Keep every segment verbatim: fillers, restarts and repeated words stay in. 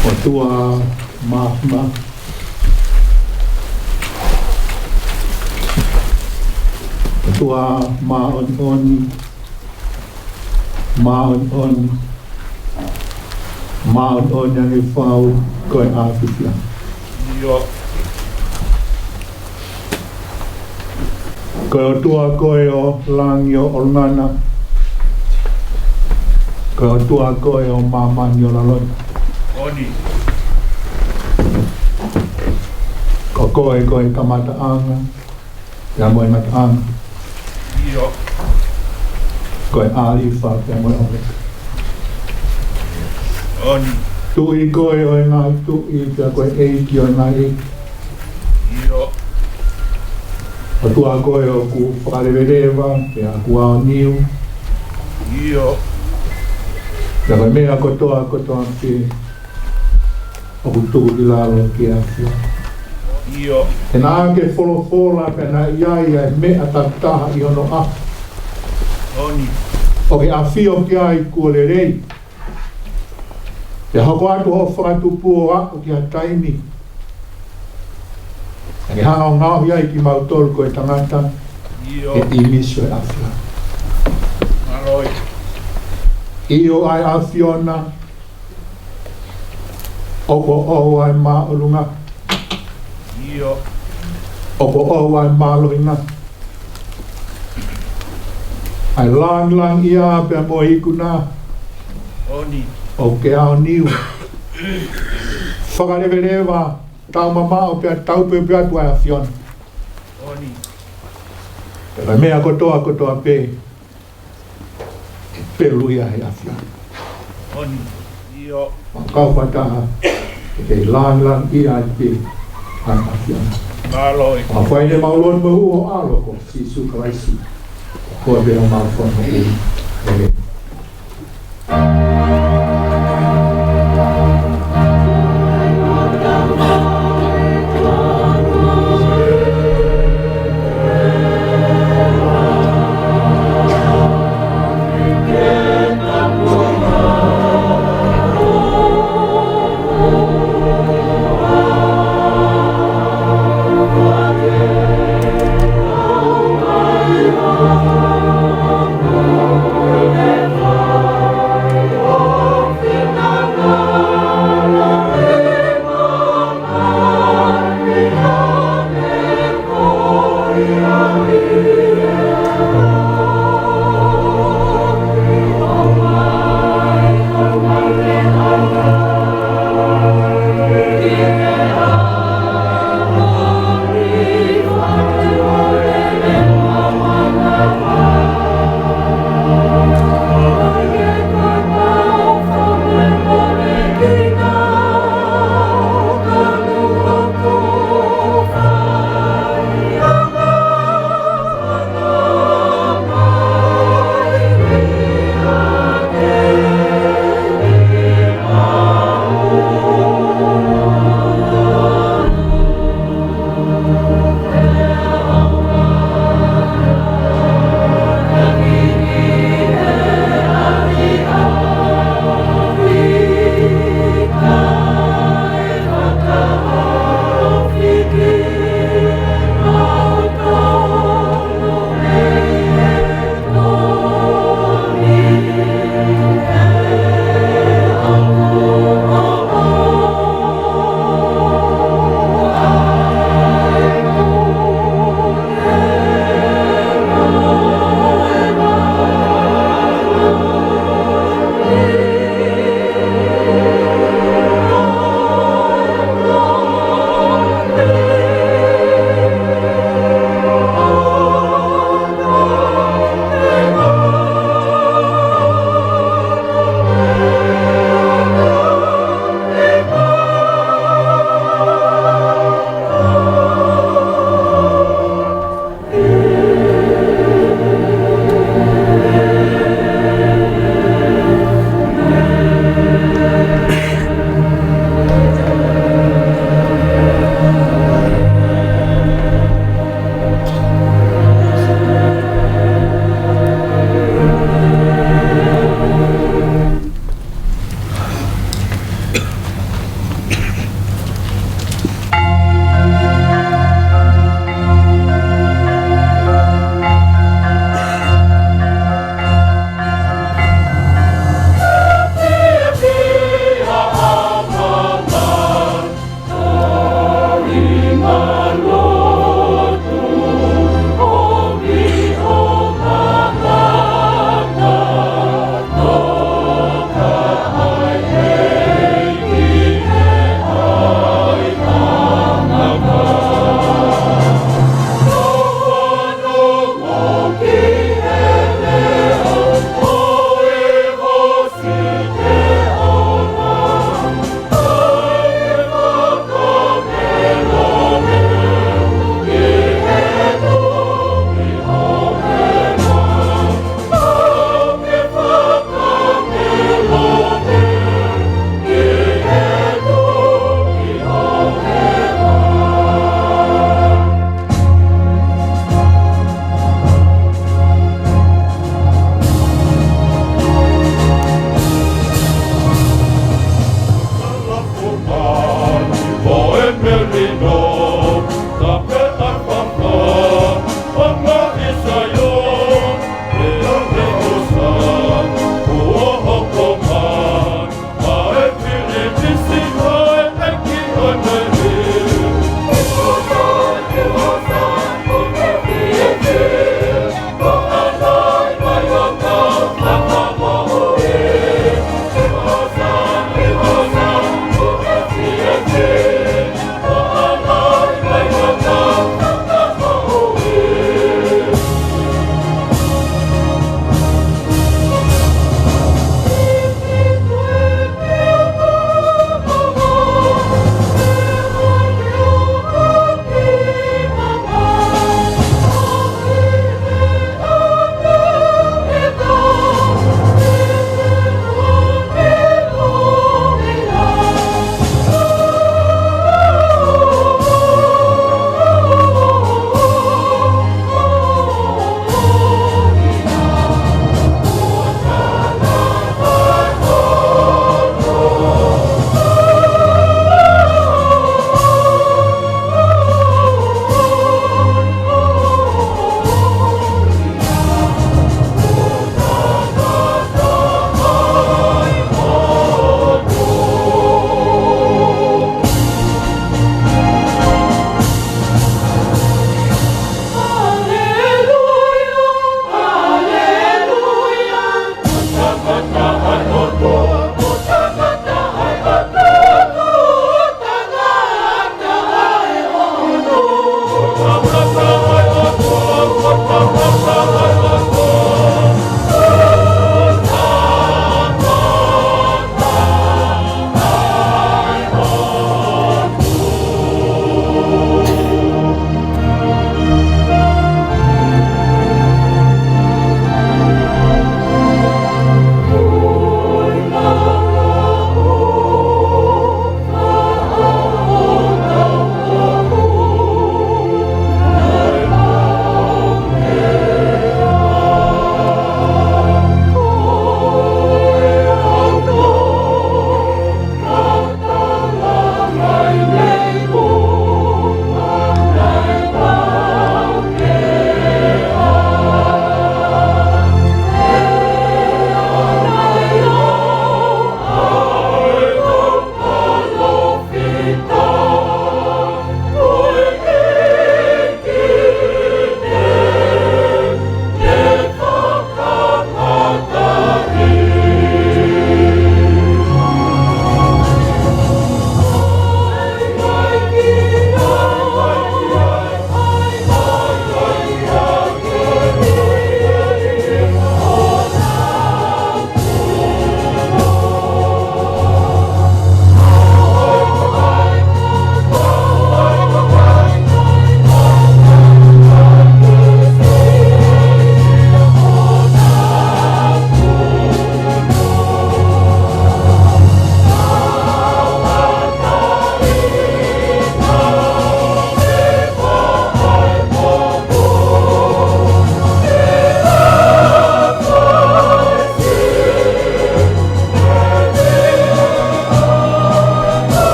ʻOtua mā, mā, ʻOtua māʻoniʻoni, māʻoniʻoni, māʻoniʻoni ange fau ko e ʻAfiona. ʻIo. Ko e ʻOtua koe ʻo langi ʻo ʻolunga na. Ko e ʻOtua koe ʻo māmani ʻo lalo ni. ʻOni. Ko koe ko e kamataʻanga pea mo e ngataʻanga. ʻIo. Ko e ʻAlifa pea mo e ʻOmeka. ʻOni. Tuʻi koe ʻo e ngaahi tuʻi, pea ko e ʻEiki ʻo e ngaahi ʻeiki. ʻIo. ʻOtua koe ʻoku fakaleveleva, pea ʻoku aoniu. ʻIo. Pea ko e meʻa kotoa, kotoa pē ʻoku tuku ki lalo ki he ʻAfiona. ʻIo. He naʻa ke folofola pea naʻe ʻi ai ʻa e meʻa takitaha ʻi hono ʻaho. ʻOni. ʻOku ke ʻafio ki ai kuo lelei. Pea hoko atu hoʻo fakatupu ʻo aʻu ki ha taimi naʻa ke hanga ʻo ngaohi ai kimautolu ko e tangata ʻi he ʻīmisi ʻo e ʻAfiona. Mālō. ʻIo ʻa e ʻAfiona, ʻoku ʻoʻou ʻa e māʻolunga. ʻIo. ʻOku ʻoʻou ʻa e mālohinga, ʻa e langilangiʻia pea mo e ikuna. ʻOni. ʻOku ke aoniu. Fakaleveleva, taumamaʻo pea taupeupe atu ʻa e ʻAfiona. ʻOni. Pea ko e meʻa kotoa, kotoa pē ʻe pelu ia he ʻAfiona. ʻOni. ʻIo. Mau kau fakataha ke langilangiʻia ai pē ʻa e ʻAfiona. Mālō. Mau fai ʻeni ʻi he huafa ʻo ho ʻAlo ko Sīsū Kalaisi, ko e ʻOtua pea mo e Fakamoʻui. ʻĒmeni.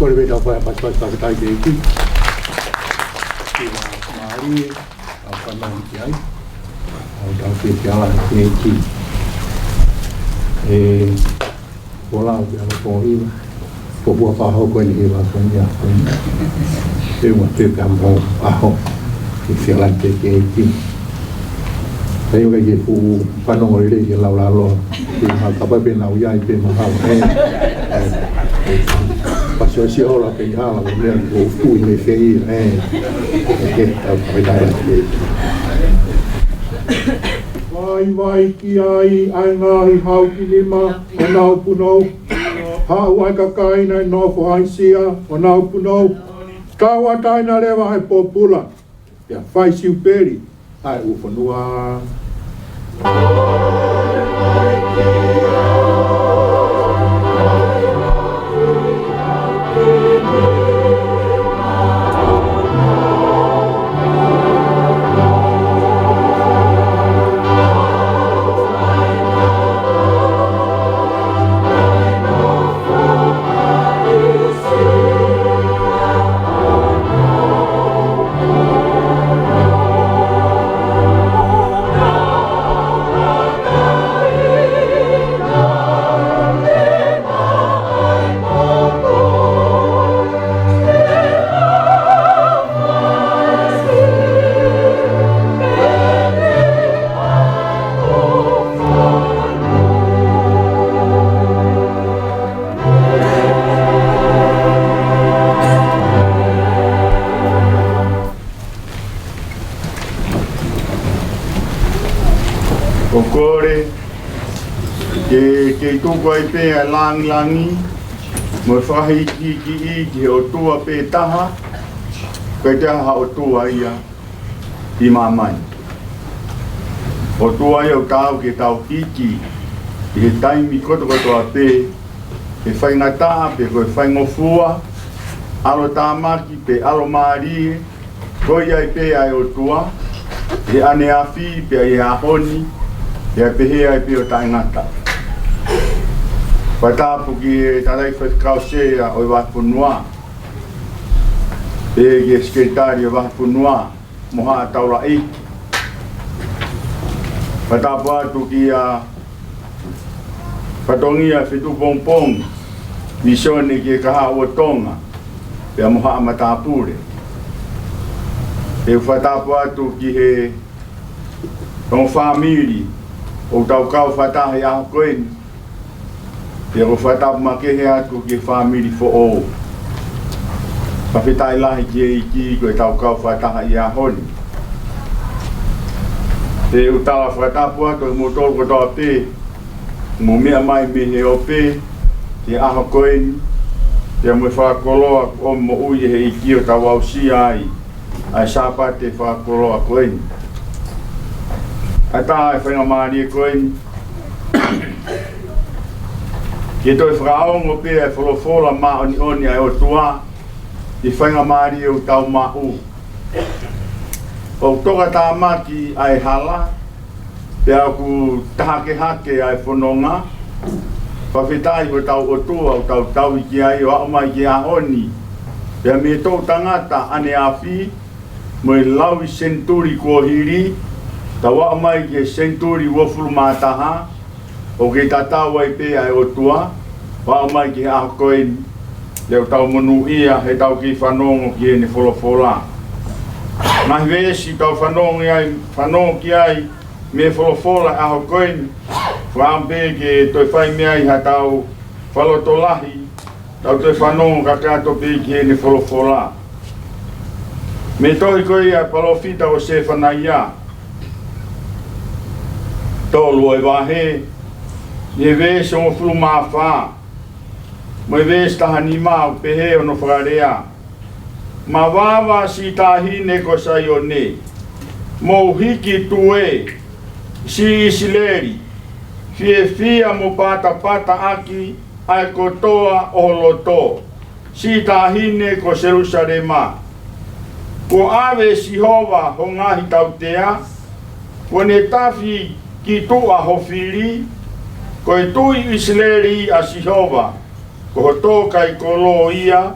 Kole pē tau fai ha pasipasi fakafetaʻi ki he ʻEiki. Ki he mālie, ʻa e fānau ki ai. ʻA e tau ki he ala ki he ʻEiki. ʻE, ko lau ki he ʻaho ko ia. Ko e fua faʻaho ko eni he ʻaho ko eni. ʻE ua te ka mo ʻaho. Ke fia la te ki he ʻEiki. Pea ʻoku ʻikai ke fuʻu fanongo lelei ke lau lalo. Ke ma ka pea pē nau ʻi ai pē mahalo. ʻE, ʻe, ʻe, pasipasi ʻola pē ʻi hala, ko e meʻa ko e tui mei fē ia, ʻe. ʻE, ke, tau ka pē nau ʻi ai. Vaivai ki ai ʻa e ngaahi hau ki nima ʻo honau punou. Haʻu ʻa e kakai naʻe nofo haʻisia ʻo honau punou. Tauʻatāina leva ʻa e pōpula. Pea fai siupeli ʻa e ʻū fonua. ʻOku ou kole ke, ke tuku ai pē ʻa e langilangi mo e fakahikihikiʻi ki he ʻOtua pē taha, ʻikai toe ʻi ai ha ʻotua ia ʻi māmani. ʻOtua ia ʻoku taau ke tau hiki ʻi he taimi kotokotoa pē, ʻi he faingataʻa pe ko e faingofua, ʻalotāmaki pe ʻalomālie, ko ia ai pē ʻa e ʻOtua, ʻi he ʻaneafi pea ʻi he ʻaho ni, pea pehē ai pē ʻo taʻengata. Fakatapu ki he tangataʻeiki faifekau sea ʻo e vahefonua, pea ki he sekelitali ʻo e vahefonua, mo haʻa taulaʻeiki. Fakatapu atu kia Fatongia Fetuʻupongipongi, Misione ki he Kahaʻu ʻo Tonga, pea mo haʻa matāpule. ʻE fakatapu atu ki he ongo fāmili ʻoku tau kau fakataha he ʻaho ko eni, pea ʻoku ou fakatapu makehe atu ki he fāmili foʻou. Fakafetaʻi lahi ki he ʻEiki ko e tau kau fakataha ʻi he ʻaho ni. Pea ʻoku ou tala fakatapu atu kimoutolu kotoa pē ʻoku mou meʻa mai mei he ope ki he ʻaho ko eni, pea mo e fakakoloa kuo moʻui ʻe he ʻEiki ʻo tau aʻusia ai ʻa e Sāpate fakakoloa ko eni. ʻAtā e faingamālie ko eni ke toe fakaongo pē ʻa e folofola māʻoniʻoni ʻa e ʻOtua, ʻi he faingamālie ʻoku tau maʻu. ʻOku tokatāmaki ʻa e hala, pea ʻoku tahakehake ʻa e fononga. Fakafetaʻi ko hotau ʻOtua ʻoku tau tauhi ki ai ʻo aʻu mai ki he ʻaho ni. Pea mei he toʻu tangata ʻaneafi, mo e laui senituli kuo hili, tau aʻu mai ki he senituli uofulu mā taha, ʻoku kei tatau ai pē ʻa e ʻOtua, ʻo aʻu mai ki he ʻaho ko eni, ʻoku tau monūʻia heʻetau kei fanongo ki heʻene folofola. Ngaahi veesi ʻoku tau fanongo ai, fanongo ki ai, mei he folofola ʻaho ko eni, fakaʻamu pē ke toe fai mei ai haʻatau fakalotolahi, tau toe fanongo kakato pē ki heʻene folofola. Mei he tohi ko ia ʻa e palōfita ko Sefanaia, tolu ʻo e vahe, ʻi he veesi hongofulu mā fā, mo e veesi taha nima ʻoku pehē hono fakalea: Mavava siʻi taʻahine ko Saione, mou hiki tuē, siʻi ʻIsileli, fiefia mo patapataʻaki ʻa e kotoa ʻo ho loto, siʻi taʻahine ko Selusalema. Kuo ʻave ʻe Sihova ho ngaahi tautea, kuo ne tafi ki tuʻa ho fili, ko e Tuʻi ʻIsileli ʻa Sihova, ko ho tō kai kolo ia,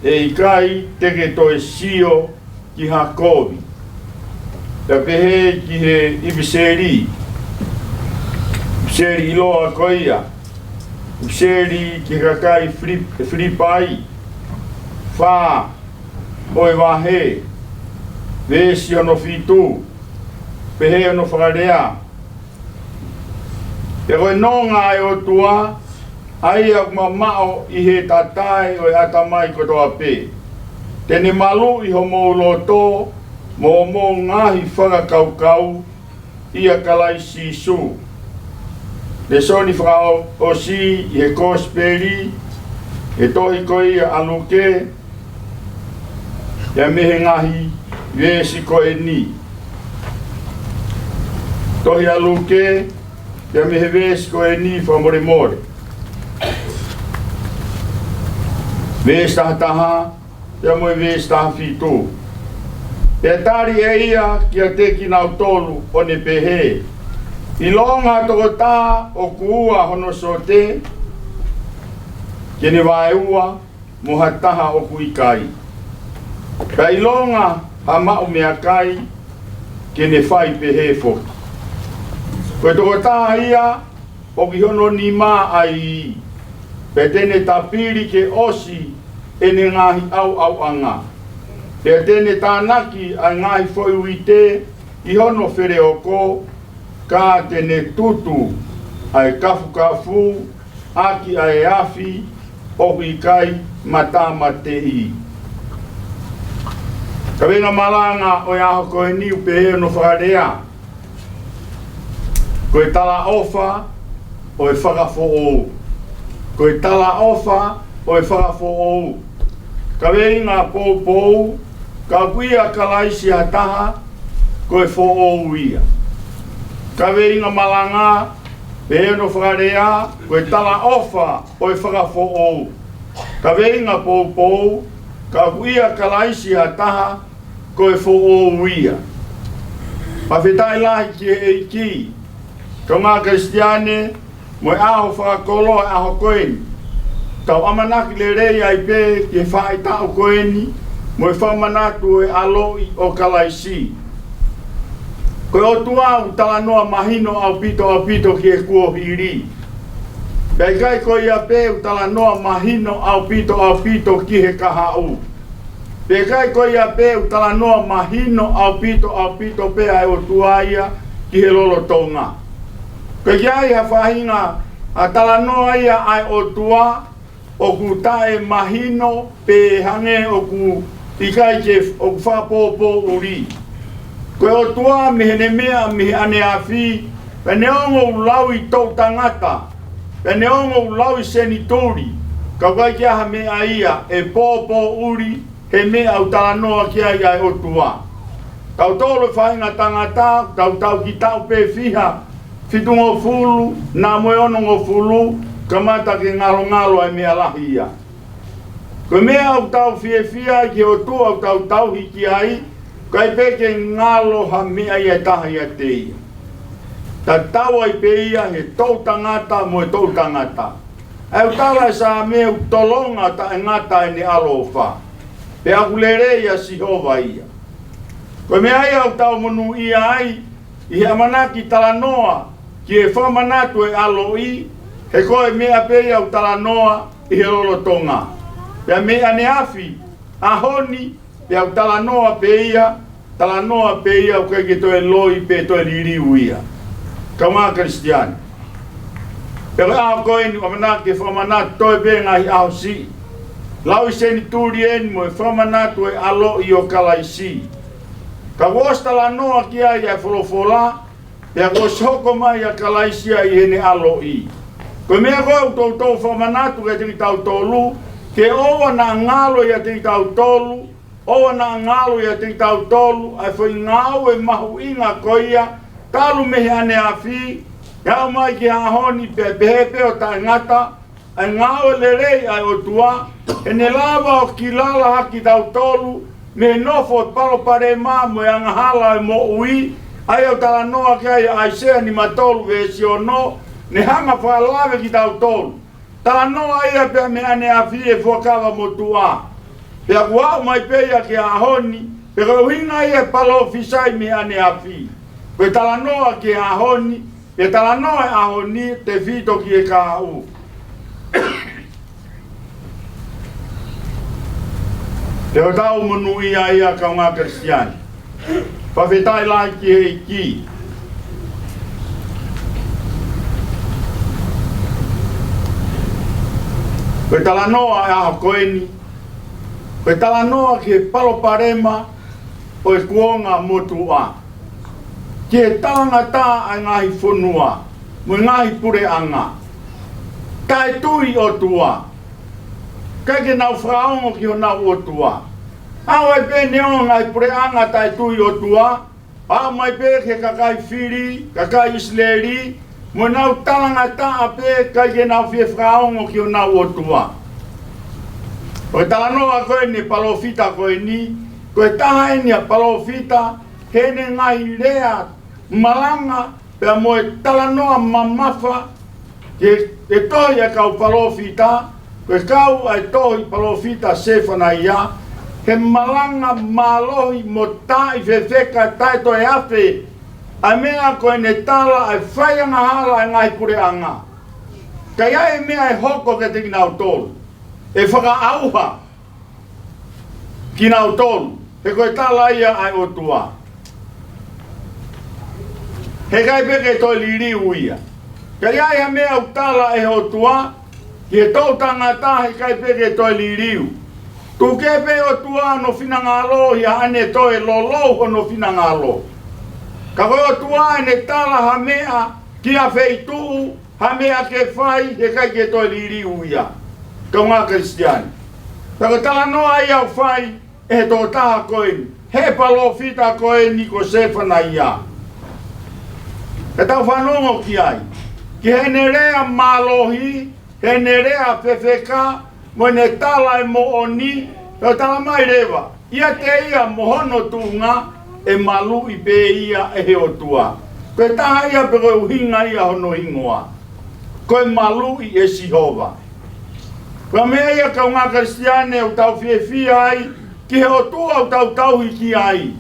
ʻE ʻikai te ke toe sio ki ha kovi. Pea pehē ki he ʻipiseli, ʻipiseli ʻiloa ko ia, ʻipiseli ki he kakai Filip-, Filipai, fā ʻo e vahe, veesi hono fitu, pehē hono fakalea: Pea ko e nonga ʻa e ʻOtua, ʻa ia ʻoku mamaʻo ʻi he tatae ʻo e ʻatamai kotoa pē, te ne maluʻi homou loto mo hoʻomou ngaahi fakakaukau ʻia Kalaisi Sīsū. Lēsoni fakaʻosi ʻi he Kosipeli, he tohi ko ia ʻa Luke, pea mei he ngaahi veesi ko eni. Tohi ʻa Luke, pea mei he veesi ko eni fakamolemole. Veesi taha taha, pea mo e veesi taha fitu. Pea tali ʻe ia kiate kinautolu ʻo ne pehē: ʻIlonga ha tokotaha ʻoku ua hono sote, ke ne vaeua, mo ha taha ʻoku ʻikai. Pea ʻilonga ha maʻu meʻakai, ke ne fai pehē foki. Ko e tokotaha ia ʻoku ʻi hono nima ʻa e ivi, pea te ne tapili ke ʻosi ʻene ngaahi ʻauʻauʻanga. Pea te ne tānaki ʻa e ngaahi foʻi uite ʻi hono feleoko, ka te ne tutu ʻa e kafukafu ʻaki ʻa e afi ʻoku ʻikai mātāmāteʻi. Kaveinga malanga ʻo e ʻaho ko eni ʻoku pehē hono fakalea: Ko e talaʻofa ʻo e fakafoʻou. Ko e talaʻofa ʻo e fakafoʻou. Kaveinga poupou: Ka ʻoku ʻia Kalaisi ha taha, ko e foʻou ia. Kaveinga malanga, pehē hono fakalea: Ko e talaʻofa ʻo e fakafoʻou. Kaveinga poupou: Ka ʻoku ʻia Kalaisi ha taha, ko e foʻou ia. Fakafetaʻi lahi ki he ʻEiki, kāinga Kalisitiane, mo e ʻaho fakakoloa ʻo e ʻaho ko eni. Tau ʻamanaki lelei ai pē ki he faʻahitaʻu ko eni, mo e fakamanatu ʻo e ʻaloʻi ʻo Kalaisi. Ko e ʻOtua ʻoku talanoa mahino ʻaupito, ʻaupito ki he kuohili. Pea ʻikai ko ia pē ʻoku talanoa mahino ʻaupito, ʻaupito ki he kahaʻu. Pea ʻikai ko ia pē ʻoku talanoa mahino ʻaupito, ʻaupito pē ʻa e ʻOtua ia ki he lolotonga. Ko e ʻikai ha faʻahinga ʻa e talanoa ia ʻa e ʻOtua ʻoku taʻemahino pe hangē ʻoku ʻikai ke, ʻoku fakapōpōʻuli. Ko e ʻOtua mei heʻene meʻa mei he ʻaneafi, pea neongo ʻoku lau ʻi toʻu tangata, pea neongo ʻoku lau ʻi senituli, ka ʻoku ʻikai ke ʻi ai ha meʻa ia ʻe pōpōʻuli he meʻa ʻoku talanoa ki ai ʻa e ʻOtua. Tautolu e faʻahinga tangata, tau tau ki taʻu pē fiha, fitungofulu, naʻa mo e onongofulu, kamata ke ngalongalo ʻa e meʻa lahi ia. Ko e meʻa ʻoku tau fiefia ai ki he ʻOtua ʻoku tau tauhi ki ai, ʻikai pē ke ngalo ha meʻa ia ʻe taha ʻiate ia. Tatau ai pē ia he toʻu tangata mo e toʻu tangata. ʻA ia ʻoku tala ʻe he Saame ʻoku tolonga taʻengata ʻene ʻaloʻofa. Pea ʻoku lelei ʻa Sihova ia. Ko e meʻa ia ʻoku tau monūʻia ai, ʻi he ʻamanaki talanoa ki he fakamanatu ʻo e ʻaloʻi, he ko e meʻa pē ia ʻoku talanoa ʻi he lolotonga. Pea mei ʻaneafi, ʻaho ni, pea ʻoku talanoa pē ia, talanoa pē ia ʻoku ʻikai ke toe loi pe toe liliu ia. Kāinga Kalisitiane. Pea ko e ʻaho ko eni ʻoku ʻamanaki ke fakamanatu toe pē ngaahi ʻaho siʻi. Lau ʻi senituli eni mo e fakamanatu ʻo e ʻaloʻi ʻo Kalaisi. Ka kuo ʻosi talanoa ki ai ʻa e folofola, pea kuo ʻosi hoko mai ʻa Kalaisi ia ʻi heʻene ʻaloʻi. Ko e meʻa ko ē ʻoku toutou fakamanatu kiate kitautolu, ke ʻoua naʻa ngalo ʻiate kitautolu, ʻoua naʻa ngalo ʻiate kitautolu ʻa e foʻi ngāue mahuʻinga ko ia, talu mei he ʻaneafi, ʻo aʻu mai ki he ʻaho ni pea pehē pē ʻo taʻengata, ʻa e ngāue lelei ʻa e ʻOtua, he ne lava ʻo kilala hake kitautolu mei he nofo ʻo e palopalema mo e angahala ʻo e moʻui, ʻa ia ʻoku talanoa ki ai ʻa ʻAisea nimatolu veesi ono, ne hanga ʻo fakalave kitautolu. Talanoa ia pea mei ʻaneafi ʻi he fuakava motuʻa. Pea kuo aʻu mai pē ia ki he ʻaho ni, pea ko e ʻuhinga ia e palōfisai mei he ʻaneafi. Ko e talanoa ki he ʻaho ni, pea talanoa e ʻaho ni tefito ki he kahaʻu. Pea ʻoku tau monūʻia ai kaungā Kalisitiane. Fakafetaʻi lahi ki he ʻEiki. Ko e talanoa e ʻaho ko eni, ko e talanoa ki he palopalema ʻo e kuonga motuʻa, ki he talangataʻa ʻa e ngaahi fonua mo e ngaahi puleʻanga. Taʻetui ʻOtua. ʻIkai ke nau fakaongo ki honau ʻOtua. Aʻu ai pē neongo e ngaahi puleʻanga taʻetui ʻOtua, aʻu mai pē ki he kakai Fili, kakai ʻIsileli, mo ʻenau talangataʻa pē, ʻikai ke nau fie fakaongo ki honau ʻOtua. Ko e talanoa ko eni e palōfita ko eni, ko e taha eni ʻa e palōfita, heʻene ngaahi lea malanga, pea mo e talanoa mamafa, ki he tohi ʻa e kau palōfita, ko e kau ʻa e tohi palōfita Sefanaia, he malanga mālohi mo taʻefefeka, taʻe toe afe ʻa e meʻa ko ʻene tala ʻa e faiangahala ʻa e ngaahi puleʻanga. Ka ʻi ai e meʻa ʻe hoko kiate kinautolu, ʻe fakaʻauha kinautolu, he ko e tala ia ʻa e ʻOtua. Heʻikai pē ke toe liliu ia. Ka ʻi ai ha meʻa ʻoku tala ʻe he ʻOtua ki he toʻutangata, heʻikai pē ke toe liliu. Tuku kehe pē ʻOtua hono finangalo ʻi haʻane toe lolou hono finangalo. Ka ko e ʻOtua ʻene tala ha meʻa ki ha feituʻu, ha meʻa ke fai, heʻikai ke toe liliu ia. Kaungā Kalisitiane. Pea ko e talanoa ia ʻoku fai ʻe he tokotaha ko eni, he palōfita ko eni ko Sefanaia. Ke tau fanongo ki ai, ki heʻene lea mālohi, heʻene lea fefeka, mo ʻene tala e moʻoni, pea tala mai leva, ʻiate ia mo hono tuʻunga, ʻe maluʻi pē ia ʻe he ʻOtua. Ko e taha ia pē ko e ʻuhinga ia hono hingoa, ko e maluʻi ʻe Sihova. Ko e meʻa ia kaungā Kalisitiane ʻoku tau fiefia ai, ki he ʻOtua ʻoku tau tauhi ki ai.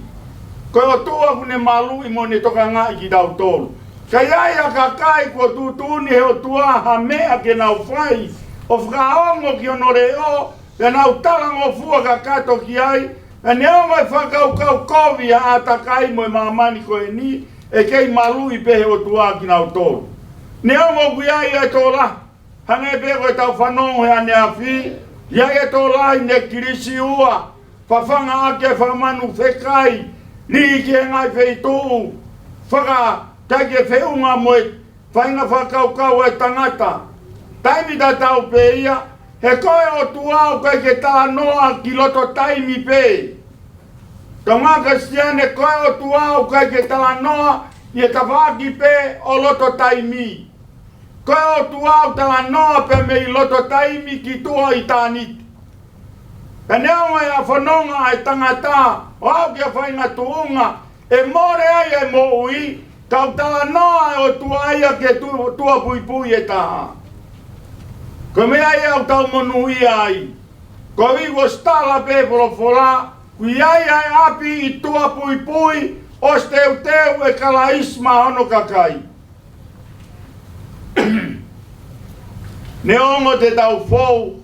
Ko e ʻOtua ʻoku ne maluʻi mo ne tokangaʻi kitautolu. Ka ʻi ai ha kakai kuo tuʻutuʻuni he ʻOtua ha meʻa ke nau fai, ʻo fakaongo ki hono leʻo, pea nau talangofua kakato ki ai, pea neongo e fakakaukau kovi ʻa e ʻātakai mo e māmani ko eni, ʻe kei maluʻi pē he ʻOtua kinautolu. Neongo ʻoku ʻi ai e tokolahi, hangē pē ko ʻetau fanongo he ʻaneafi, ʻi ai e tokolahi ne kilisiua, fafanga ʻaki e fanga manu fekai, lī ki he ngaahi feituʻu, faka-, ʻikai ke feʻunga mo e faʻahinga fakakaukau ʻa e tangata. Taimi tatau pē ia, he ko e ʻOtua ʻoku ʻikai ke talanoa ki loto taimi pē. Kaungā Kalisitiane, ko e ʻOtua ʻoku ʻikai ke talanoa ʻi he tafaʻaki pē ʻo loto taimi. Ko e ʻOtua ʻoku talanoa pē mei loto taimi ki tuʻa ʻitāniti. Ka neongo e ʻa e fononga ʻa e tangata, ʻo aʻu ki ha faʻahinga tuʻunga, ʻe mole ai e moʻui, ka ʻoku talanoa e ʻOtua ia ki he tu-, tuʻa puipui ʻe taha. Ko e meʻa ia ʻoku tau monūʻia ai. Ko e ʻuhi kuo ʻosi tala pē folofola, ʻoku ʻi ai ʻa e ʻapi ʻi tuʻa puipui, ʻosi teuteu ʻe Kalaisi maʻa hono kakai. Neongo te tau fou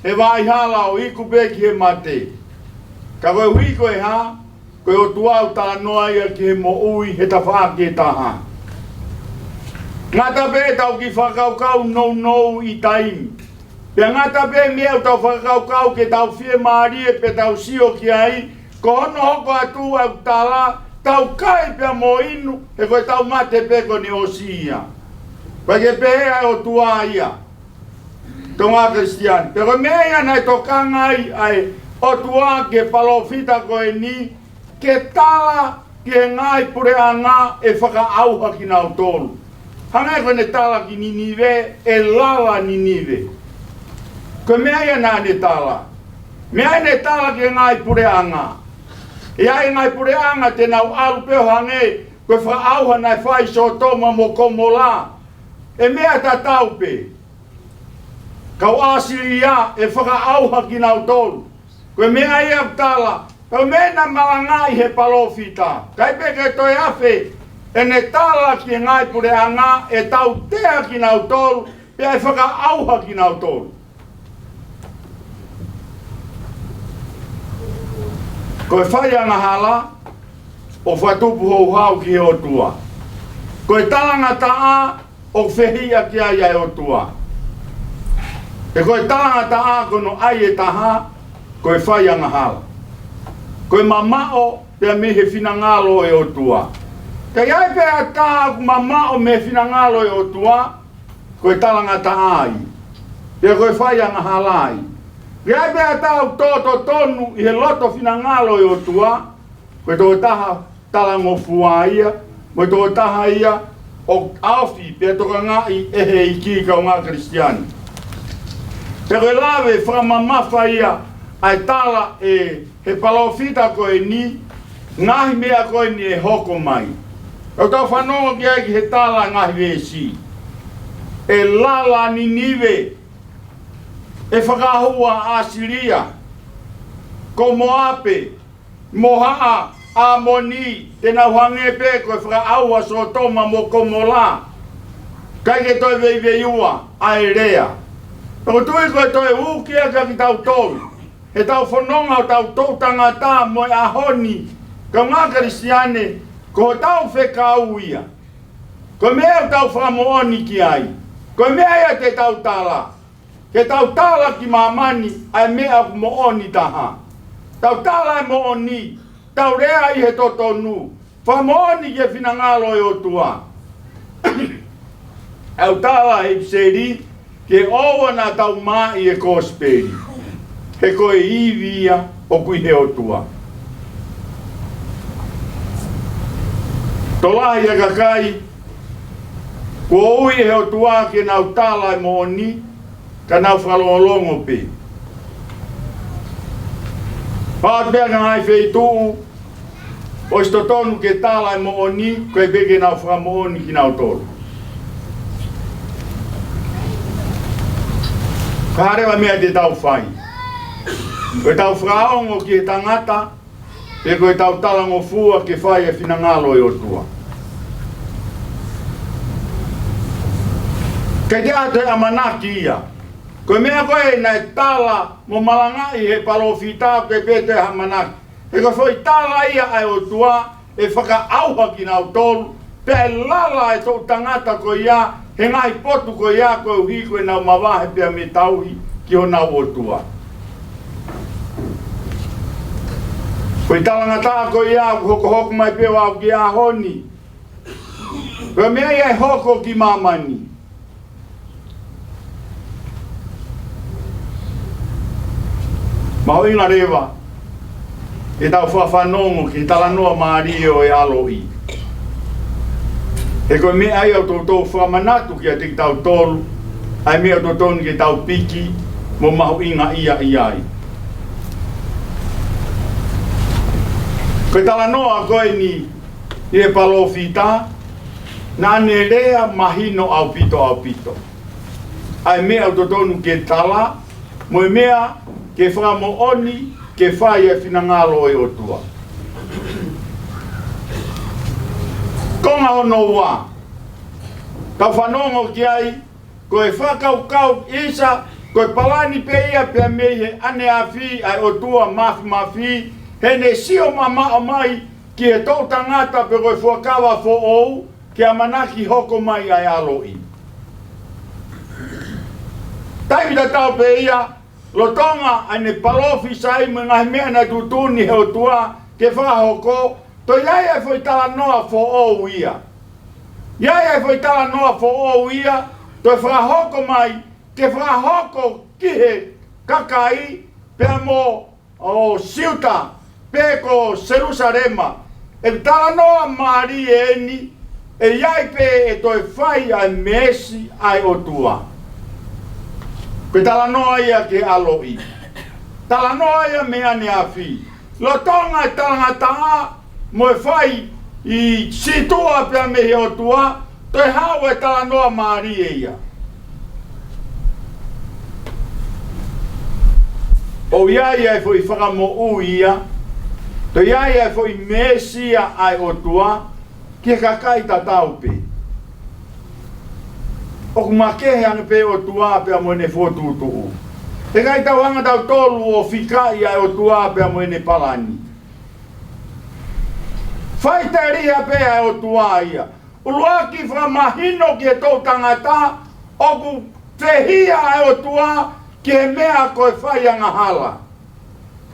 he vaʻa hala ʻo iku pē ki he mate. Ka koeʻuhi ko e hā, ko e ʻOtua ʻoku talanoa ia ki he moʻui he tafaʻaki ʻe taha. Ngata pē ʻetau kiʻi fakakaukau nounou ʻi taimi. Pea ngata pē meʻa ʻoku tau fakakaukau ke tau fiemālie pea tau sio ki ai, ko hono hoko atu ʻa e tala, tau kai pea mo inu, he ko ʻetau mate pē ko ʻene ʻosi ia. Pea ʻikai ke pehē ʻa e ʻOtua ia. Kaungā Kalisitiane. Pea ko e meʻa ia naʻe tokanga ai ʻa e ʻOtua ki he palōfita ko eni, ke tala ki he ngaahi puleʻanga ʻe fakaʻauha kinautolu. Hangē ko ʻene tala ki Ninive, ʻe lala Ninive. Ko e meʻa ia naʻa ne tala. Meʻa ia ne tala ki he ngaahi puleʻanga. ʻE ʻi ai e ngaahi puleʻanga te nau ʻalu pē ʻo hangē ko e fakaʻauha naʻe fai ʻi Sōtoma mo Komola. ʻE meʻa tatau pē. Kau ʻAsilia ʻe fakaʻauha kinautolu. Ko e meʻa ia ʻoku tala, ko e meʻa naʻe malangaʻi he palōfita. ʻIkai pē ke toe afe ʻene tala ki he ngaahi puleʻanga ʻe tautea kinautolu, pea ʻe fakaʻauha kinautolu. Ko e fai angahala ʻoku fakatupu houhau ki he ʻOtua. Ko e talangataʻa ʻoku fehiʻa ki ai ʻa e ʻOtua. He ko e talangataʻa ko hono ʻai ʻe taha, ko e fai angahala. Ko e mamaʻo pea mei he finangalo ʻo e ʻOtua. Ka ʻi ai pē ha taha ʻoku mamaʻo mei he finangalo ʻo e ʻOtua, ko e talangataʻa ia. Pea ko e fai angahala ia. Ka ʻi ai pē ha taha ʻoku tō totonu ʻi he loto finangalo ʻo e ʻOtua, ko e tokotaha talangofua ia, mo e tokotaha ia ʻoku ʻaofi pea tokangaʻi ʻe he ʻEiki, kaungā Kalisitiane. Pea ko e lave fakamamafa ia ʻa e tala ʻe he palōfita ko eni, ngaahi meʻa ko eni ʻe hoko mai. ʻOku tau fanongo ki ai ki he tala ngaahi veesi. ʻE lala ʻa Ninive, ʻe fakahū ʻa ʻAsilia, ko Moape, mo haʻa ʻAmoni, te nau hangē pē ko e fakaʻauha ʻa Sōtoma mo Komola. ʻIkai ke toe veiveiua ʻa e lea. ʻOku ou tui ko e toe uki ia kiate kitautolu. He tau fononga ʻo tau toʻu tangata mo e ʻaho ni, kaungā Kalisitiane, ko hotau fekau ia. Ko e meʻa ʻoku tau fakamoʻoni ki ai. Ko e meʻa ia te tau tala. Ke tau tala ki māmani ʻa e meʻa ʻoku moʻoni taha. Tau tala e moʻoni, tau lea ʻi he totonu, fakamoʻoni ki he finangalo ʻo e ʻOtua. ʻOku tala he ʻipiseli, ke ʻoua naʻa tau mā ʻi he kosipeli. He ko e ivi ia ʻoku ʻi he ʻOtua. Tokolahi ʻa e kakai, kuo ui ʻe he ʻOtua ke nau tala e moʻoni, ka nau fakalongolongo pē. Pea ʻi he ngaahi feituʻu, ʻosi totonu ke tala e moʻoni, ʻikai pē ke nau fakamoʻoni kinautolu. Ka ʻi ai leva e meʻa te tau fai. Ko ʻetau fakaongo ki he tangata, pe ko ʻetau talangofua ke fai e finangalo ʻo e ʻOtua. Ka ʻikai ke toe ʻamanaki ia. Ko e meʻa ko ē naʻe tala mo malangaʻi he palōfita, ʻikai pē toe ʻamanaki. He ko e foʻi tala ia ʻa e ʻOtua, ʻe fakaʻauha kinautolu, pea ʻe lala e toʻu tangata ko ia he ngaahi potu ko ia koeʻuhi ko ʻenau mavahe pea mei he tauhi ki honau ʻOtua. Ko e talangataʻa ko ia ʻoku hokohoko mai pē ʻo aʻu ki he ʻaho ni. Ko e meʻa ia ʻe hoko ki māmani. Mahuʻinga leva ke tau fakafanongo ki he talanoa mālie ʻo e ʻaloʻi. He ko e meʻa ia ʻoku toutou fakamanatu kiate kitautolu ʻa e meʻa ʻoku totonu ke tau piki mo mahuʻingaʻia ai. Ko e talanoa ko eni ʻi he palōfita, naʻa ne lea mahino ʻaupito, ʻaupito ʻa e meʻa ʻoku totonu ke tala, mo e meʻa ke fakamoʻoni, ke fai e finangalo ʻo e ʻOtua. Konga hono ua, tau fanongo ki ai, ko e fakakaukau ʻisa, ko e palani pē ia pea mei he ʻaneafi ʻa e ʻOtua Māfimafi, heʻene sio mamaʻo mai ki he toʻu tangata pe ko e fuakava foʻou, ke ʻamanaki hoko mai ʻa e ʻaloʻi. Taimi tatau pē ia, lolotonga ʻene palōfisai mo e ngaahi meʻa naʻe tuʻutuʻuni he ʻOtua ke fakahoko, toe ʻi ai e foʻi talanoa foʻou ia. ʻI ai e foʻi talanoa foʻou ia, toe fakahoko mai, ke fakahoko ki he kakai, pea mo ʻo Siuta, pe ko Selusalema, ʻe talanoa mālie eni, ʻe ʻi ai pē ʻe toe fai ʻa e meesi ʻa e ʻOtua. Ko e talanoa ia ki he ʻaloʻi. Talanoa ia mei ʻaneafi. Lolotonga e talangataʻa mo e fai ʻi situʻa pea mei he ʻOtua, toe haʻu e talanoa mālie ia. ʻOku ʻi ai ʻa e foʻi fakamoʻui ia, toe ʻi ai ʻa e foʻi meesi ia ʻa e ʻOtua ki he kakai tatau pē. ʻOku makehe ange pē ʻOtua pea mo ʻene fokotuʻutuʻu. ʻIkai tau hanga tautolu ʻo fikaʻi ʻa e ʻOtua pea mo ʻene palani. Faʻiteliha pē ʻa e ʻOtua ia. ʻUluaki, fakamahino ki he toʻutangata ʻoku fehiʻa ʻa e ʻOtua ki he meʻa ko e fai angahala.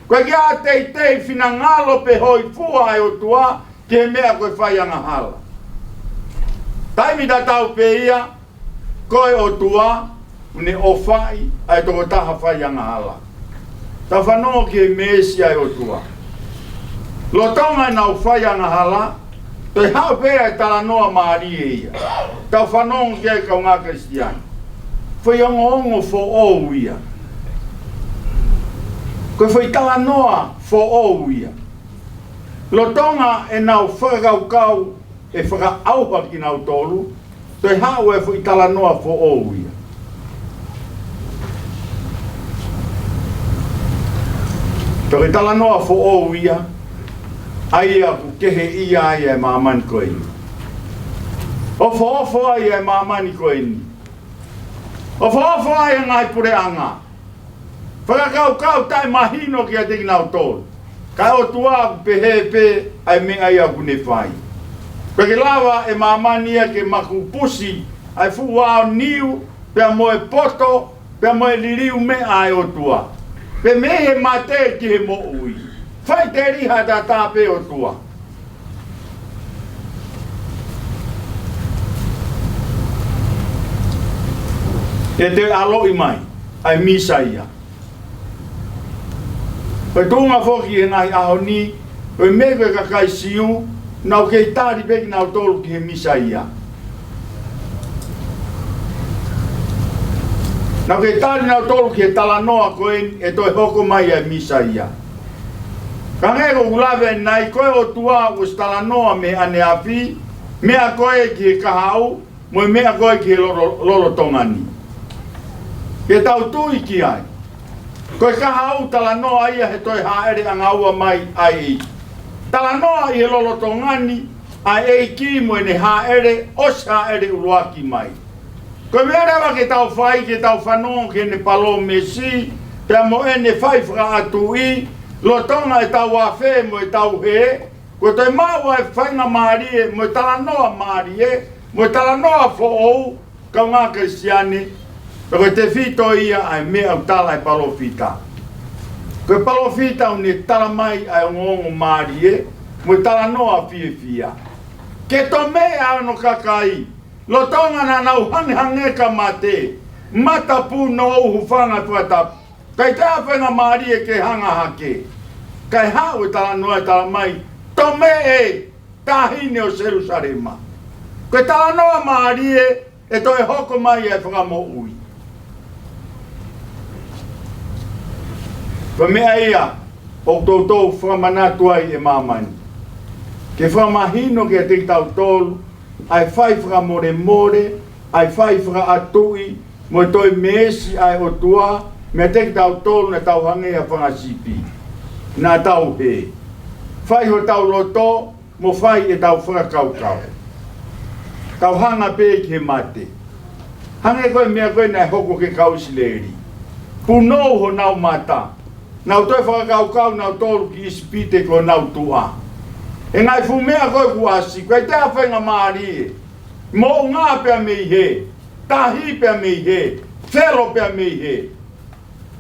Ko e ʻikai teitei finangalo pe hōifua ʻa e ʻOtua ki he meʻa ko e fai angahala. Taimi tatau pē ia, ko e ʻOtua ʻoku ne ʻofaʻi ʻa e tokotaha fai angahala. Tau fanongo ki he meesi ʻa e ʻOtua. Lolotonga ʻenau fai angahala, toe haʻu pē ʻa e talanoa mālie ia. Tau fanongo ki ai, kaungā Kalisitiane. Foʻi ongoongo foʻou ia. Ko e foʻi talanoa foʻou ia. Lolotonga ʻenau fakakaukau ʻe fakaʻauha kinautolu, toe haʻu e foʻi talanoa foʻou ia. Toe talanoa foʻou ia, ʻa ia ʻoku keheʻia ai ʻa e māmani ko eni. ʻOfoʻofa ai ʻa e māmani ko eni. ʻOfoʻofa ai ʻa e ngaahi puleʻanga. Fakakaukau taʻemahino kiate kinautolu. Ka ko e ʻOtua ʻoku pehē pē ʻa e meʻa ia ʻoku ne fai. Pea ʻikai lava ʻe māmani ia ke makupusi ʻa e fuʻu ʻao niu, pea mo e poto, pea mo e liliu meʻa ʻa e ʻOtua. Pea mei he mate ki he moʻui. Faʻiteliha tatau pē ʻOtua. ʻE toe ʻaloʻi mai ʻa e Mīsaia. Ko e tuʻunga foki he ngaahi ʻaho ni, ko e meʻa ko e kakai Siu, nau kei tali pē kinautolu ki he Mīsaia. Nau kei tali nautolu ki he talanoa ko eni ʻe toe hoko mai ʻa e Mīsaia. Ka hangē ko ʻeku lave ʻanenai, ko e ʻOtua ʻoku ʻosi talanoa mei ʻaneafi, meʻa ko ē ki he kahaʻu, mo e meʻa ko ē ki he lolo-, lolotonga ni. Ke tau tui ki ai. Ko e kahaʻu talanoa ia he toe hāʻele ʻanga ua mai ʻa e ʻEiki. Talanoa ʻi he lolotonga ni ʻa e ʻEiki mo ʻene hāʻele, ʻosi hāʻele ʻuluaki mai. Ko e meʻa leva ke tau fai, ke tau fanongo ki heʻene palōmesi, pea mo ʻene fai fakaʻatuʻi, lolotonga ʻetau afe mo ʻetau hē, ko e toe maʻu ʻa e faingamālie mo e talanoa mālie, mo e talanoa foʻou, kaungā Kalisitiane, pea ko e tefito ia ʻa e meʻa ʻoku tala ʻe he palōfita. Ko e palōfita ʻoku ne tala mai ʻa e ongoongo mālie, mo e talanoa fiefia. Ke tomeʻe ʻa hono kakai, lolotonga naʻa nau hangehangē ka mate, mata punou, hūfanga he fakatapu. ʻIkai toe ʻi ai ha faingamālie ke hanga hake. Kae haʻu e talanoa ʻo tala mai, tomeʻe, taʻahine ʻo Selūsalema. Ko e talanoa mālie ʻe toe hoko mai ʻa e fakamoʻui. Ko e meʻa ia ʻoku toutou fakamanatu ai ʻe māmani. Ke fakamahino kiate kitautolu, ʻa e fai fakamolemole, ʻa e fai fakaʻatuʻi, mo e toe meesi ʻa e ʻOtua, meiate kitautolu naʻa tau hangē ha fanga sipi. Naʻa tau hē. Fai hotau loto, mo fai ʻetau fakakaukau. Tau hanga pē ki he mate. Hangē ko e meʻa ko ē naʻe hoko ki he kau ʻIsileli. Punou honau mata. Nau toe fakakaukau nautolu ki ʻIsipite ko honau tuʻa. ʻE ngaahi fuʻu meʻa ko ē kuo ʻasi, ʻikai toe ʻi ai ha faingamālie. Moʻunga pea mei hē, tahi pea mei hē, felo pea mei hē.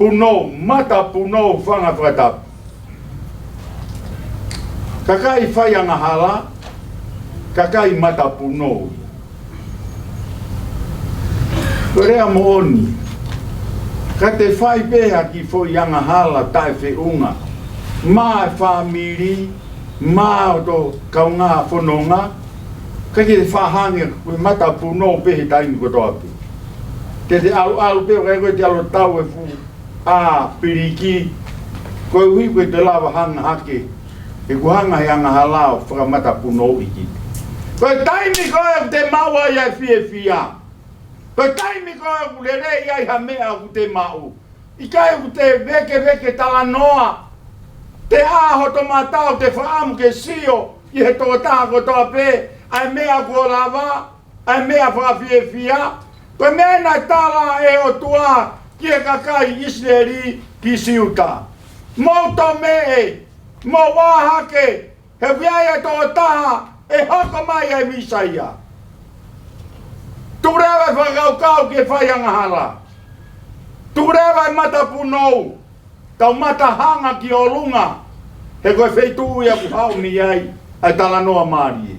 Punou, mata punou, hūfanga he fakatapu. Kakai fai angahala, kakai mata punou. Ko e lea moʻoni, ka te fai pē ha kiʻi foʻi angahala taʻefeʻunga maʻa e fāmili, maʻa hoto kaungā fononga, ka ke faʻa hangē ko e mata punou pē he taimi kotoa pē. Ke te ʻaluʻalu pē, ʻikai ko e te ʻalu ʻo tau e fuʻu ʻā piliki, koeʻuhi ko e te lava hanga hake, he kuo hanga he angahala ʻo fakamata punouʻi kita. Ko e taimi ko ē ʻoku te maʻu ai ʻa e fiefia. Ko e taimi ko ē ʻoku lelei ai ha meʻa ʻoku te maʻu. ʻIkai ʻoku te vekeveke talanoa, te ʻā ho tomatau, te fakaʻamu ke sio ʻi he tokotaha kotoa pē ʻa e meʻa kuo lava, ʻa e meʻa fakafiefia, ko e meʻa naʻe tala ʻe he ʻOtua ki he kakai ʻIsileli ki Siuta. Mou tomeʻe, mou ʻā hake, he ʻoku ʻi ai e tokotaha ʻe hoko mai ʻa e Mīsaia. Tuku leva e fakakaukau ke fai angahala. Tuku leva e matapunou, tau mata hanga ki ʻolunga, he ko e feituʻu ia ʻoku haʻu mei ai ʻa e talanoa mālie.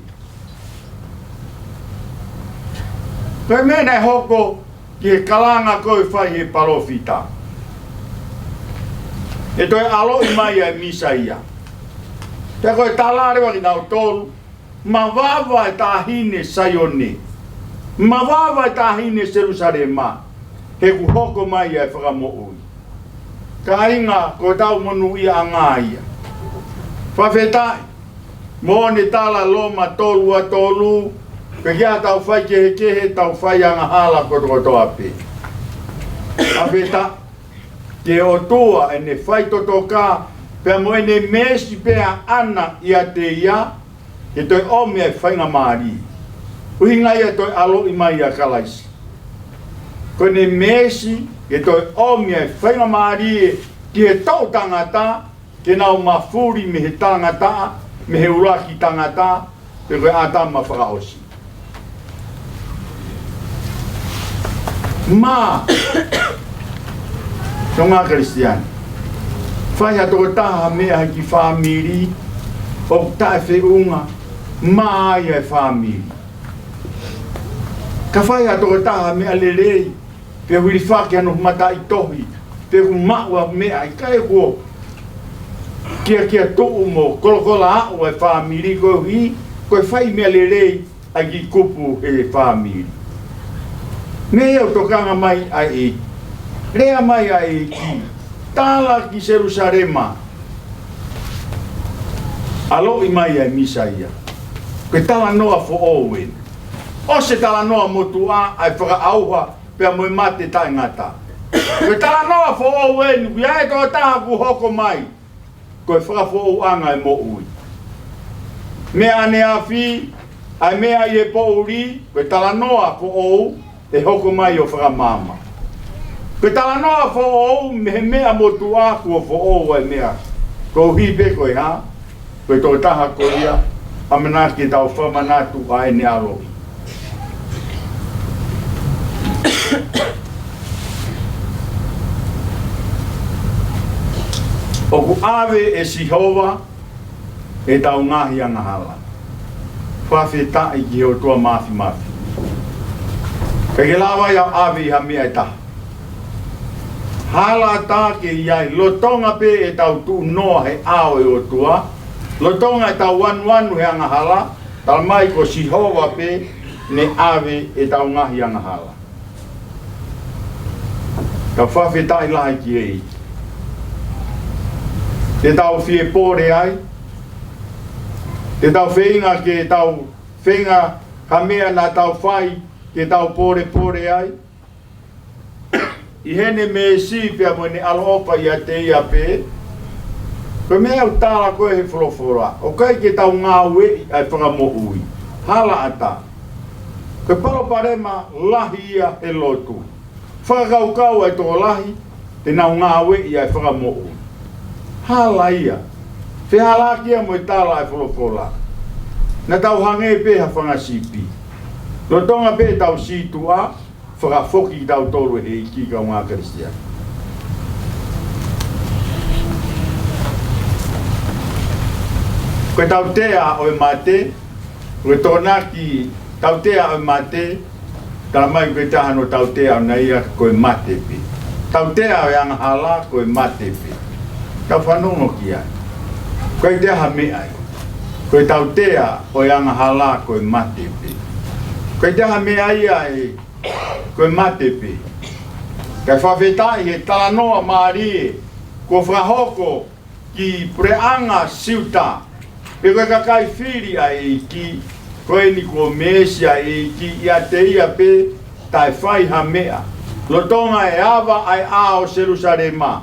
Ko e meʻa naʻe hoko ki he kalanga ko ē fai ʻe he palōfita, ʻe toe ʻaloʻi mai ʻa e Mīsaia. Pea ko e tala leva kinautolu, mavava e taʻahine Saione, mavava e taʻahine Selusalema, he ʻoku hoko mai ʻa e Fakamoʻui. Kāinga, ko ʻetau monūʻiaʻanga ia. Fakafetaʻi, mo ʻene tala Loma tolu ua tolu, pea ʻikai ke tau fai kehekehe, tau fai angahala kotokotoa pē. Fakafetaʻi ki he ʻOtua ʻene faitotoka, pea mo ʻene meesi pē ʻaʻana ʻiate ia, ke toe ʻomi ʻa e faingamālie. ʻUhinga ia e toe ʻaloʻi mai ʻa Kalaisi. Ko ʻene meesi ke toe ʻomi ʻa e faingamālie ki he toʻu tangata, ke nau mafuli mei he tangata, mei he ʻuluaki tangata, pe ko e ʻĀtama fakaʻosi. Mā, Tonga Kalisitiane, fai ha tokotaha ha meʻa ki he fāmili, ʻoku taʻefeʻunga, mā ai ʻa e fāmili. Ka fai ha tokotaha ha meʻa lelei, pe hilifaki hano mataʻitohi, pe ʻoku maʻu ha meʻa, ʻikai, kuo kiakia tuʻu mo kolokola aʻu ʻa e fāmili koeʻuhi ko e fai meʻa lelei ʻa e kiʻi kupu he fāmili. Meʻa ia ʻoku tokanga mai ai, lea mai ai ki, tala ki Selusalema, ʻaloʻi mai ʻa e Mīsaia. Ko e talanoa foʻou eni. ʻOsi e talanoa motuʻa ʻa e fakaʻauha pea mo e mate taʻengata. Ko e talanoa foʻou eni, ʻoku ʻi ai e tokotaha kuo hoko mai. Ko e fakafoʻouʻanga e moʻui. Meʻa ʻaneafi, ʻa e meʻa ʻi he poʻuli, ko e talanoa foʻou, ʻe hoko mai ʻo fakamaama. Ko e talanoa foʻou, mei he meʻa motuʻa kuo foʻou ʻa e meʻa. Koeʻuhi pē ko e hā, ko e tokotaha ko ia, ʻamanaki ke tau fakamanatu ʻa ʻene ʻaloʻi. ʻOku ʻave ʻe Sihova ʻetau ngaahi angahala. Fakafetaʻi ki he ʻOtua Māfimafi. ʻIkai ke lava ia ʻo ʻave ʻi ha meʻa ʻe taha. Hala ʻatā ke ʻi ai, lolotonga pē ʻetau tuʻunoa he ʻao ʻo e ʻOtua, lolotonga ʻetau anuanu he angahala, tala mai ko Sihova pē ne ʻave ʻetau ngaahi angahala. Tau fakafetaʻi lahi ki ai. Te tau fie pole ai, te tau feinga ke tau feinga ha meʻa naʻa tau fai, ke tau polepole ai. ʻI heʻene meesi pea mo ʻene ʻaloʻofa ʻiate ia pē. Ko e meʻa ʻoku tala ko ē he folofola, ʻoku ʻikai ke tau ngāueʻi ʻa e fakamoʻui. Hala ʻatā. Ko e palopalema lahi ia he lotu. Fakakaukau ʻa e tokolahi, te nau ngāueʻi ʻa e fakamoʻui. Hala ia. Fehālaaki ia mo e tala ʻa e folofola. Naʻa tau hangē pē ha fanga sipi. Lolotonga pē ʻetau sītuʻa, fakafoki kitautolu ʻe he ʻEiki, kāinga Kalisitiane. Ko e tautea ʻo e mate, ko e tokonaki tautea ʻo e mate, tala mai ko e taha hono tautea ʻona ia ko e mate pē. Tautea ʻo e angahala ko e mate pē. Tau fanongo ki ai. ʻIkai toe ʻi ai ha meʻa ia. Ko e tautea ʻo e angahala ko e mate pē. ʻIkai toe ʻi ai ha meʻa ia ʻe, ko e mate pē. Kae fakafetaʻi he talanoa mālie kuo fakahoko ki he puleʻanga Siuta, pe ko e kakai fili ʻa e ʻEiki, ko eni kuo meesi ʻa e ʻEiki ʻiate ia pē, taʻe fai ha meʻa. Lolotonga e ava ʻa e ʻā ʻo Selusalema.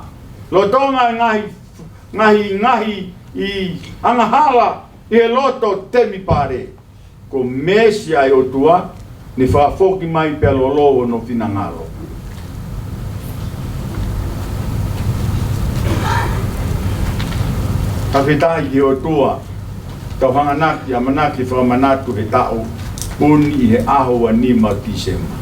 Lolotonga e ngaahi, ngaahi, ngaahi angahala ʻi he loto temipale. Ko Mesia ʻa e ʻOtua, ne fakafoki mai pea lolou hono finangalo. Fakafetaʻi ki he ʻOtua, tau hanganaki, ʻamanaki fakamanatu he taʻu ko eni ʻi he ʻaho ua nima ʻo Tīsema.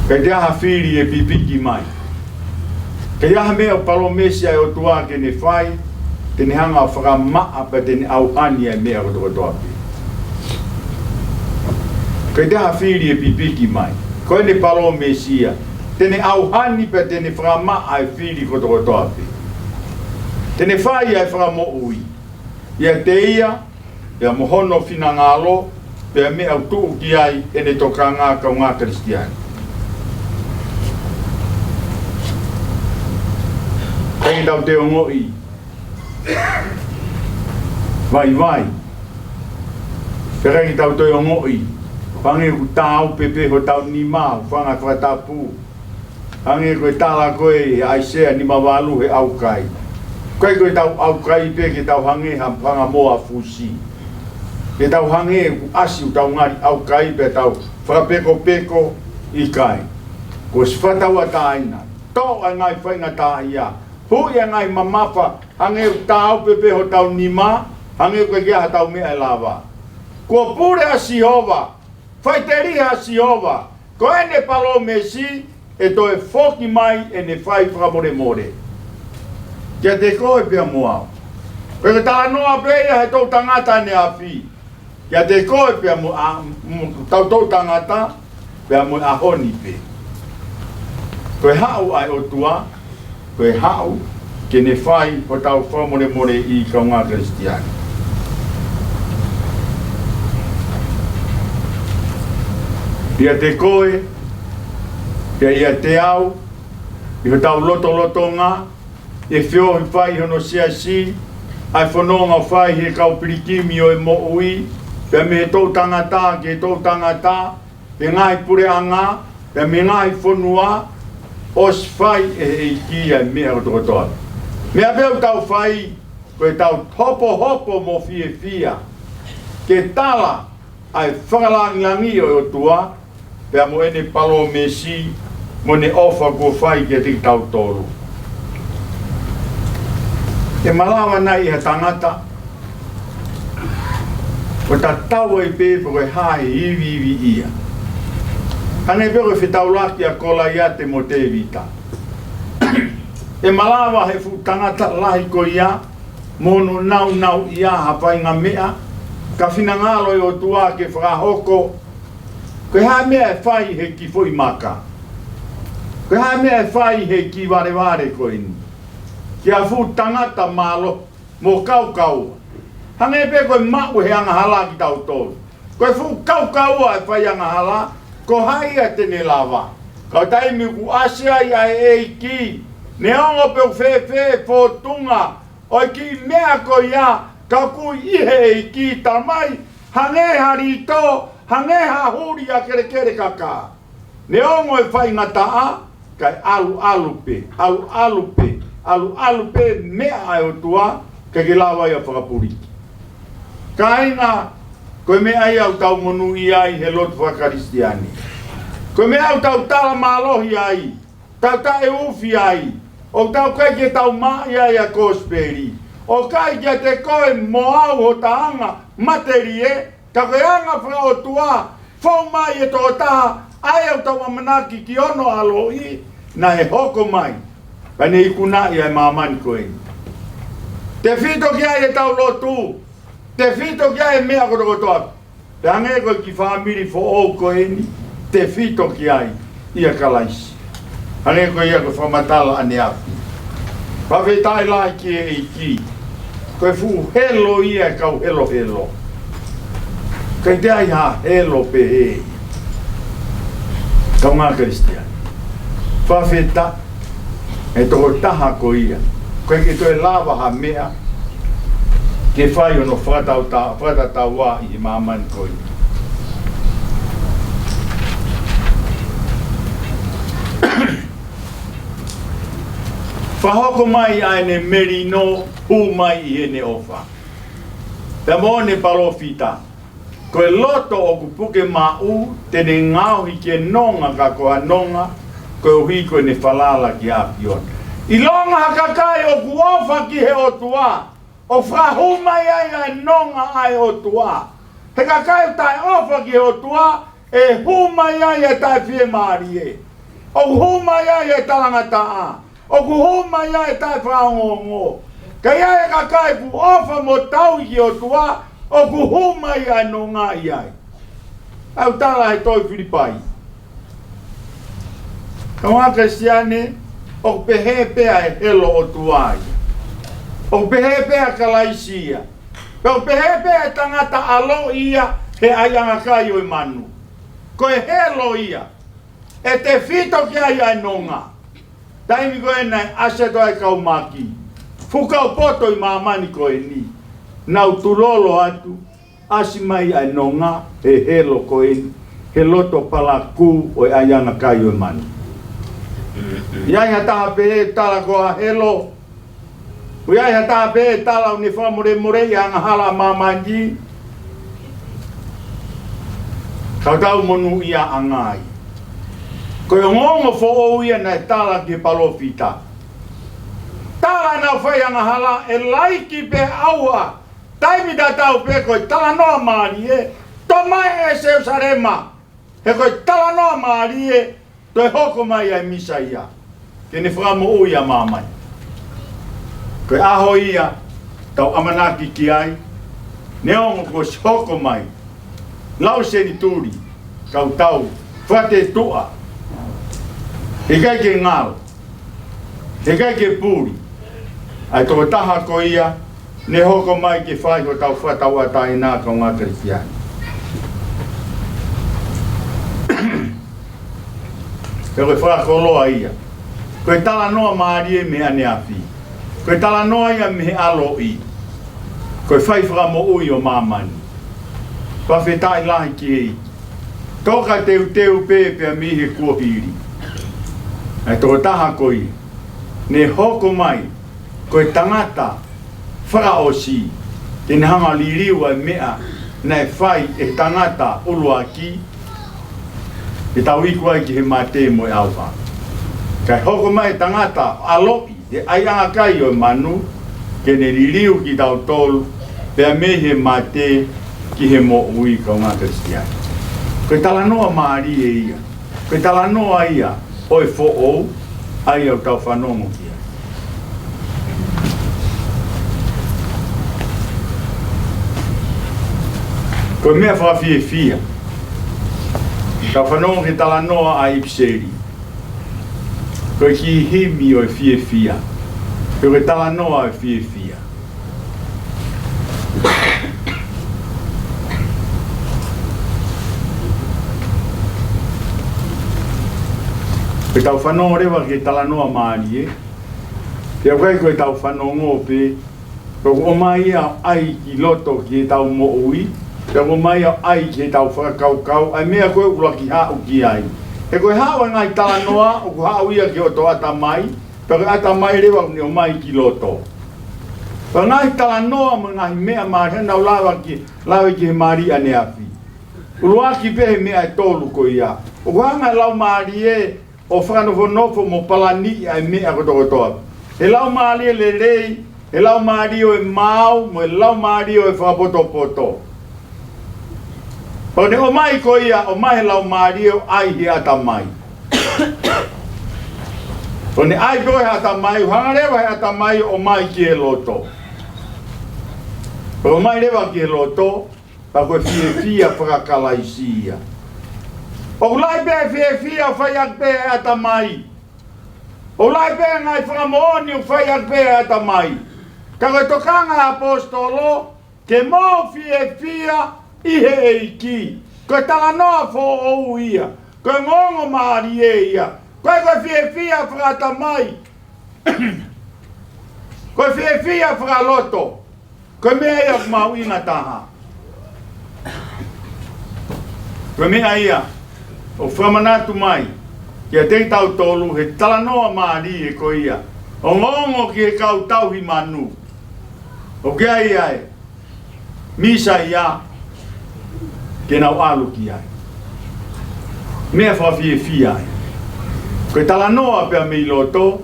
Kae ʻi ai ha fili ʻe pipiki mai. Kae ʻi ai ha meʻa ʻoku palōmesi ʻa e ʻOtua ke ne fai, te ne hanga ʻo fakamaʻa pea te ne ʻauhani ʻa e meʻa kotokotoa pē. Kae ʻi ai ha fili ʻe pipiki mai. Ko ʻene palōmesi ia, te ne ʻauhani pea te ne fakamaʻa ʻa e fili kotokotoa pē. Te ne fai ʻa e fakamoʻui ʻiate ia, pea mo hono finangalo, pea meʻa ʻoku tuʻu ki ai ʻene tokanga kaungā Kalisitiane. ʻIkai ke tau toe ongoʻi vaivai. Pea ʻikai ke tau toe ongoʻi hangē ʻoku tāupepe hotau nima, hūfanga he fakatapu. Hangē ko e tala ko ē ʻa ʻAisea nima valu he ʻaukai. ʻIkai ko ʻetau ʻaukai pē ke tau hangē ha fanga moa fusi. Ke tau hangē ʻoku ʻasi ʻetau ngali ʻaukai pea tau fakapekopeko, ʻikai. Kuo ʻosi fakatauʻatāina. Toʻo ʻa e ngaahi faingataʻaʻia. Huʻi ʻa e ngaahi mamafa. Hangē ʻoku tāupepe hotau nima. Hangē ʻoku ʻikai ke ʻi ai haʻatau meʻa ʻe lava. Kuo pule ʻa Sihova. Faʻiteliha ʻa Sihova, ko ʻene palōmesi ʻe toe foki mai ʻene fai fakamolemole kiate koe pea mo au. Ko e talanoa pē ia he toʻutangata ʻaneafi, kiate koe pea mo a, mo, tau toʻutangata, pea mo e ʻaho ni pē. Ko e haʻu ʻa e ʻOtua, ko e haʻu ke ne fai hotau fakamolemoleʻi kaungā Kalisitiane. ʻIate koe, pea ʻiate au, ʻi hotau lotolotonga, ʻe feohi fai hono siasi, ʻa e fononga ʻoku fai he kau pilikimi ʻo e moʻui, pea mei he toʻutangata ki he toʻutangata, he ngaahi puleʻanga, pea mei he ngaahi fonua, ʻosi fai ʻe he ʻEiki ʻa e meʻa kotokotoa. Meʻa pē ʻoku tau fai, ko ʻetau hopohopo mo fiefia ke tala ʻa e fakalangilangi ʻo e ʻOtua, pea mo ʻene palōmesi, mo ʻene ʻofa kuo fai kiate kitautolu. ʻE malava nai ʻe ha tangata ʻo tatau ai pē pe ko e hā e ivi ʻe ivi ia? Hangē pē ko e fetaulaki ʻa Kolaiate mo Tēvita. ʻE malava he fuʻu tangata lahi ko ia mo hono nāunauʻia ha faʻahinga meʻa, ka finangalo e ʻOtua ke fakahoko. Ko e hā e meʻa ʻe fai he kiʻi foʻi maka? Ko e hā e meʻa ʻe fai he kiʻi valevale ko eni? Ki ha fuʻu tangata mālohi mo kaukaua. Hangē pē ko e maʻu he angahala kitautolu. Ko e fuʻu kaukaua ʻe fai angahala, ko hai ia te ne lava? Ka ko e taimi ʻoku ʻasi ai ʻa e ʻEiki, neongo pe ʻoku fēfē e fōtunga ʻo e kiʻi meʻa ko ia, ka ʻoku ʻi he ʻEiki. Talamai, hangē ha lito, hangē ha huli ʻa e kelekele kakā. Neongo e faingataʻa, kae ʻaluʻalu pē, ʻaluʻalu pē, ʻaluʻalu pē meʻa ʻa e ʻOtua, ʻikai ke lava ia ʻo fakapuliki. Kāinga, ko e meʻa ia ʻoku tau monūʻia ai he lotu fakakalisitiane. Ko e meʻa ʻoku tau tala mālohi ai, tau taʻeufi ai, ʻoku tau ʻikai ke tau maʻu ia ʻa e kosipeli. ʻOku ʻikai kiate koe mo au hota anga matelie, ka ko e anga fakaʻotua, fou mai e tokotaha, ʻa ia ʻoku tau ʻamanaki ki hono ʻaloʻi, naʻe hoko mai, pea ne ikunaʻi ʻa e māmani ko eni. Tefito ki ai ʻetau lotu, tefito ki ai e meʻa kotokotoa. Pea hangē ko e kiʻi fāmili foʻou ko eni, tefito ki ai ʻia Kalaisi. Hangē ko ia ko e fakamatala ʻaneafi. Fakafetaʻi lahi ki he ʻEiki. Ko e fuʻu helo ia e kau helohelo. ʻIkai toe ʻi ai ha helo pehē ia, kaungā Kalisitiane. Fakafetaʻi e tokotaha ko ia. ʻIkai ke toe lava ha meʻa ke fai hono fakatauta-, fakatatau ʻi he māmani ko eni. Fakahoko mai ʻa ʻene melino, hū mai ʻi heʻene ʻofa. Pea mo ʻene palōfita. Ko e loto ʻoku puke maʻu, te ne ngaohi ke nonga ka ko ha nonga, koeʻuhi ko ʻene falala ki he ʻAfiona. ʻIlonga ha kakai ʻoku ʻofa ki he ʻOtua, ʻoku fakahū mai ai ʻa e nonga ʻa e ʻOtua. He kakai taʻeʻofa ki he ʻOtua, ʻe hū mai ai ʻa e taʻefiemālie. ʻOku hū mai ai ʻa e talangataʻa. ʻOku hū mai ai ʻa e taʻefakaongoongo. Ka ʻi ai e kakai ʻoku ʻofa mo tauhi ki he ʻOtua, ʻoku hū mai ʻa e nonga ʻi ai. ʻOku tala he tohi Filipai. Kāinga Kalisitiane, ʻoku pehē pē ʻa e helo ʻOtua ia. ʻOku pehē pē ʻa Kalaisi ia. Pea ʻoku pehē pē ʻa e tangata ʻaloʻi ia he ʻaiʻanga kai ʻo e manu. Ko e helo ia. ʻE tefito ki ai ʻa e nonga. Taimi ko ē naʻe ʻasi atu ai e kau Maki. Fuʻu kau poto ʻi māmani ko eni. Nau tulolo atu, ʻasi mai ʻa e nonga he helo ko eni, he loto palakū ʻo e ʻaiʻanga kai ʻo e manu. ʻI ai ha taha pē ʻe tala ko ha helo, ʻoku ʻi ai ha taha pē ʻe tala ʻoku ne fakamolemoleʻi ʻa e angahala ʻa māmani. Ka tau monūʻiaʻanga ai. Ko e ongoongo foʻou ia naʻe tala ki he palōfita. Tala naʻa nau fai angahala, ʻe laiki pē ʻaua. Taimi tatau pē ko e talanoa mālie. Tō mai ʻe Selusalema. He ko e talanoa mālie. Toe hoko mai ʻa e Mīsaia ke ne fakamoʻui ʻa māmani. Ko e ʻaho ia tau ʻamanaki ki ai, neongo kuo ʻosi hoko mai lau senituli, ka ʻoku tau fakatetuʻa, ʻikai ke ngalo, ʻikai ke puli ʻa e tokotaha ko ia ne hoko mai ke fai hotau fakatauʻatāina, kāinga Kalisitiane. Pea ko e fakakoloa ia. Ko e talanoa mālie mei he ʻaneafi. Ko e talanoa ia mei he ʻaloʻi. Ko e fai fakamoʻui ʻo māmani. Fakafetaʻi lahi ki he ʻEiki. Toka teuteu pē pea mei he kuohili. ʻA e tokotaha ko ia ne hoko mai ko e tangata fakaʻosi, ke ne hanga ʻo liliu ʻa e meʻa naʻe fai ʻe he tangata ʻuluaki, ʻe tau iku ai ki he mate mo e ʻauha. Kae hoko mai e tangata ʻaloʻi he ʻaiʻanga kai ʻo e manu, ke ne liliu kitautolu, pea mei he mate ki he moʻui, kāinga Kalisitiane. Ko e talanoa mālie ia. Ko e talanoa ia ʻo e foʻou, ʻa ia ʻoku tau fanongo ki ai. Ko e meʻa fakafiefia. Tau fanongo ki he talanoa ʻa e ʻipiseli. Ko e kiʻi himi ʻo e fiefia. Ko e talanoa ʻo e fiefia. Pea tau fanongo leva ki he talanoa mālie. Pea ʻoku ʻikai ko e tau fanongo pē, ka ʻoku ʻomai ia ʻo ʻai ki loto ki heʻetau moʻui, pea ʻoku ʻomai ia ʻo ʻai ki heʻetau fakakaukau, ʻa e meʻa ko ē ʻoku ʻuluaki haʻu ki ai. He ko e haʻu ʻa e ngaahi talanoa, ʻoku haʻu ia ki hoto ʻatamai, pea ko e ʻatamai leva ʻoku ne ʻomai ki loto. Pea ngaahi talanoa mo e ngaahi meʻa mālie, naʻa nau lave ki, lave ki he mali ʻaneafi. ʻUluaki pē he meʻa ʻe tolu ko ia. ʻOku hanga ʻe he Laumālie ʻo fakanofonofo mo palaniʻi ʻa e meʻa kotokotoa. He laumālie lelei, he laumālie ʻo e maau, mo e laumālie ʻo e fakapotopoto. ʻO ne ʻomai ko ia, ʻomai he laumālie ʻo ʻai he ʻatamai. ʻO ne ʻai ko ē he ʻatamai, ʻo hanga leva he ʻatamai ʻo ʻomai ki he loto. ʻO ʻomai leva ki he loto, pea ko e fiefia fakakalaisi ia. ʻOku lahi pē fiefia ʻoku fai ʻaki pē ʻe he ʻatamai. ʻOku lahi pē ngaahi fakamoʻoni ʻoku fai ʻaki pē ʻe he ʻatamai. Ka ko e tokanga ʻa e ʻaposetolo, ke mou fiefia ʻi he ʻEiki. Ko e talanoa foʻou ia. Ko e ongoongo mālie ia. Ko e, ko e fiefia fakaʻatamai. Ko e fiefia fakaloto. Ko e meʻa ia ʻoku mahuʻinga taha. Ko e meʻa ia ʻoku fakamanatu mai kiate kitautolu he talanoa mālie ko ia, ongoongo ki he kau tauhi manu. ʻOku ʻi ai ʻa e Mīsaia ke nau ʻalu ki ai. Meʻa fakafiefia ia. Ko e talanoa pea mei loto,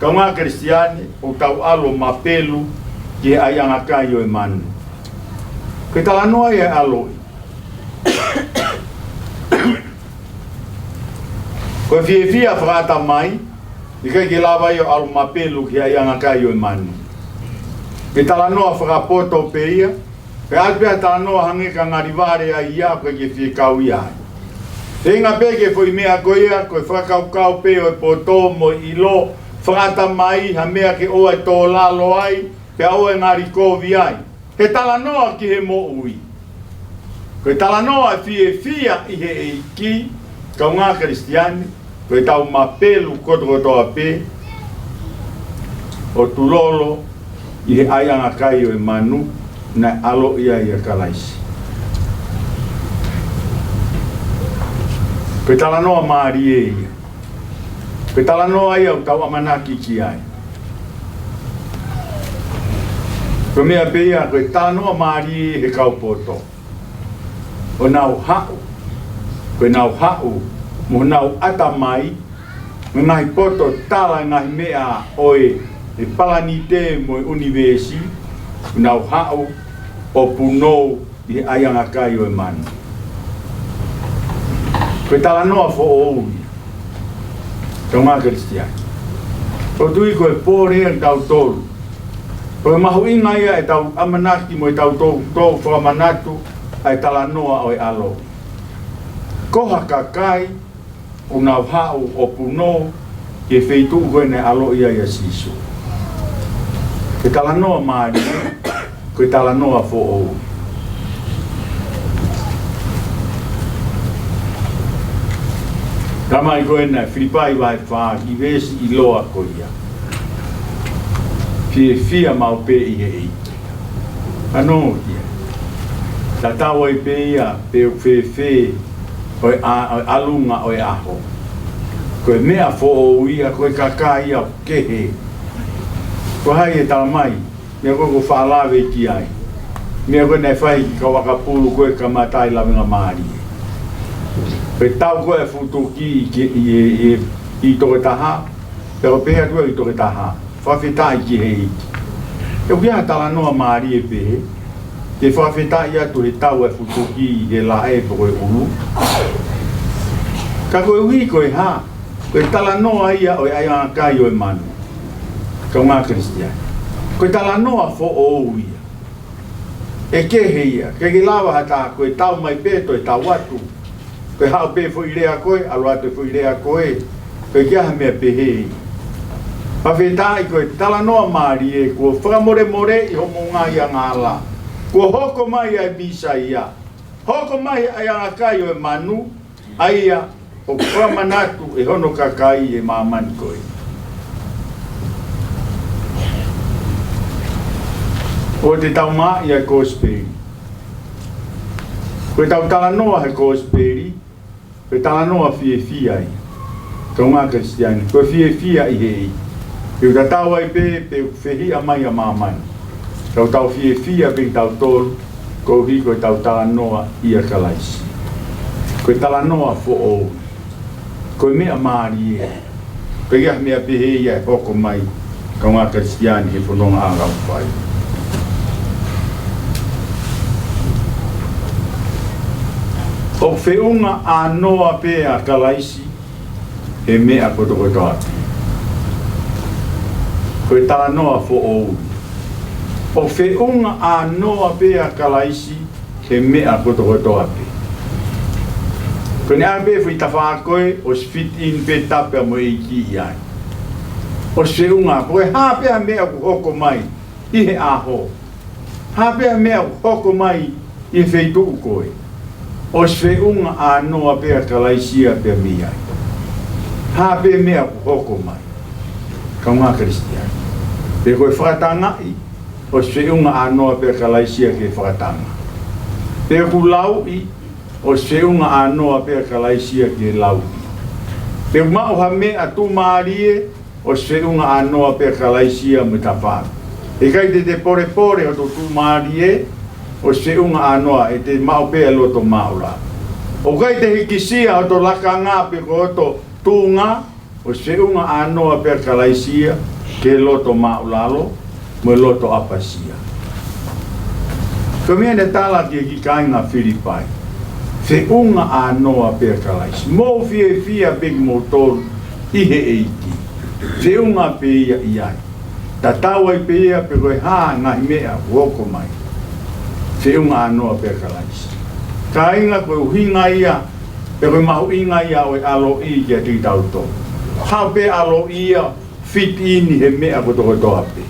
kaungā Kalisitiane, ʻoku tau ʻalu ʻo mapelu ki he ʻaiʻanga kai ʻo e manu. Ko e talanoa ia ʻa e ʻaloʻi. Ko e fiefia fakaʻatamai, ʻikai ke lava ia ʻo ʻalu mapelu ki he ʻaiʻanga kai ʻo e manu. Ko e talanoa fakapoto pē ia, pea ʻalu pē ʻa e talanoa hangē ka ngali vale ai ia, ʻikai ke fie kau ia ai. Feinga pē ke foʻi meʻa ko ia, ko e fakakaukau pē ʻo e poto mo e ʻilo fakaʻatamai, ha meʻa ke ʻoua ʻe tō lalo ai, pea ʻoua ʻe ngali kovi ai. He talanoa ki he moʻui. Ko e talanoa fiefia ʻi he ʻEiki, kaungā Kalisitiane, ko e tau mapelu kotokotoa pē ʻo tulolo ʻi he ʻaiʻanga kai ʻo e manu naʻe ʻaloʻi ai ʻa Kalaisi. Ko e talanoa mālie ia. Ko e talanoa ia ʻoku tau ʻamanaki ki ai. Ko e meʻa pē ia, ko e talanoa mālie he kau poto. ʻO nau haʻu, ko e nau haʻu mo nau ʻatamai, mo e ngaahi poto tala e ngaahi meʻa ʻo e, e palanite mo e ʻunivēsi, ʻo nau haʻu ʻo punou ʻi he ʻaiʻanga kai ʻo e manu. Ko e talanoa foʻou ia, kaungā Kalisitiane. ʻOku ou tui ko e pole ia ʻa kitautolu. Ko e mahuʻinga ia ʻetau ʻamanaki mo ʻetau toutou fakamanatu ʻa e talanoa ʻo e ʻaloʻi. Ko ha kakai ʻoku nau haʻu ʻo punou ki he feituʻu ko ē naʻe ʻaloʻi ai ʻa Sīsū. Ko e talanoa mālie, ko e talanoa foʻou. Talamai ko ena ʻe Filipai vahe fā ki he veesi ʻiloa ko ia. Fiefia maʻu pē ʻi he ʻEiki. Ano kia. Tatau ai pē ia pe ʻoku fēfē ʻo e ʻa-, ʻo e ʻalunga ʻo e ʻaho. Ko e meʻa foʻou ia, ko e kakai ia ʻoku kehe. Ko hai ʻe talamai, meʻa ko ē ʻoku faʻa lave ki ai. Meʻa ko ē naʻe fai ki he kau ʻakapulu ko ē ka matai lavengamālie. Ko e tau ko ē fuʻu tuki ʻi ke-, ʻi, ʻi, ʻi, ʻi toko taha, pea ko e pehē atu ʻi toko taha. Fakafetaʻi ki he ʻEiki. He ʻoku ʻi ai ha talanoa mālie pehē, ke fakafetaʻi atu he tau ʻa e fuʻu tuki ʻi he laʻe pe ko e ʻulu. Ka koeʻuhi ko e hā, ko e talanoa ia ʻo e ʻaiʻanga kai ʻo e manu. Kaungā Kalisitiane. Ko e talanoa foʻou ia. ʻE kehe ia, ke ke lava ha taha ko e tau mai pē toe tau atu. Ko e haʻu pē foʻi lea ko ē, ʻalu atu e foʻi lea ko ē, ko e ʻikai ha meʻa pehē. Fakafetaʻi ko e talanoa mālie, kuo fakamolemoleʻi homou ngaahi angahala. Kuo hoko mai ʻa e Mīsaia. Hoko mai ʻa e ʻaiʻanga kai ʻo e manu, ʻa ia ʻoku fakamanatu ʻe hono kakai ʻi he māmani ko ē. ʻOua te tau maʻi ʻa e kosipeli. Ko e tau talanoa he kosipeli, ko e talanoa fiefia ia. Kaungā Kalisitiane, ko e fiefia ʻi he ʻEiki. He ʻoku tatau ai pē, pe ʻoku fehiʻa mai ʻa māmani. Tau tau fiefia pē kitautolu, koeʻuhi ko e tau talanoa ʻia Kalaisi. Ko e talanoa foʻou. Ko e meʻa mālie. Ko e ʻikai ha meʻa pehē ia ʻe hoko mai, kaungā Kalisitiane he fononga ʻa e lau fai. ʻOku feʻunga ʻānoa pē ʻa Kalaisi he meʻa kotokotoa pē. Ko e talanoa foʻou. ʻOku feʻunga ʻānoa pē ʻa Kalaisi he meʻa kotokotoa pē. Ko ʻene ʻai pē foʻi tafaʻaki ko ē, ʻosi fit in pē tapu mo e ʻEiki ʻi ai. ʻOsi feʻunga, ko e hā pē ha meʻa ʻoku hoko mai ʻi he ʻaho. Hā pē ha meʻa ʻoku hoko mai ʻi he feituʻu ko ē. ʻOsi feʻunga ʻānoa pē ʻa Kalaisi ia pea mei ai. Hā pē meʻa ʻoku hoko mai. Kaungā Kalisitiane. Pe ko e fakatangaʻi, ʻosi feʻunga ʻānoa pē ʻa Kalaisi ia ki he fakatanga. Pe ʻoku lauʻi, ʻosi feʻunga ʻānoa pē ʻa Kalaisi ia ki he lauʻi. Pe ʻoku maʻu ha meʻa tuʻumālie, ʻosi feʻunga ʻānoa pē ʻa Kalaisi ia mo e tafaʻaki. ʻIkai te te polepole hoto tuʻumālie, ʻosi feʻunga ʻānoa, ʻe te maʻu pē ʻa e loto māʻulalo. ʻOku ʻikai te hikisia hoto lakanga pe ko hoto tuʻunga, ʻosi feʻunga ʻānoa pē ʻa Kalaisi ia ki he loto māʻulalo mo e loto ʻapasia. Ko e meʻa naʻe tala ki he kāinga Filipai. Feʻunga ʻānoa pē ʻa Kalaisi. Mou fiefia pē kimoutolu ʻi he ʻEiki. Feʻunga pē ia ʻi ai. Tatau ai pē ia pe ko e hā e ngaahi meʻa ʻoku hoko mai. Feʻunga ʻānoa pē ʻa Kalaisi. Kāinga, ko e ʻuhinga ia, pe ko e mahuʻinga ia ʻo e ʻaloʻi kiate kitautolu. Haʻu pē ʻaloʻi ia, fit in he meʻa kotokotoa pē.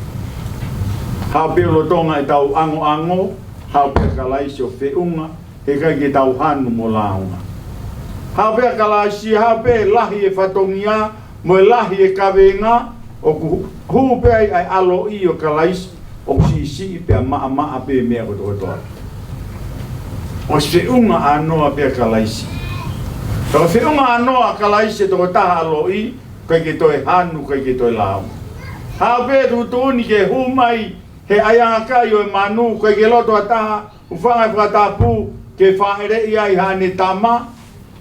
Haʻu pē lolotonga ʻetau ʻangoʻango, haʻu pē ʻa Kalaisi ʻo feʻunga, heʻikai ke tau hanu mo lāunga. Haʻu pē ʻa Kalaisi, haʻu pē lahi e fatongia, mo e lahi e kavenga, ʻoku hū pē ai ʻa e ʻaloʻi ʻo Kalaisi, ʻoku siʻisiʻi pea maʻamaʻa pē meʻa kotokotoa. ʻOsi feʻunga ʻānoa pē ʻa Kalaisi. Ka feʻunga ʻānoa ʻa Kalaisi e tokotaha ʻaloʻi, ʻikai ke toe hanu, ʻikai ke toe lāunga. Haʻu pē tuʻutuʻuni ke hū mai he ʻaiʻanga kai ʻo e manu, ʻikai ke loto ha taha, hūfanga he fakatapu, ke fāʻeleʻi ai haʻane tama,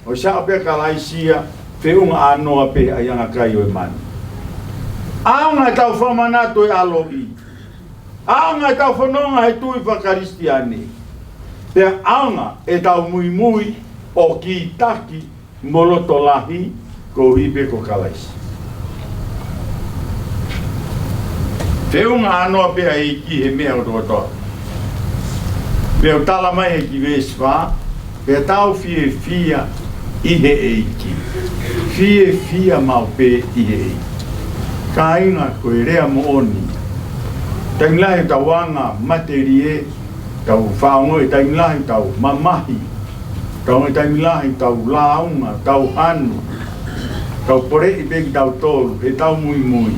ʻosi haʻu pē ʻa Kalaisi ia, feʻunga ʻānoa pē he ʻaiʻanga kai ʻo e manu. ʻAonga ʻetau fakamanatu e ʻaloʻi. ʻAonga ʻetau fononga he tui fakakalisitiane. Pea ʻaonga ʻetau muimui ʻo kītaki mo loto lahi koeʻuhi pē ko Kalaisi. Feʻunga ʻānoa pē ʻa e ʻEiki he meʻa kotokotoa. Pea ʻoku tala mai he kiʻi veesi fā, pea tau fiefia ʻi he ʻEiki. Fiefia maʻu pē ʻi he ʻEiki. Kāinga, ko e lea moʻoni. Taimi lahi ʻoku tau anga matelie, tau faʻa ongoʻi, taimi lahi ʻoku tau mamahi, tau ongoʻi taimi lahi ʻoku tau lāunga, tau hanu, tau poleʻi pē kitautolu, heʻetau muimui.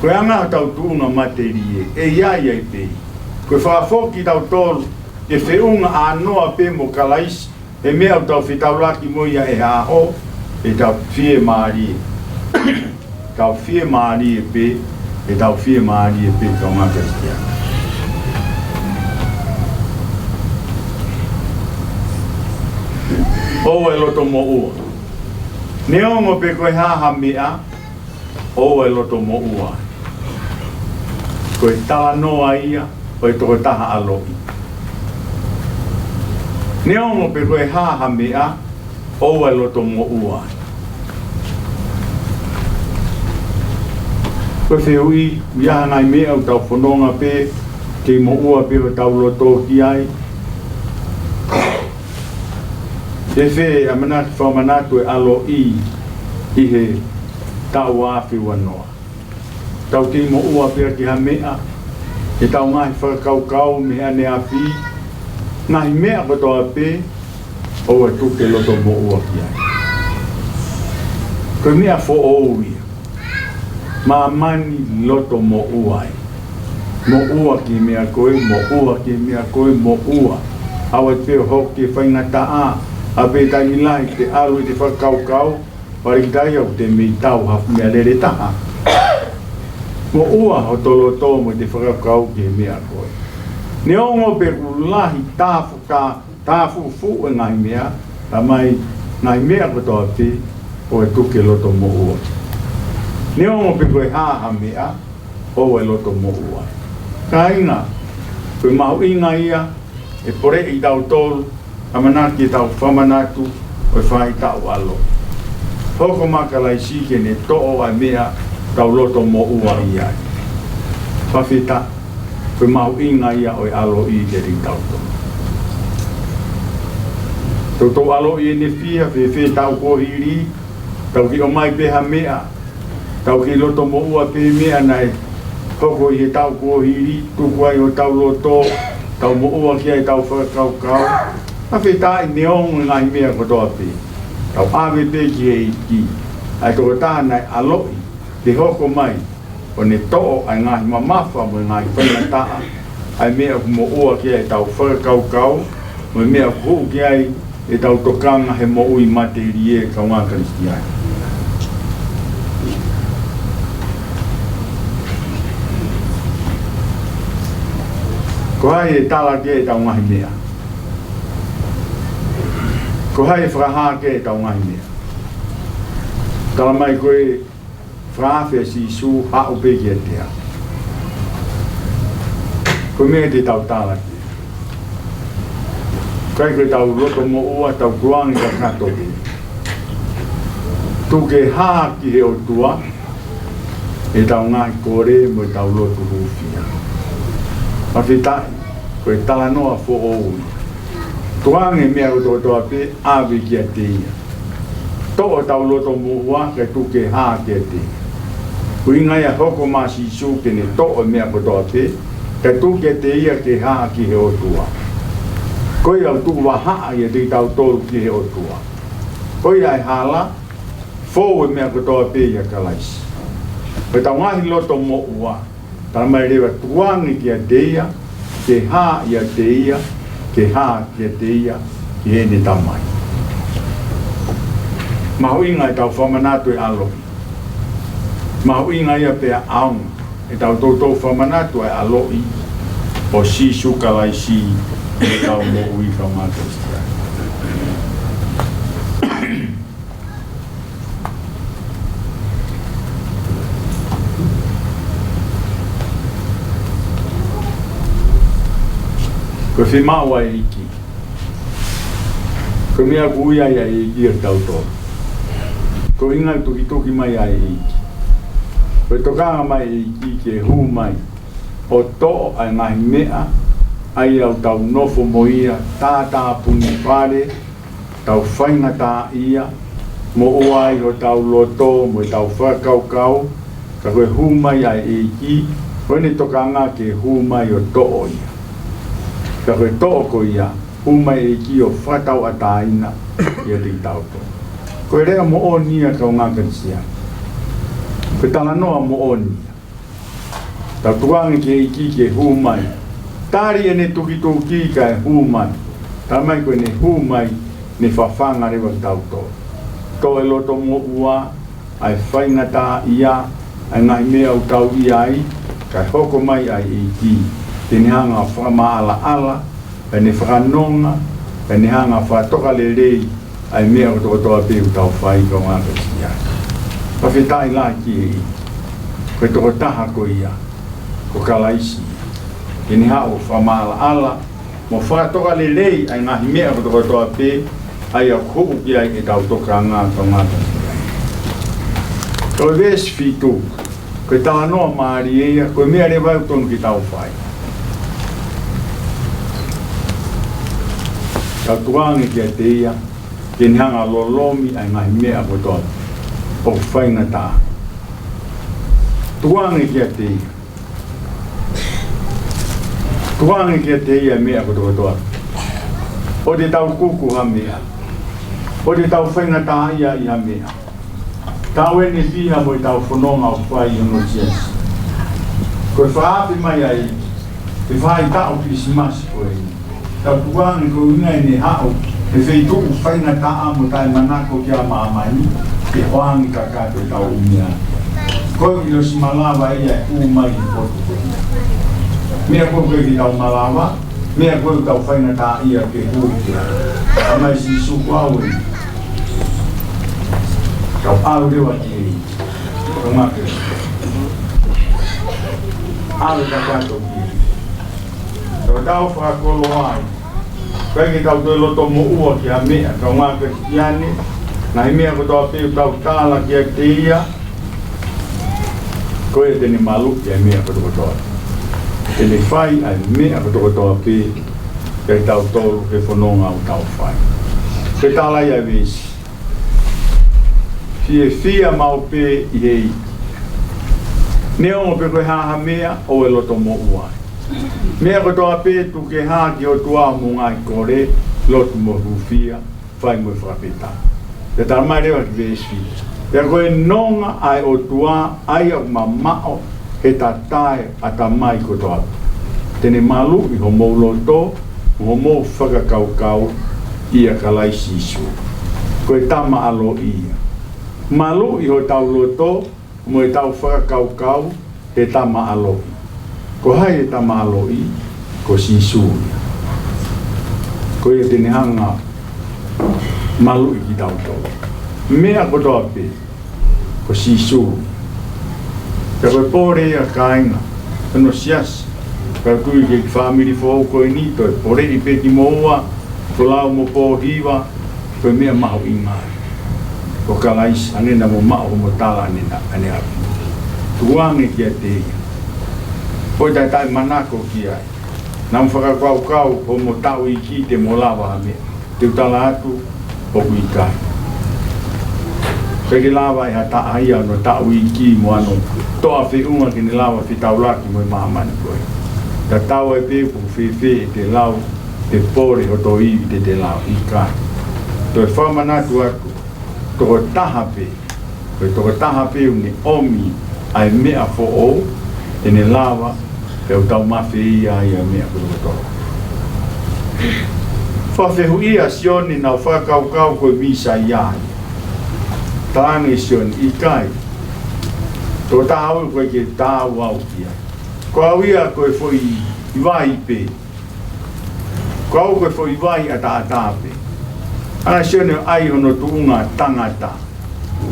Ko e anga hotau tuʻunga matelie, ʻe ʻi ai ai pē. Ko e fakafoki kitautolu ke feʻunga ʻānoa pē mo Kalaisi, he meʻa ʻoku tau fetaulaki mo ia he ʻaho, ʻetau fiemālie. Tau fiemālie pē, ʻetau fiemālie pē, kāinga Kalisitiane. ʻOua ʻe loto moʻua. Neongo pe ko e hā ha meʻa, ʻoua ʻe loto moʻua. Ko e talanoa ia ʻo e tokotaha ʻaloʻi. Neongo pe ko e hā ha meʻa, ʻoua ʻe loto moʻua. Ko e fehuʻi, ʻoku ʻi ai ha ngaahi meʻa ʻoku tau fononga pē, kei moʻua pē hotau loto ki ai. Fēfē ʻamanaki fakamanatu e ʻaloʻi ʻi he taʻu ua afe ua noa? Tau kei moʻua pē ki ha meʻa, ʻetau ngaahi fakakaukau mei he ʻaneafi, ngaahi meʻa kotoa pē, ʻoua ʻe tuku ke loto moʻua ki ai. Ko e meʻa foʻou ia. Māmani loto moʻua ai. Moʻua ki he meʻa ko ē, moʻua ki he meʻa ko ē, moʻua. ʻAua pē ʻo hoko ki he faingataʻa, ʻa pē taimi lahi te ʻalu ʻete fakakaukau, pea ʻikai te u te mei tau ha meʻalele taha. Moʻua hoto loto mo ʻete fakakaukau ki he meʻa ko ē. Neongo pe ʻoku lahi tāfuka, tāfufuʻu e ngaahi meʻa, talamai ngaahi meʻa kotoa pē, ʻoua ʻe tuku ke loto moʻua. Neongo pe ko e hā ha meʻa, ʻoua ʻe loto moʻua. Kāinga, ko e mahuʻinga ia, ʻe poleʻi kitautolu, ʻamanaki ke tau fakamanatu, ʻo e faʻahitaʻu ʻaloʻi. Hoko mai ʻa Kalaisi ke ne toʻo ʻa e meʻa ʻoku tau loto moʻua ai. Fakafetaʻi, ko e mahuʻinga ia ʻo e ʻaloʻi kiate kitautolu. Toutou ʻaloʻi ʻene fie, fēfē taʻu kuo hili, tau kiʻi ʻomai pē ha meʻa, tau kei loto moʻua pē meʻa naʻe hoko ʻi he taʻu kuo hili, tuku ai hotau loto, tau moʻua ki ai ʻetau fakakaukau. Fakafetaʻi neongo e ngaahi meʻa kotoa pē. Tau ʻave pē ki he ʻEiki. ʻA e tokotaha naʻe ʻaloʻi, ke hoko mai, ʻo ne toʻo ʻa e ngaahi mamafa mo e ngaahi faingataʻa, ʻa e meʻa ʻoku moʻua ki ai ʻetau fakakaukau, mo e meʻa ʻoku hū ki ai ʻetau tokanga he moʻui matelie, kaungā Kalisitiane. Ko hai ʻe tala ki ai ʻetau ngaahi meʻa? Ko hai ʻe fakahā ki ai ʻetau ngaahi meʻa? Tala mai ko e fakaafe ʻa Sīsū, haʻu pē kiate au. Ko e meʻa te tau tala ki ai. Kae ko ʻetau loto moʻua, tau tukuange kakato pē. Tuku ke hā ki he ʻOtua ʻetau ngaahi kole mo ʻetau lotu hūfia. Fakafetaʻi, ko e talanoa foʻou ia. Tukuange meʻa kotokotoa pē, ʻave kiate ia. Toʻo ʻetau loto moʻua, kae tuku ke hā kiate ia. ʻUhinga ia hoko mai ʻa Sīsū ke ne toʻo e meʻa kotoa pē, kae tuku kiate ia ke hā ki he ʻOtua. Ko ia ʻoku tuku vahaʻa ʻiate kitautolu ki he ʻOtua. Ko ia ʻe hala, fou e meʻa kotoa pē ʻia Kalaisi. Ko ʻetau ngaahi loto moʻua, tala mai leva, tukuange kiate ia, ke hā ʻiate ia, ke hā kiate ia ki heʻene Tamai. Mahuʻinga ʻetau fakamanatu e ʻaloʻi. Mahuʻinga ia pea ʻaonga ʻetau toutou fakamanatu e ʻaloʻi ʻo Sīsū Kalaisi ʻi heʻetau moʻui, kaungā Kalisitiane. Ko e fiemaʻu ʻa e ʻEiki. Ko e meʻa ʻoku ui ai ʻa e ʻEiki ʻa kitautolu. Ko e ʻuhinga e tukituki mai ʻa e ʻEiki. Ko e tokanga mai ʻa e ʻEiki ke hū mai ʻo toʻo ʻa e ngaahi meʻa ʻa ia ʻoku tau nofo mo ia, tātāpuni fale, tau faingataʻaʻia, moʻua ai hotau loto mo ʻetau fakakaukau, ka ko e hū mai ʻa e ʻEiki, ko ʻene tokanga ke hū mai ʻo toʻo ia. Ka ko e toʻo ko ia, hū mai e ʻEiki ʻo fakatauʻatāina ʻiate kitautolu. Ko e lea moʻoni ia, kaungā Kalisitiane. Ko e talanoa moʻoni ia. Tau tukuange ki he ʻEiki ke hū mai. Tali ʻene tukituki kae hū mai. Tala mai ko ʻene hū mai, ne fafanga leva kitautolu. Toʻo e loto moʻua, ʻa e faingataʻaʻia, ʻa e ngaahi meʻa ʻoku tau ʻi ai, kae hoko mai ʻa e ʻEiki ke ne hanga ʻo fakamaʻalaʻala, ʻene fakanonga, ʻene hanga ʻo fakatokalelei ʻa e meʻa kotokotoa pē ʻoku tau fai, kaungā Kalisitiane. Fakafetaʻi lahi ki he ʻEiki. Ko e tokotaha ko ia, ko Kalaisi ia. Ke ne haʻu ʻo fakamaʻalaʻala mo fakatokalelei ʻa e ngaahi meʻa kotokotoa pē ʻa ia ʻoku hū ki ai ʻetau tokanga, kaungā Kalisitiane. Ko e veesi fitu, ko e talanoa mālie ia, ko e meʻa leva ʻoku totonu ke tau fai. Tau tukuange kiate ia ke ne hanga ʻo lolomi ʻa e ngaahi meʻa kotoa ʻoku faingataʻa. Tukuange kiate ia. Tukuange kiate ia e meʻa kotokotoa. ʻOua te tau kuku ha meʻa. ʻOua te tau faingataʻaʻia ʻi ha meʻa. Tau ʻene fiha mo ʻetau fononga ʻoku fai ʻi hono siasi. Ko e fakaafe mai ʻa e ʻEiki, ʻi he faʻahitaʻu Kilisimasi ko eni. Tau tukuange ko e ʻuhinga ʻene haʻu he feituʻu faingataʻa mo taʻemanako ki māmani, ke ʻoange kakato ʻetau ʻumia. Ko e ʻilosi malava ia ʻe hū mai he potu ko ia. Meʻa ko ē ʻoku ʻikai ke tau malava, meʻa ko ē ʻoku tau faingataʻaʻia ke hū ki ai. Tala mai ʻe Sīsū ko au ē. Tau ʻalu leva ki ai. Tau ngāue. ʻAlu kakato ki ai. Tau tau fakakoloa ai. ʻIkai ke tau toe loto moʻua ki ha meʻa, kaungā Kalisitiane, ngaahi meʻa kotoa pē ʻoku tau tala kiate ia, ko ia te ne maluʻi ʻa e meʻa kotokotoa. Te ne fai ʻa e meʻa kotokotoa pē kiate kitautolu he fononga ʻoku tau fai. Ko e tala ia ʻa e veesi. Fiefia maʻu pē ʻi he ʻEiki. Neongo pe ko e hā ha meʻa, ʻoua ʻe loto moʻua ai. Meʻa kotoa pē tuku ke hā ki he ʻOtua hoʻomou ngaahi kole, lotu mo hūfia, fai mo e fakafetaʻi. Pea tala mai leva ki he veesi fitu. Pea ko e nonga ʻa e ʻOtua, ʻa ia ʻoku mamaʻo he tatae ʻatamai kotoa pē. te ne maluʻi homou loto, homou fakakaukau ʻia Kalaisi Sīsū. Ko e tama ʻaloʻi ia. Maluʻi hotau loto mo ʻetau fakakaukau he tama ʻaloʻi. Ko hai e tama ʻaloʻi? Ko Sīsū ia. Ko ia te ne hanga maluʻi kitautolu. Meʻa kotoa pē, ko Sīsū. Pea ko e pole ia, kāinga, hono siasi. Pea ʻoku ou tui ki he fāmili foʻou ko eni, toe poleʻi pē kimoua, folau mo pōhiva, ko e meʻa mahuʻinga ia. Ko Kalaisi, hangē naʻa mo maʻu homo tala ʻanenai, ʻaneafi. Tuku ange kiate ia. ʻOua te ke manako ki ai. Naʻa mo fakakaukau homo taʻu iiki te mo lava ha meʻa. Te u tala atu, ʻoku ʻikai. ʻIkai ke lava ʻe ha taha ia hono taʻu iiki mo hono toʻa feʻunga ke ne lava fetaulaki mo e māmani ko ē. Tatau ai pē pe ʻoku fēfē ʻete lau, pe pole hoto ivi te te lau, ʻikai. Toe fakamanatu atu, tokotaha pē, ko e tokotaha pē ʻoku ne ʻomi ʻa e meʻa foʻou, te ne lava, pea ʻoku tau mafeia ai ʻa e meʻa kotokotoa. Fakafehuʻia ʻa Sione naʻa nau fakakaukau ko e Mīsaia ia. Talaange ʻe Sione, ʻikai. Tokotaha ʻoku ʻikai ke taau au ki ai. Ko au ia ko e foʻi vai pē. Ko au ko e foʻi vai ʻataʻatā pē. Hanga ʻe Sione ʻo ʻai hono tuʻunga tangata.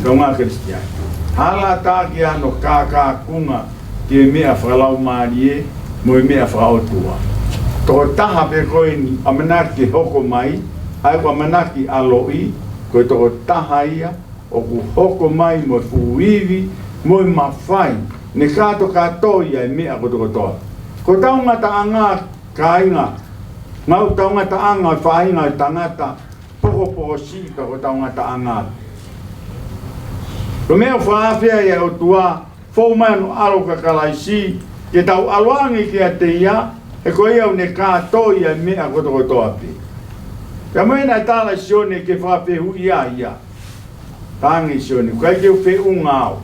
Kaungā Kalisitiane. Hala ʻatā ki hono kākākunga ki he meʻa fakalaumālie mo e meʻa fakaʻotua. Tokotaha pē ko eni ʻamanaki ke hoko mai, ʻa ia ʻoku ʻamanaki ʻaloʻi, ko e tokotaha ia ʻoku hoko mai mo e fuʻu ivi, mo e mafai, ne kātokātoi ʻa e meʻa kotokotoa. Ko ʻetau ngataʻanga, kāinga, ngau ʻetau ngataʻanga, faʻahinga ʻo e tangata, pokopoko siʻi ka ko ʻetau ngataʻanga. Ko e meʻa ʻoku fakaafeʻi ai ʻa e ʻOtua, fou mai hono ʻAlo ko Kalaisi, ke tau ʻalu ange kiate ia, he ko ia ʻoku ne kātoi ʻa e meʻa kotokotoa pē. Pea mo ʻena tala ʻe Sione ke fakafehuʻia ia. Talaange ʻe Sione, ʻoku ʻikai ke u feʻunga au.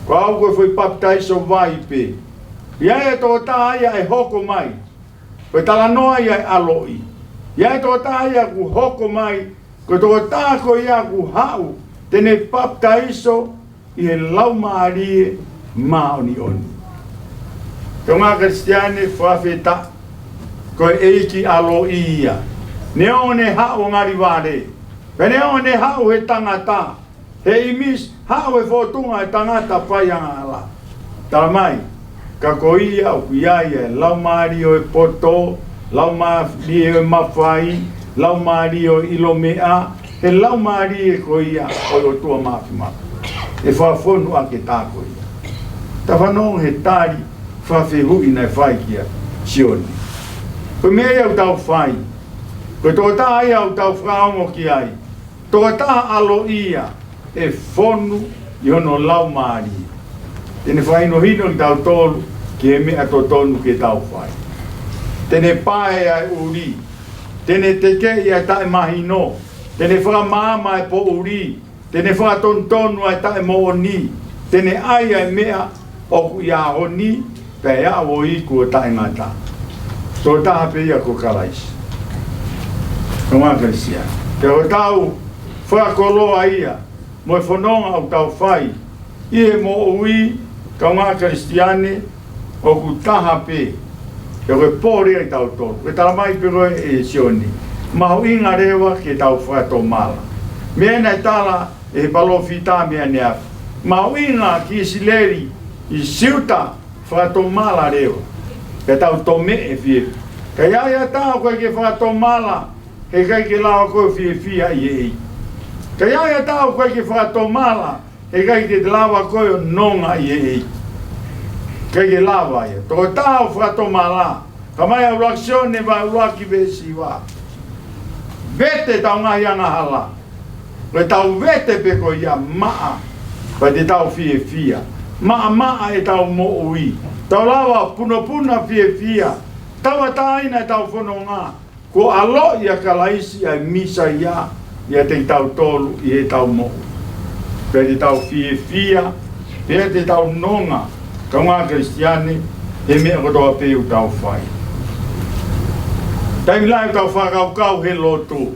Ko au ko e foʻi papitaiso vai pē. ʻI ai e tokotaha ia ʻe hoko mai. Ko e talanoa ia ʻa e ʻaloʻi. ʻI ai e tokotaha ia ʻoku hoko mai. Ko e tokotaha ko ia ʻoku haʻu, te ne papitaiso ʻi he Laumālie Māʻoniʻoni. Kaungā Kalisitiane, fakafetaʻi, ko e ʻEiki ʻaloʻi ia. Neongo ʻene haʻu ʻo ngali vale. Pea neongo ʻene haʻu he tangata, he ʻīmisi, haʻu he fōtunga ʻo e tangata faiangahala. Tala mai, ka ko ia ʻoku ʻi ai ʻa e laumālie ʻo e poto, laumālie ʻo e mafai, laumālie ʻo e ʻilo meʻa, he laumālie ko ia ʻo e ʻOtua Mafimafi. ʻE fakafonu ʻaki e tā ko ia. Tau fanongo he tali fakafehuʻi naʻe fai kia Sione. Ko e meʻa ia ʻoku tau fai. Ko e tokotaha ia ʻoku tau fakaongo ki ai. Tokotaha ʻaloʻi ia ʻe fonu ʻi hono laumālie. Te ne fakahinohino kitautolu ki he meʻa totonu ke tau fai. Te ne pae ʻa e ʻuli. Te ne tekeʻi ʻa e taʻemahino. Te ne fakamaama ʻa e poʻuli. Te ne fakatonutonu ʻa e taʻemoʻoni. Te ne ʻai ʻa e meʻa ʻoku ʻi he ʻaho ni, pea ʻe aʻu ʻo iku ʻo taʻengata. Tokotaha pē ia ko Kalaisi. Kaungā Kalisitiane. Pea ko ʻetau fakakoloa ia, mo e fononga ʻoku tau fai ʻi he moʻui, kaungā Kalisitiane, ʻoku taha pē. Pea ko e pole ia ʻa kitautolu. Ko e tala mai pē ko ē ʻe Sione. Mahuʻinga leva ke tau fakatomala. Meʻa naʻe tala ʻe he palōfita mei ʻaneafi. Mahuʻinga ki ʻIsileli, ʻi Siuta, fakatomala leva. Pea tau tomeʻe fiefia. Ka ʻi ai ha taha ʻoku ʻikai ke fakatomala, heʻikai ke lava koe ʻo fiefia ʻi he ʻEiki. Ka ʻi ai ha taha ʻoku ʻikai ke fakatomala, heʻikai ke lava koe ʻo nonga ʻi he ʻEiki. ʻIkai ke lava ia. Tokotaha ʻoku fakatomala. Ka mai ʻa ʻuluaki Sione vahe ʻuluaki veesi hiva. Vete ʻetau ngaahi angahala. Ko ʻetau vete pē ko ia maʻa, pea te tau fiefia. Maʻamaʻa ʻetau moʻui. Tau lava punopuna fiefia. Tauʻatāina ʻetau fononga. Kuo ʻaloʻi ʻa Kalaisi ʻa e Mīsaia ʻiate kitautolu ʻi heʻetau moʻui. Pea te tau fiefia, pea te tau nonga, kaungā Kalisitiane, he meʻa kotoa pē ʻoku tau fai. Taimi lahi ʻoku tau fakakaukau he lotu,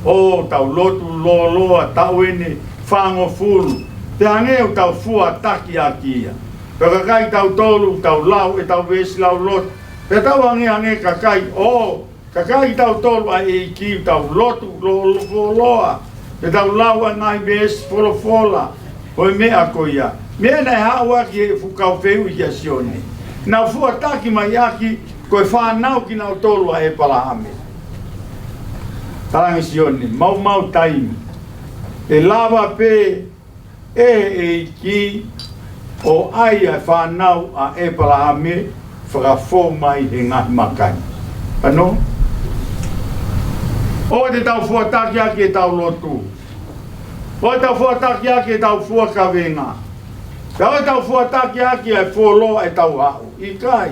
ʻoku tau lotu lōloa taʻu ʻeni fāngofulu, pea hangē ʻoku tau fuatakiʻaki ia. Pea kakai tautolu, tau lau ʻetau veesi laulotu, pea tau hangē hangē kakai, ʻo kakai tautolu ʻa e ʻEiki, tau lotu lōloa, pea tau lau ʻa e ngaahi veesi folofola, ʻo e meʻa ko ia. Meʻa naʻe haʻu ʻaki ʻe he fuʻu kau fehuʻi kia Sione. Nau fuataki mai ʻaki, ko e fānau kinautolu ʻa ʻEpalahame. Talaange Sione, maumau taimi, ʻe lava pē ʻe he ʻEiki ʻo ʻai ʻa e fānau ʻa ʻEpalahame fakafou mai he ngaahi makai. Ano? ʻOua te tau fuatakiʻaki ʻetau lotu. ʻOua te tau fuatakiʻaki ʻetau fuakavenga. Pea ʻoua te tau fuatakiʻaki ʻa e fuoloa ʻetau haʻu. ʻIkai.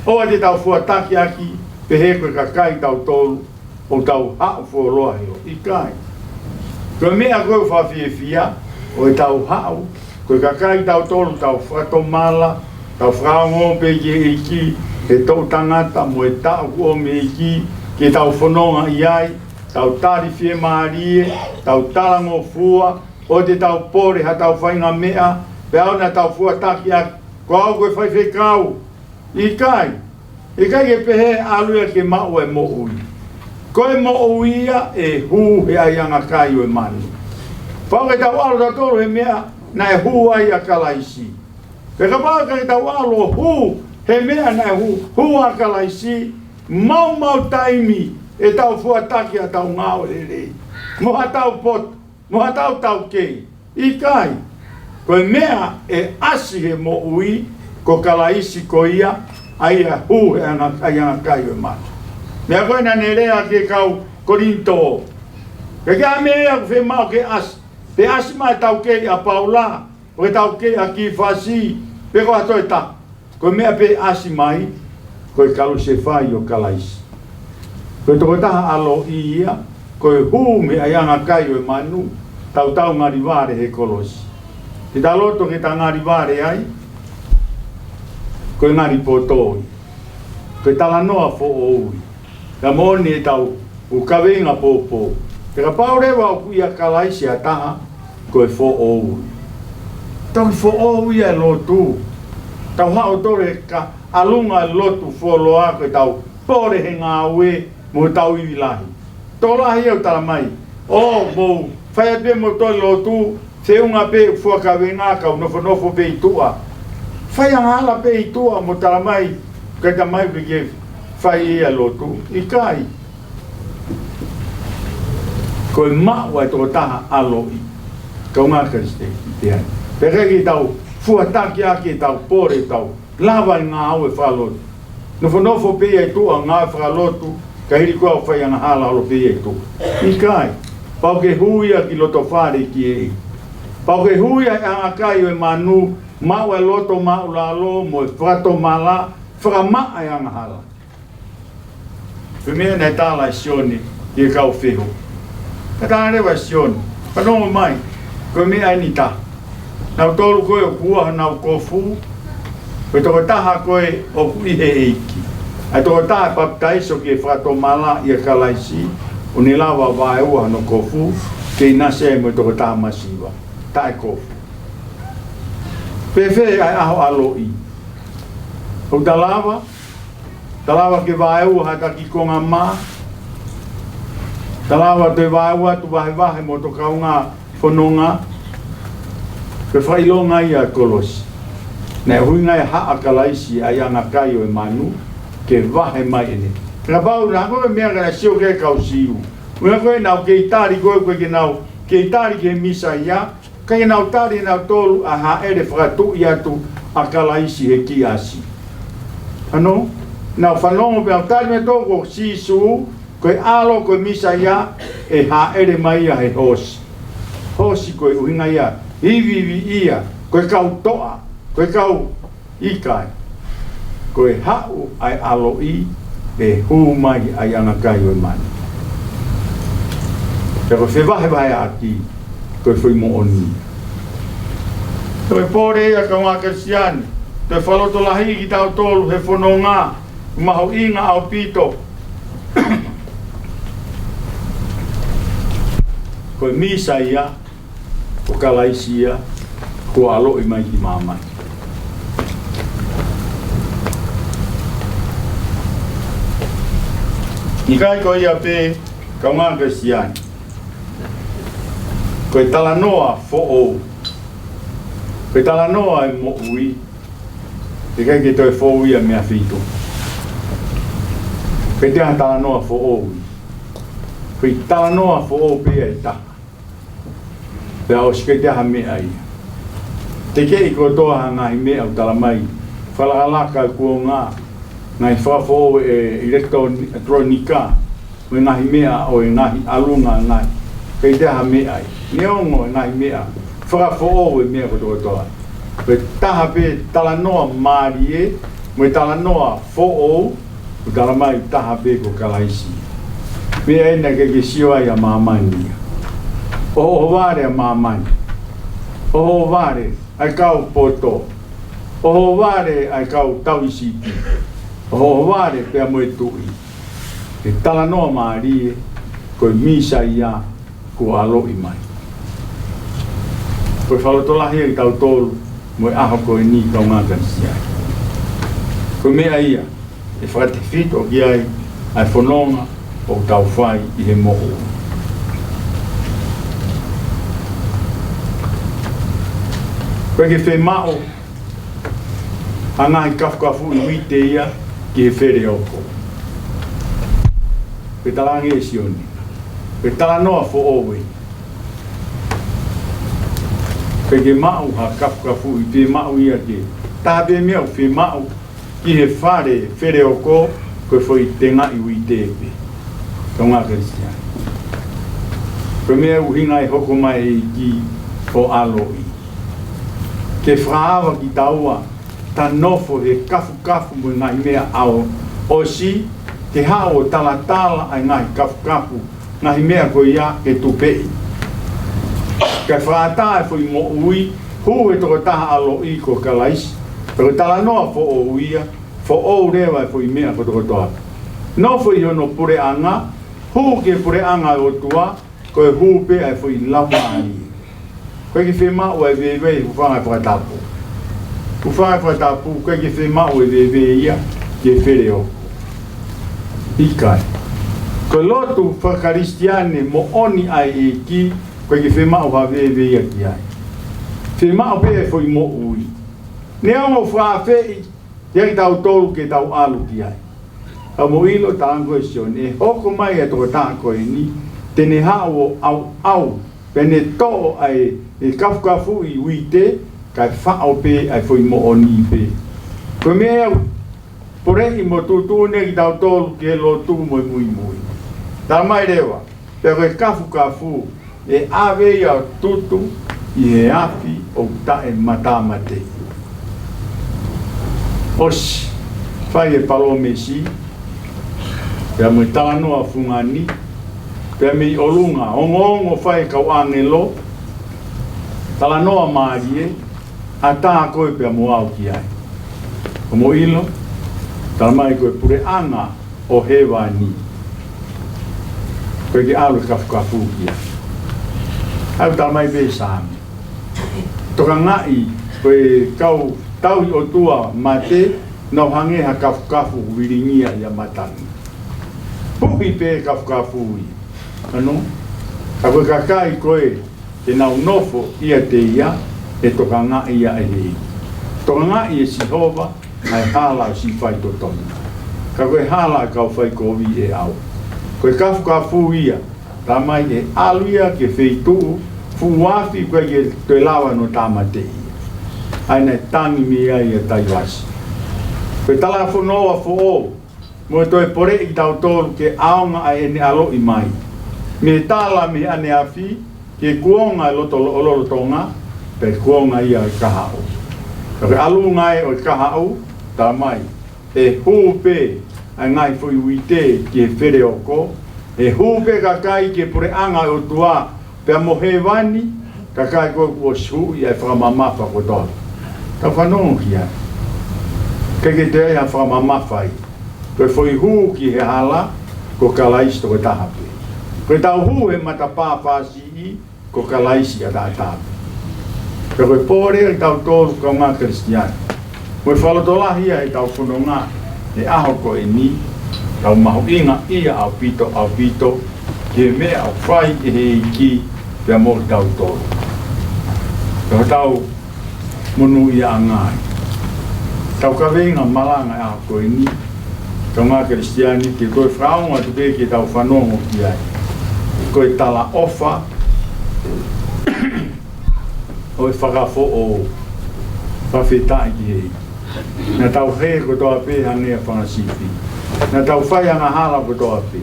ʻOua te tau fuatakiʻaki, pehē ko e kakai tautolu ʻoku tau haʻu fuoloa he lotu. ʻIkai. Ko e meʻa ko ē ʻoku fakafiefia, ʻoku tau haʻu, ko e kakai tautolu tau fakatomala, tau fakaongo pē ki he ʻEiki, he toʻu tangata mo e taʻu kuo ʻomi ʻe he ʻEiki ke tau fononga ʻi ai, tau tali fiemālie, tau talangofua, ʻoua te tau pole ha tau faʻahinga meʻa, pea ʻoua naʻa tau fuatakiʻaki, ko au ko e faifekau. ʻIkai. ʻIkai ke pehē ʻalu ia ke maʻu e moʻui. Ko e moʻui ia ʻe hū he ʻaiʻanga kai ʻo e manu. Pau ke tau ʻalu tautolu he meʻa naʻe hū ai ʻa Kalaisi. Pea kapau ʻikai ke tau ʻalu ʻo hū he meʻa naʻe hū, hū ʻa Kalaisi, maumau taimi ʻe tau fuataki ʻa tau ngāue lelei. Mo ha tau poto, mo ha tau taukei. ʻIkai. Ko e meʻa ʻe ʻasi he moʻui, ko Kalaisi ko ia, ʻa ia hū he ʻaiʻanga, ʻaiʻanga kai ʻo e manu. Meʻa ko ē naʻa ne lea ki he kau Kolinitō. Ke ke ʻa meʻa ʻoku fiemaʻu ke ʻasi. Pea ʻasi mai taukei ʻa Paula, ʻo ke taukei ʻa Kifasi, pe ko ha toe taha. Ko e meʻa pē ʻasi mai, ko e kalusefai ʻo Kalaisi. Ko e tokotaha ʻaloʻi ia, ko e hū mei he ʻaiʻanga kai ʻo e manu, tautau ngali vale he kolosi. Te ta loto ke ta ngali vale ai, ko e ngali poto ia. Ko e talanoa foʻou ia. Ka moʻoni ʻetau ʻū kaveinga pōpō. Te kapau leva ʻoku ʻia Kalaisi ha taha, ko e foʻou. Toki foʻou ia e lotu. Tau haʻu tole ka ʻalunga e lotu fuoloa ko ʻetau pole he ngāue mo ʻetau ivi lahi. Tokolahi ia ʻoku tala mai, ʻo mou fai atu pē mo toe lotu, feʻunga pē fuakavenga kau nofonofo pē ʻi tuʻa. Fai angahala pē ʻi tuʻa mo tala mai, ʻikai ta mai ke ke fai ia lotu, ʻikai. Ko e maʻu ʻa e tokotaha ʻaloʻi, kaungā Kalisitiane. Pea ʻikai ke tau fuatakiʻaki ʻetau pole, tau lava e ngāue fakalotu. Nofonofo pē ia ʻi tuʻa ngāue fakalotu, ka hili ko ē ʻoku fai angahala holo pē ia ʻi tuʻa. ʻIkai, pau ke hū ia ki loto fale ki ʻEiki. Pau ke hū ia he ʻaiʻanga kai ʻo e manu, maʻu e loto māʻulalo mo e fakatomala, fakamaʻa e angahala. Ko e meʻa naʻe tala ʻe Sione ki he kau fehuʻi. Ka tala leva ʻe Sione, fanongo mai, ko e meʻa ʻeni taha. Nautolu ko ē ʻoku ua honau kofu, ko e tokotaha ko ē ʻoku ʻi he ʻEiki. ʻA e tokotaha ʻe papitaiso ki he fakatomala ʻia Kalaisi, ʻo ne lava vaeua hono kofu, ke ʻinasi ai mo e tokotaha masiva. Taʻekofu. Fēfē ʻa e ʻaho ʻaloʻi? ʻOku ta lava, ta lava ke vaeua ha taki konga mā, ta lava toe vaeua atu vahevahe mo hoto kaungā fononga, ke fakaʻilonga ia e kolosi. Naʻe ʻuhinga ia ʻa Kalaisi ʻa e ʻaiʻanga kai ʻo e manu, ke vahe mai ʻene. Kapau naʻa ko e meʻa ka naʻe sio ki ai e kau Siu. ʻUhinga ko ē naʻa nau kei tali ko ē, ko ē ke nau kei tali ki he Mīsaia, ʻikai ke nau tali nautolu ʻa e hāʻele fakatuʻi atu ʻa Kalaisi he kiʻi ʻasi. Ano, nau fanongo pē ʻo tali mei tuʻa ko Sīsū, ko e ʻAlo, ko e Mīsaia, ʻe hāʻele mai ia he hoosi. Hoosi ko e ʻuhinga ia, iviivi ia, ko e kau toʻa, ko e kau ʻikai. Ko e haʻu ʻa e ʻaloʻi ʻe hū mai ʻa e ʻaiʻanga kai ʻo e manu. Pea ko e fevahevaheʻaki, ko e foʻi moʻoni. Ko e pole ia kaungā Kalisitiane, toe fakalotolahiʻi kitautolu he fononga, Mahuʻinga ʻaupito. Ko e Mīsaia, ko Kalaisi ia, kuo ʻaloʻi mai ki māmani. ʻIkai ko ia pē, kaungā Kalisitiane. Ko e talanoa foʻou. Ko e talanoa ʻo e moʻui. ʻIkai ke toe foʻou ia mei he feituʻu. Ko e taha talanoa foʻou. Ko e talanoa foʻou pē ia ʻe taha. Pea ʻosi, ko e taha meʻa ia. Tekeʻi kotoa ha ngaahi meʻa ʻoku tala mai. Fakalakalaka kuonga. Ngaahi fakafoʻou ʻe ʻilekitulōni-, tūlōnika. Mo e ngaahi meʻa ʻo e ngaahi ʻalunga ngaahi. Ko e taha meʻa ia. Neongo e ngaahi meʻa. Fakafoʻou e meʻa kotokotoa. Ko e taha pē talanoa mālie, mo e talanoa foʻou, ʻoku tala mai taha pē ko Kalaisi. Meʻa ena ke ke sio ai ʻa māmani ia. ʻOhovale ʻa māmani. ʻOhovale ʻa e kau poto. ʻOhovale ʻa e kau tauhi sipi. ʻOhovale pea mo e tuʻi. ʻE talanoa mālie, ko e Mīsaia kuo ʻaloʻi mai. Ko e fakalotolahi ia kitautolu, mo e ʻaho ko eni kaungā Kalisitiane. Ko e meʻa ia, ʻe fakatefito ki ai, ʻa e fononga ʻoku tau fai ʻi he moʻui. Ko e ke fiemaʻu, ʻa e ngaahi kafukafuʻi uite ia ki he feleoko. Pea talaange ʻe Sione. Pea talanoa foʻou ē. Pea ke maʻu ha kafukafuʻi, pea maʻu ia ke. Taha pē meʻa ʻoku fiemaʻu ki he fale feleoko, ko e foʻi tengaʻi uite pē. Kaungā Kalisitiane. Ko e meʻa ʻuhinga ʻe hoko mai ʻEiki ʻo ʻaloʻi. Ke fakaava kitaua, ta nofo he kafukafu mo e ngaahi meʻa ʻaoʻosi, ke haʻu ʻo talatala ʻa e ngaahi kafukafu, ngaahi meʻa ko ia ke tupeʻi. Kae fakaʻatā e foʻi moʻui, hū he tokotaha ʻaloʻi ko Kalaisi, pea ko e talanoa foʻou ia, foʻou leva e foʻi meʻa kotokotoa. Nofo ʻi hono puleʻanga, hū ki he puleʻanga ʻo e ʻOtua, ko e hū pē ʻa e foʻi laumālie. ʻOku ʻikai ke fiemaʻu ʻa e veivei, hūfanga he fakatapu. Hūfanga he fakatapu, ʻoku ʻikai ke fiemaʻu ʻa e veivei ia, ki he feleoko. ʻIkai. Ko e lotu faka-Kalisitiane moʻoni ʻa e ʻEiki, ʻoku ʻikai ke fiemaʻu ha veivei ia ki ai. Fiemaʻu pē ʻa e foʻi moʻui. Neongo ʻoku fakaafeʻi, ʻiate kitautolu ke tau ʻalu ki ai. Ka mou ʻilo, talaange ʻe Sione, ʻe hoko mai ʻa e tokotaha ko eni, te ne haʻu ʻo ʻauʻau, pea ne toʻo ʻa e, e kafukafuʻi uite, kae faʻo pē ʻa e foʻi moʻoni pē. Ko e meʻa ia ʻoku poleʻi mo tuʻutuʻuni kitautolu ki he lotu mo e muimui. Tala mai leva, pea ko e kafukafu, ʻe ʻave ia ʻo tutu ʻi he afi ʻoku taʻematāmateʻi. ʻOsi, fai e palōmesi, pea mo e talanoa fungani, pea mei ʻolunga, ongoongo fai e kau ʻāngelo, talanoa mālie, ʻatā koe pea mo au ki ai. ʻOku mou ʻilo, tala mai ko e puleʻanga ʻo hēvani. ʻOku ʻikai ke ʻalu e kafukafu ki ai. ʻOku tala mai pē Saame. Tokangaʻi, ko e kau tauhi ʻOtua mate, nau hangē ha kafukafu vilingia ia matangi. Puhi pē kafukafu ia. Ano? Ka ko e kakai ko ē, te nau nofo ʻiate ia, ʻe tokangaʻi ia ʻe he ʻEiki. Tokangaʻi ʻe Sihova, ʻa e hala ʻo siʻi faitotonu. Ka ko e hala ʻa e kau faikovi ʻe ʻauha. Ko e kafukafu ia, tala mai ʻe ʻalu ia ki he feituʻu fuʻu afi ʻoku ʻikai ke toe lava hono tāmateʻi ia. ʻA ia naʻe tangi mei ai ʻa Taiasi. Ko e talafonua foʻou, mo e toe poleʻi kitautolu ke ʻaonga ʻa ʻene ʻaloʻi mai. Mei he tala mei he ʻaneafi, ke kuonga e loto lo-, lolotonga, pea kuonga ia ʻo e kahaʻu. Ka ko e ʻalunga ē ʻo e kahaʻu, tala mai, ʻe hū pē ʻa e ngaahi foʻi uite ki he feleoko, ʻe hū pē kakai ki he puleʻanga ʻo e ʻOtua, pea mo hēvani, kakai ko ē kuo ʻosi huʻi ʻa e fakamamafa kotoa. Tau fanongo ki ai. ʻIkai ke toe ʻi ai ha fakamamafa ia. Ko e foʻi hū ki he hala, ko Kalaisi tokotaha pē. Ko ʻetau hū he matapā fāsiʻi, ko Kalaisi ʻataʻatā pē. Pea ko e pole ʻa kitautolu kaungā Kalisitiane. Mo e fakalotolahi ia ʻetau fononga he ʻaho ko eni, tau mahuʻingaʻia ʻaupito, ʻaupito, ki he meʻa ʻoku fai ʻe he ʻEiki pea mo kitautolu. Pea ko ʻetau monūʻiaʻanga ia. Tau kaveinga malanga ʻaho ko eni, kaungā Kalisitiane, ke toe fakaongo atu pē ke tau fanongo ki ai. Ko e talaʻofa ʻo e fakafoʻou, fakafetaʻi ki he ʻEiki. Naʻa tau hē kotoa pē hangē ha fanga sipi. Naʻa tau fai angahala kotoa pē.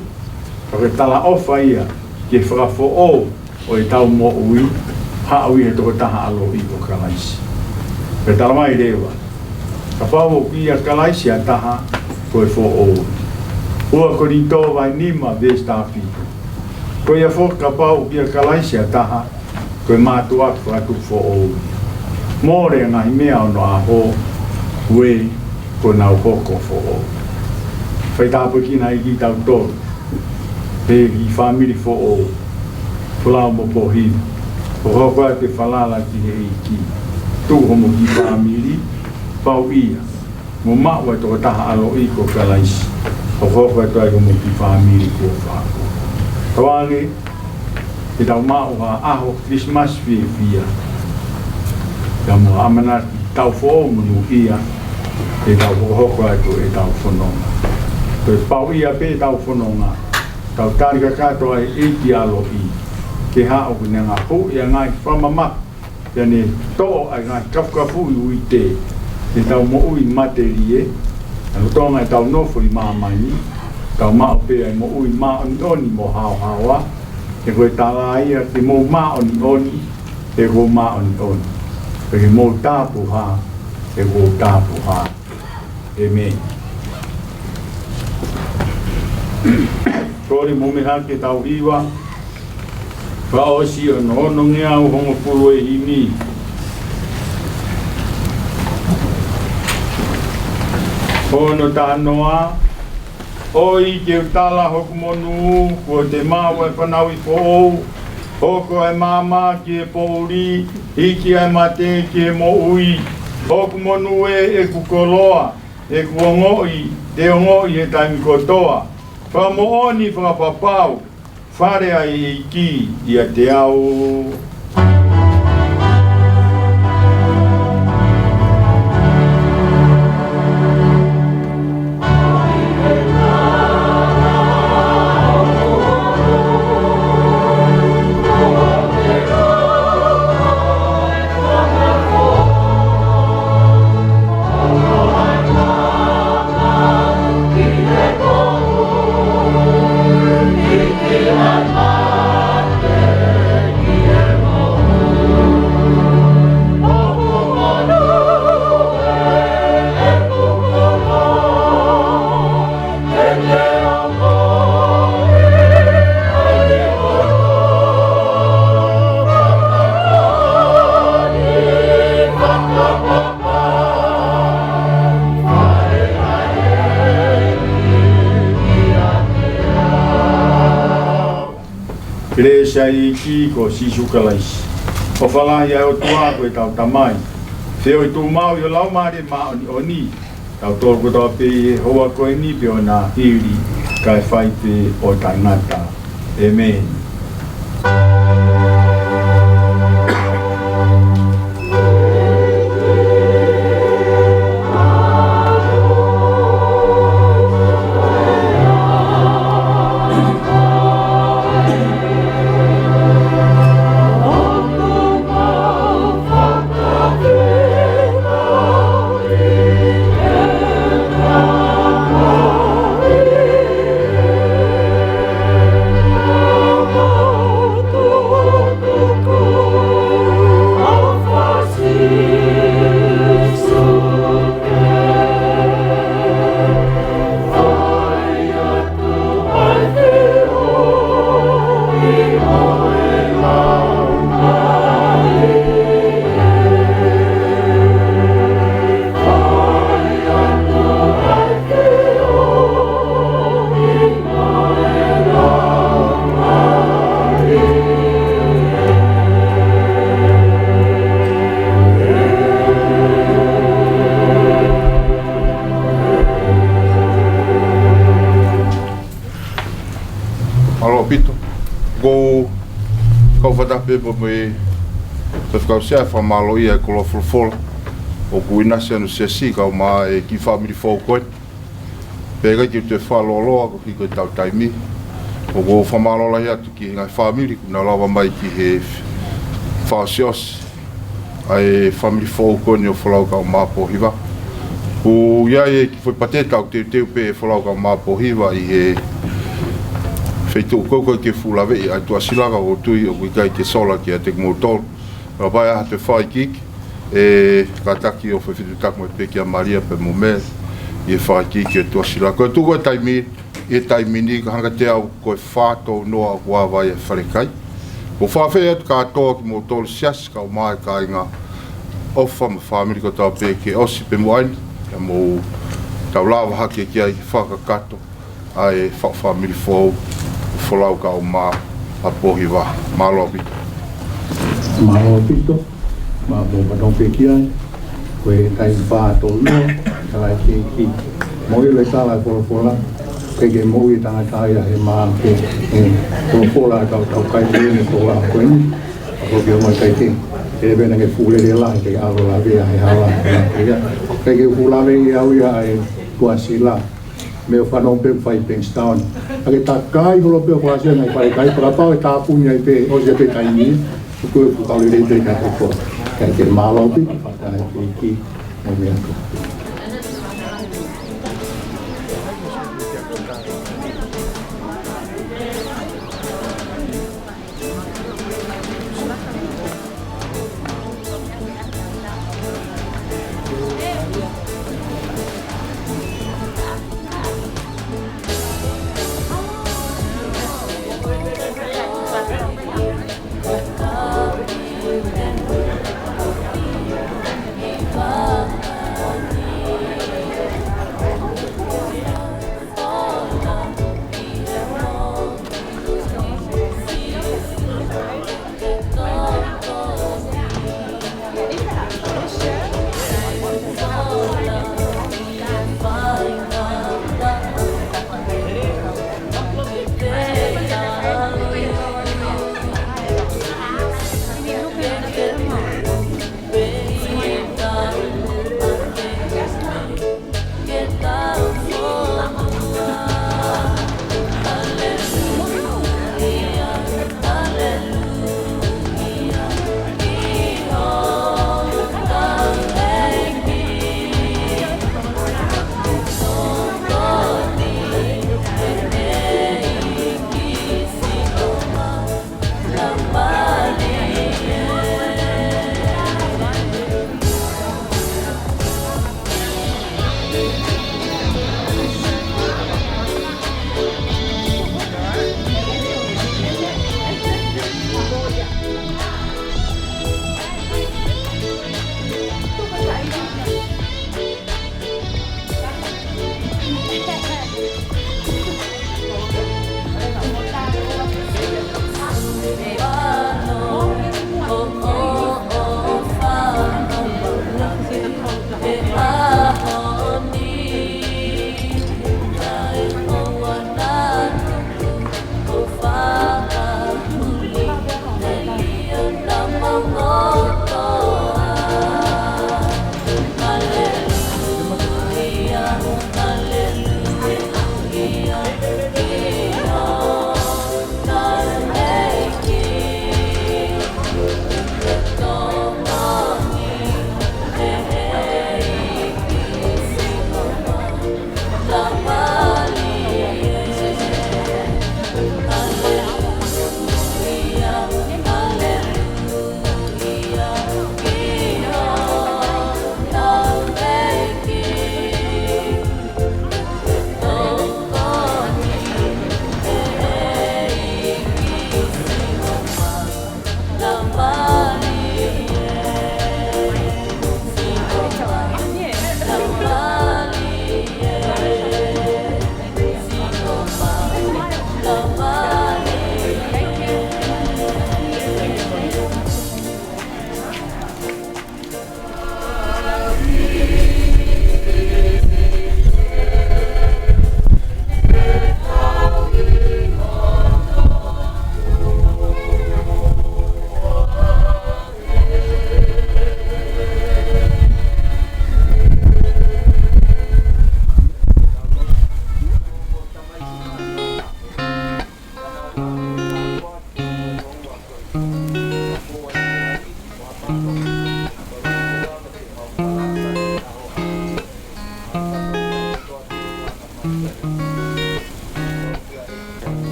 Ka ko e talaʻofa ia ki he fakafoʻou ʻo ʻetau moʻui, haʻu ʻi he tokotaha ʻaloʻi ko Kalaisi. Pea talamai leva, kapau ʻoku ʻia Kalaisi ha taha, ko e foʻou. Ua Kolinitō vahe nima veesi taha fitu. Ko ia foki kapau ʻoku ʻia Kalaisi ha taha, ko e mātuʻaki fakatupu foʻou ia. Mole e ngaahi meʻa ʻo onoʻaho, ue, kuo nau hoko foʻou. Fai tāpuekina ʻEiki kitautolu, pea ki he fāmili foʻou, Folau mo Pohiva, hokohoko atu e falala ki he ʻEiki. Tuʻu homo kiʻi fāmili, pau ia mo maʻu ʻa e tokotaha ʻaloʻi ko Kalaisi, hokohoko atu ai homo kiʻi fāmili kuo fāʻaku. Tauange, ke tau maʻu ha ʻaho Kilisimasi fiefia. Pea mo ʻamanaki tau foʻou monūʻia, ke tau hokohoko atu ʻetau fononga. Ko e pau ia pē ʻetau fononga, tau tali kakato ai ʻEiki ʻaloʻi, ke haʻu ke ne hanga ʻo huʻi ʻa e ngaahi fakamamahi, pea ne toʻo ʻa e ngaahi kafukafuʻi uite ʻetau moʻui matelie, ʻa e lolotonga ʻetau nofo ʻi māmani, tau maʻu pē ʻa e moʻui māʻoniʻoni mo haohaoa, he ko e tala ia, ke mou māʻoniʻoni, he ʻoku ou māʻoniʻoni. Pea ke mou tāpuhā, he ʻoku ou tāpuhā. ʻĒmeni. Kole mo mehaki ʻetau hiva, fakaʻosi ʻo e ono ngeau hongofulu ʻe himi. Ono taha noa. ʻOi, ke u tala hoku monū, kuo te maʻu ʻa e fanauʻi foʻou, hoko ʻa e maama ki he poʻuli, hiki ʻa e mate ki he moʻui. Hoku monū ē, ʻeku koloa, ʻeku ongoʻi, te ongoʻi he taimi kotoa. Fakamoʻoni fakapapau, fale ʻa e ʻEiki ʻiate au. Kelesi ʻa e ʻEiki ko Sīsū Kalaisi, ʻofa lahi ʻa e ʻOtua ko ʻetau Tamai, feohi tuʻumaʻu ʻo e Laumālie Māʻoniʻoni, tau tō kotoa pē ʻi he houa ko eni pea ʻo hili kae fai pē ʻo taʻengata. ʻĒmeni. Ko e kau fakataha pē mo e, mo e faifekau sea, fakamālō ia e koloa folofola. ʻOku ʻinasi ʻa hono siasi kae ʻumaʻā e kiʻi fāmili foʻou ko eni. Pea ʻikai ke u toe fakalōloa koeʻuhi ko e tau taimi. ʻOku ou fakamālō lahi atu ki he ngaahi fāmili kuo nau lava mai ki he fakaʻosiʻosi ʻa e fāmili foʻou ko eni ʻo Folau kae ʻumaʻā Pōhiva. Ko ia e kiʻi foʻi pātē, tau teuteu pē ʻe Folau kae ʻumaʻā Pōhiva ʻi he feituʻu ko ē ʻoku ʻikai ke fuʻu laveʻi ai e tuʻasila, ka ʻoku ou tui ʻoku ʻikai ke sola kiate kimoutolu. Ka ʻi ai ha toe fakaikiiki, ʻe kātaki ʻo fefetuʻutaki mai pē kia Malia pea mo Mele ʻi he fakaikiiki e tuʻasila. Ko e tuʻu ko ē taimi, ʻi he taimi ni, ka hangē kiate au, ko e fā tolu noa ʻoku ava ai e falekai. ʻOku ou fakaafeʻi atu kātoa kimoutolu siasi kae ʻumaʻā e kāinga ʻofa mo e fāmili kotoa pē ke ʻosi pē muʻa eni, pea mou tau lava hake ki ai ke fakakakato ʻa e faʻu fāmili foʻou ʻo Folau kae ʻumaʻā Pōhiva. Mālō ʻaupito. Mālō ʻaupito. Mou fanongo pē ki ai. Ko e taimi fā tolu noa, talaʻi ki, mo e le tala e folofola, ke ke moʻui e tangata ia he mā ke, e, folofola ʻa e kau taukae ko eni, folofola ko eni. ʻA ko ke ʻomai kai ke, ʻe pena ke fuʻu lele lahi ke ʻalu ʻo lavea he hala, ia. Ke ke fuʻu lave ia au ia e tuʻasila. Mou fanongo pē, fai Bankstown. ʻA ke takai holo pē ʻo fakaʻosi e ngaahi falekai, fakapapau ʻe tāpuni ai pē, ʻosi pē taimi, ʻoku ou kau lelei pē ka toko. Kae mālō ʻaupito, fakataha ki, ki, mo e meʻa ko.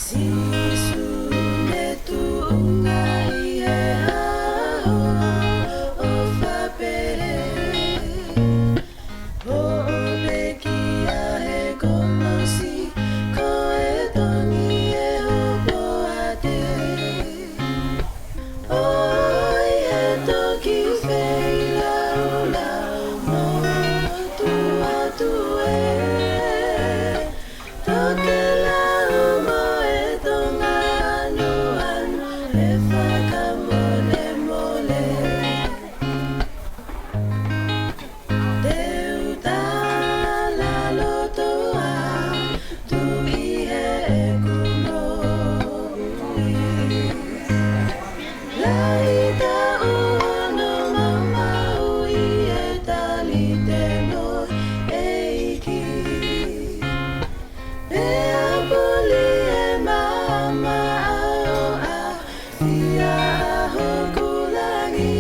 Sīsū ne tuʻunga ʻi he ʻaho ʻo fakapehē, hoʻo pekia he kolosi, ko e tongi ʻe hopo ʻiate. ʻOi e toki feilaulau mo tuʻa tuʻu ē, tokelau mo e tonga ʻanuʻanu ʻe fakamolemole. Te u talaloto atu ki heʻeku moʻui. Lahi taʻu hono maumauʻi e tali tēnō ʻEiki. Pea puli e maama ʻo ʻafio ʻa hoku langi.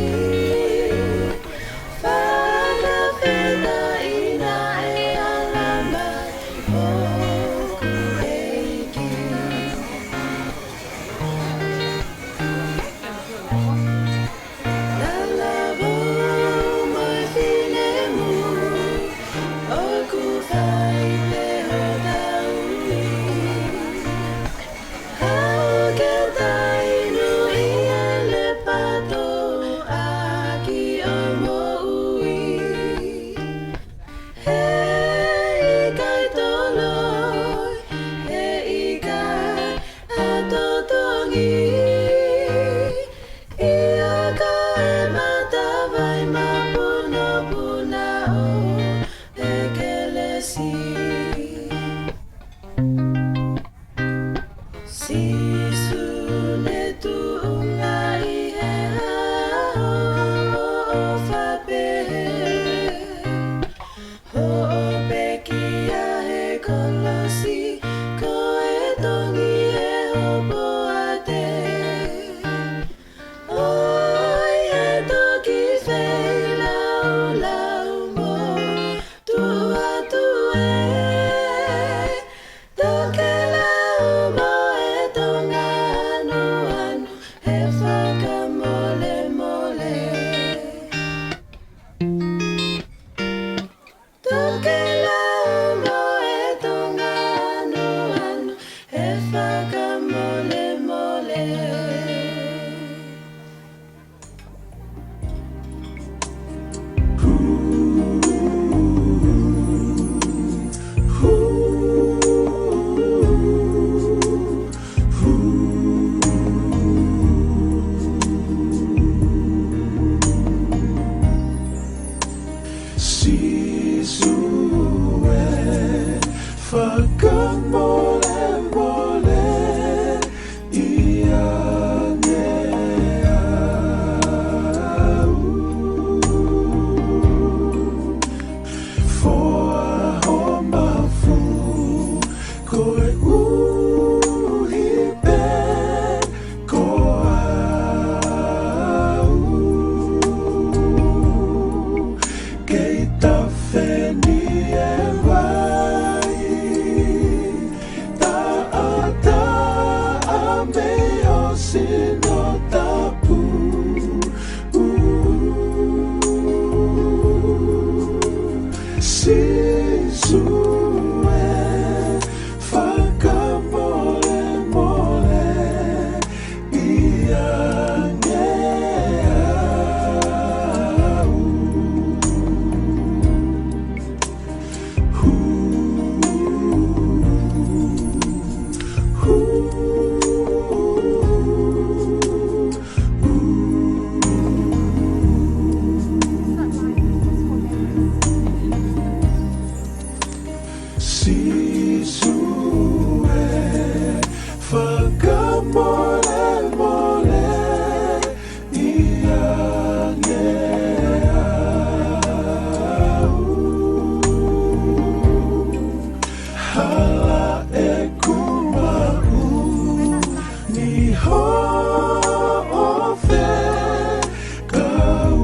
Fakafetaʻi naʻe ala mai hoku ʻEiki. Talavou mo e finemui ʻoku fai pē hotau ui. Haʻu ke ta inu ʻi he lepa toʻa ki ʻo moʻui. He ʻikai toloi, he ʻikai ʻa totongi. ʻIo ko e matavai mapunopuna ʻo e kelesi. Sīsū ne tuʻunga ʻi he ʻaho ʻo fakapehē, hoʻo pekia he kolosi, ko e tongi ʻe hopo ʻiate. ʻOi e toki feilaulau mo tuʻa tuʻu ē, tokelau mo e tonga ʻanuʻanu ʻe fakamolemole. Tokelau mo e tonga ʻanuʻanu ʻe fakamolemole. Sīsū ē, fakamolemole ʻiate au. Foaki ho mafu koeʻuhi pē ko au. Kei tafe ni e vai, taʻataʻa mei ho sino tapu. Sīsū ē, fakamolemole ʻiate au. Sīsū ē, fakamolemole ʻiate au. Hala ʻeku moʻui hoʻo fekau.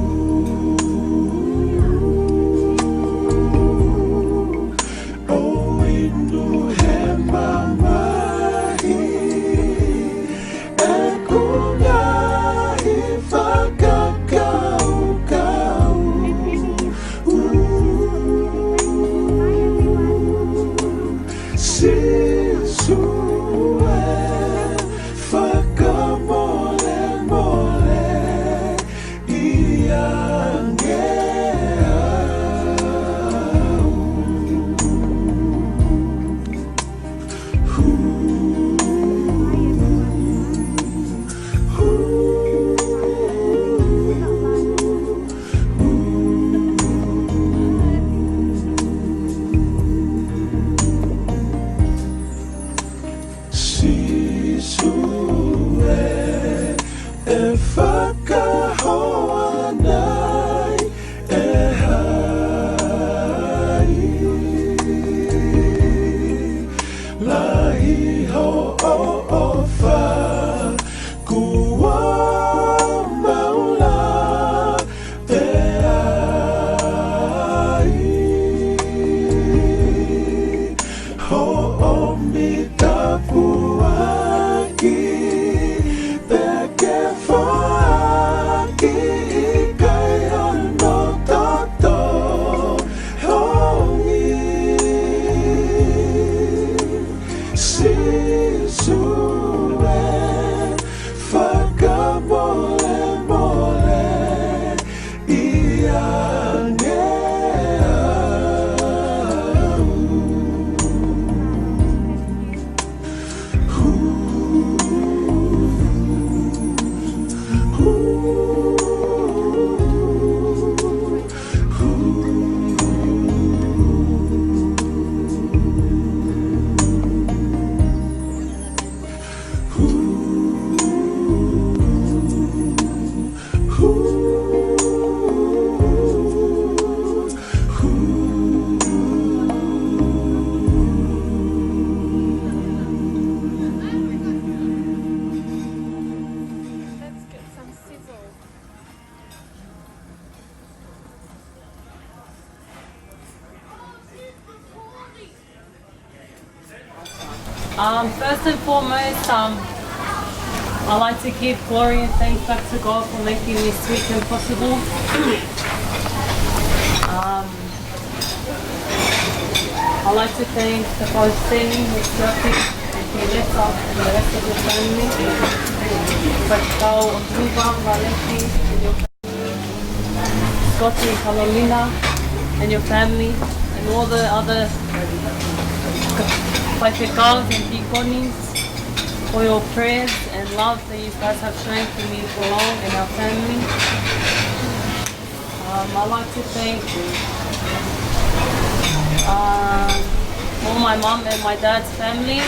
Um, first and foremost, um, I'd like to give glory and thanks back to God for making this weekend possible. Um, I'd like to thank the Pope Seni, Miss Duffy, and Violetta, and the rest of the family. But go Viva, Maleki, and your Scotty and Carolina and your family and all the other faifekaus and deaconees for your prayers and love that you guys have shown for me for long and our family. Um, I'd like to thank, um, all my mum and my dad's family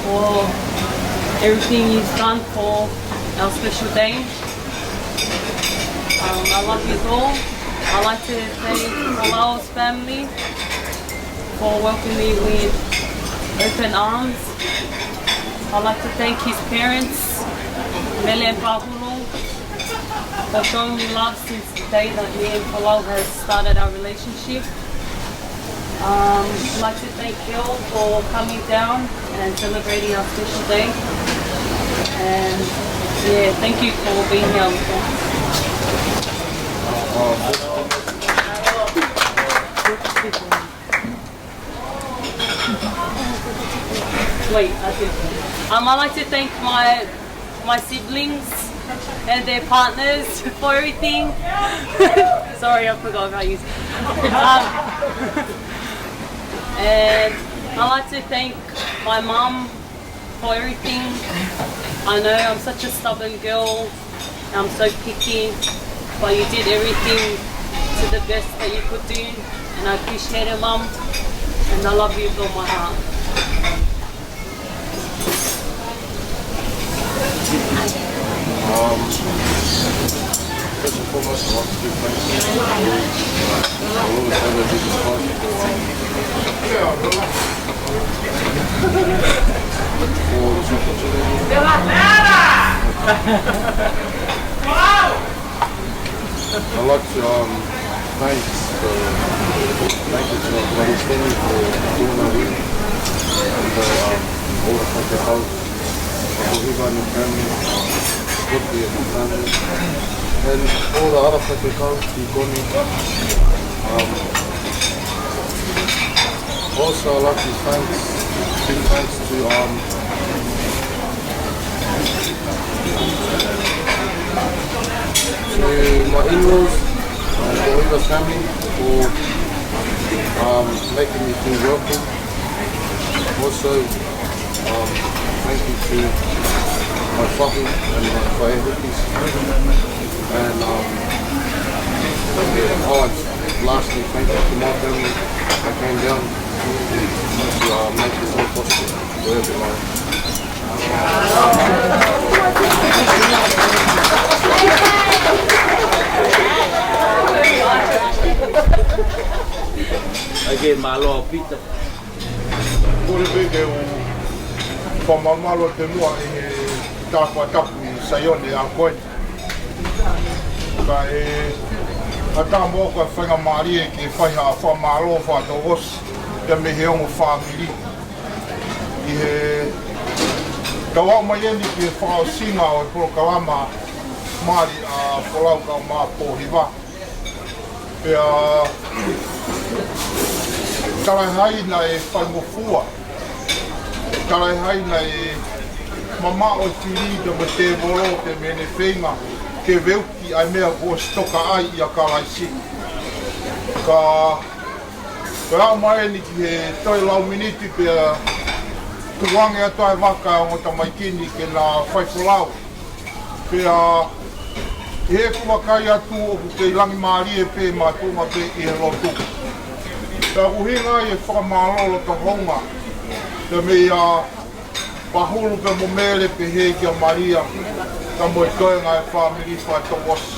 for everything you've done for our special day. Um, I love you all. I'd like to thank Folau's family for welcoming me with open arms. I'd like to thank his parents, Mele and Pahulu, for showing me love since the day that me and Folau has started our relationship. Um, I'd like to thank Bill for coming down and celebrating our special day. And yeah, thank you for being here with us. Wait, I did. Um, I'd like to thank my my siblings and their partners for everything. Sorry, I forgot about you. Um, and I'd like to thank my mum for everything. I know I'm such a stubborn girl. I'm so picky, but you did everything to the best that you could do, and I appreciate it, Mum. And I love you with all my heart. Um, first and foremost, I want to give thanks to the Lord and Savior Jesus Christ for, um, for this opportunity. I'd like to, um, thanks for, thank you to Pakistani for doing that week. And, uh, um, all the Pakeha, Kohiva and the family, Scotty and the family, and all the other Pakeha, Tikoni. Um, also, I'd like to thanks, give thanks to, um, to my in-laws, uh, the Rivers family for, um, making me feel welcome. Also, um, thank you to my fahu and my faʻehuki. And, um, oh, and lastly, thank you to my family that came down to, uh, make this all possible for everyone. Again, mālō Pita. Kole pē ke u fakamālō atu muʻa ʻi he tāpuaki tapu ʻi Saione ʻa ko ē. Ka ʻe ʻatā moʻoku ʻa e faingamālie ke fai ha fakamālō fakatouʻosi ia mei he ongo fāmili. ʻI he tau aʻu mai eni ki he fakaʻosinga ʻo e polokalama mali ʻa Folau kae ʻumaʻā Pōhiva. Pea talaʻehai naʻe faingofua. Talaʻehai naʻe mamaʻo e fili pea mo e tēvolo pea mei heʻene feinga ke veuki ʻa e meʻa kuo ʻosi toka ai ʻia Kalaisi. Ka, pea aʻu mai eni ki he toe lau miniti pea tukuange atu ʻa e vaka ʻa e ongo tamaiki ni ke na fai folau. Pea ʻi heʻeku vakai atu ʻoku kei langi mālie pē mātuʻa pē ʻi he lotu. Pea ʻoku ʻuhinga ai e fakamālō loto hounga. Pea meia Pahulu pea mo Mele pehē kia Malia, ka mo e toenga e fāmili fakatouʻosi.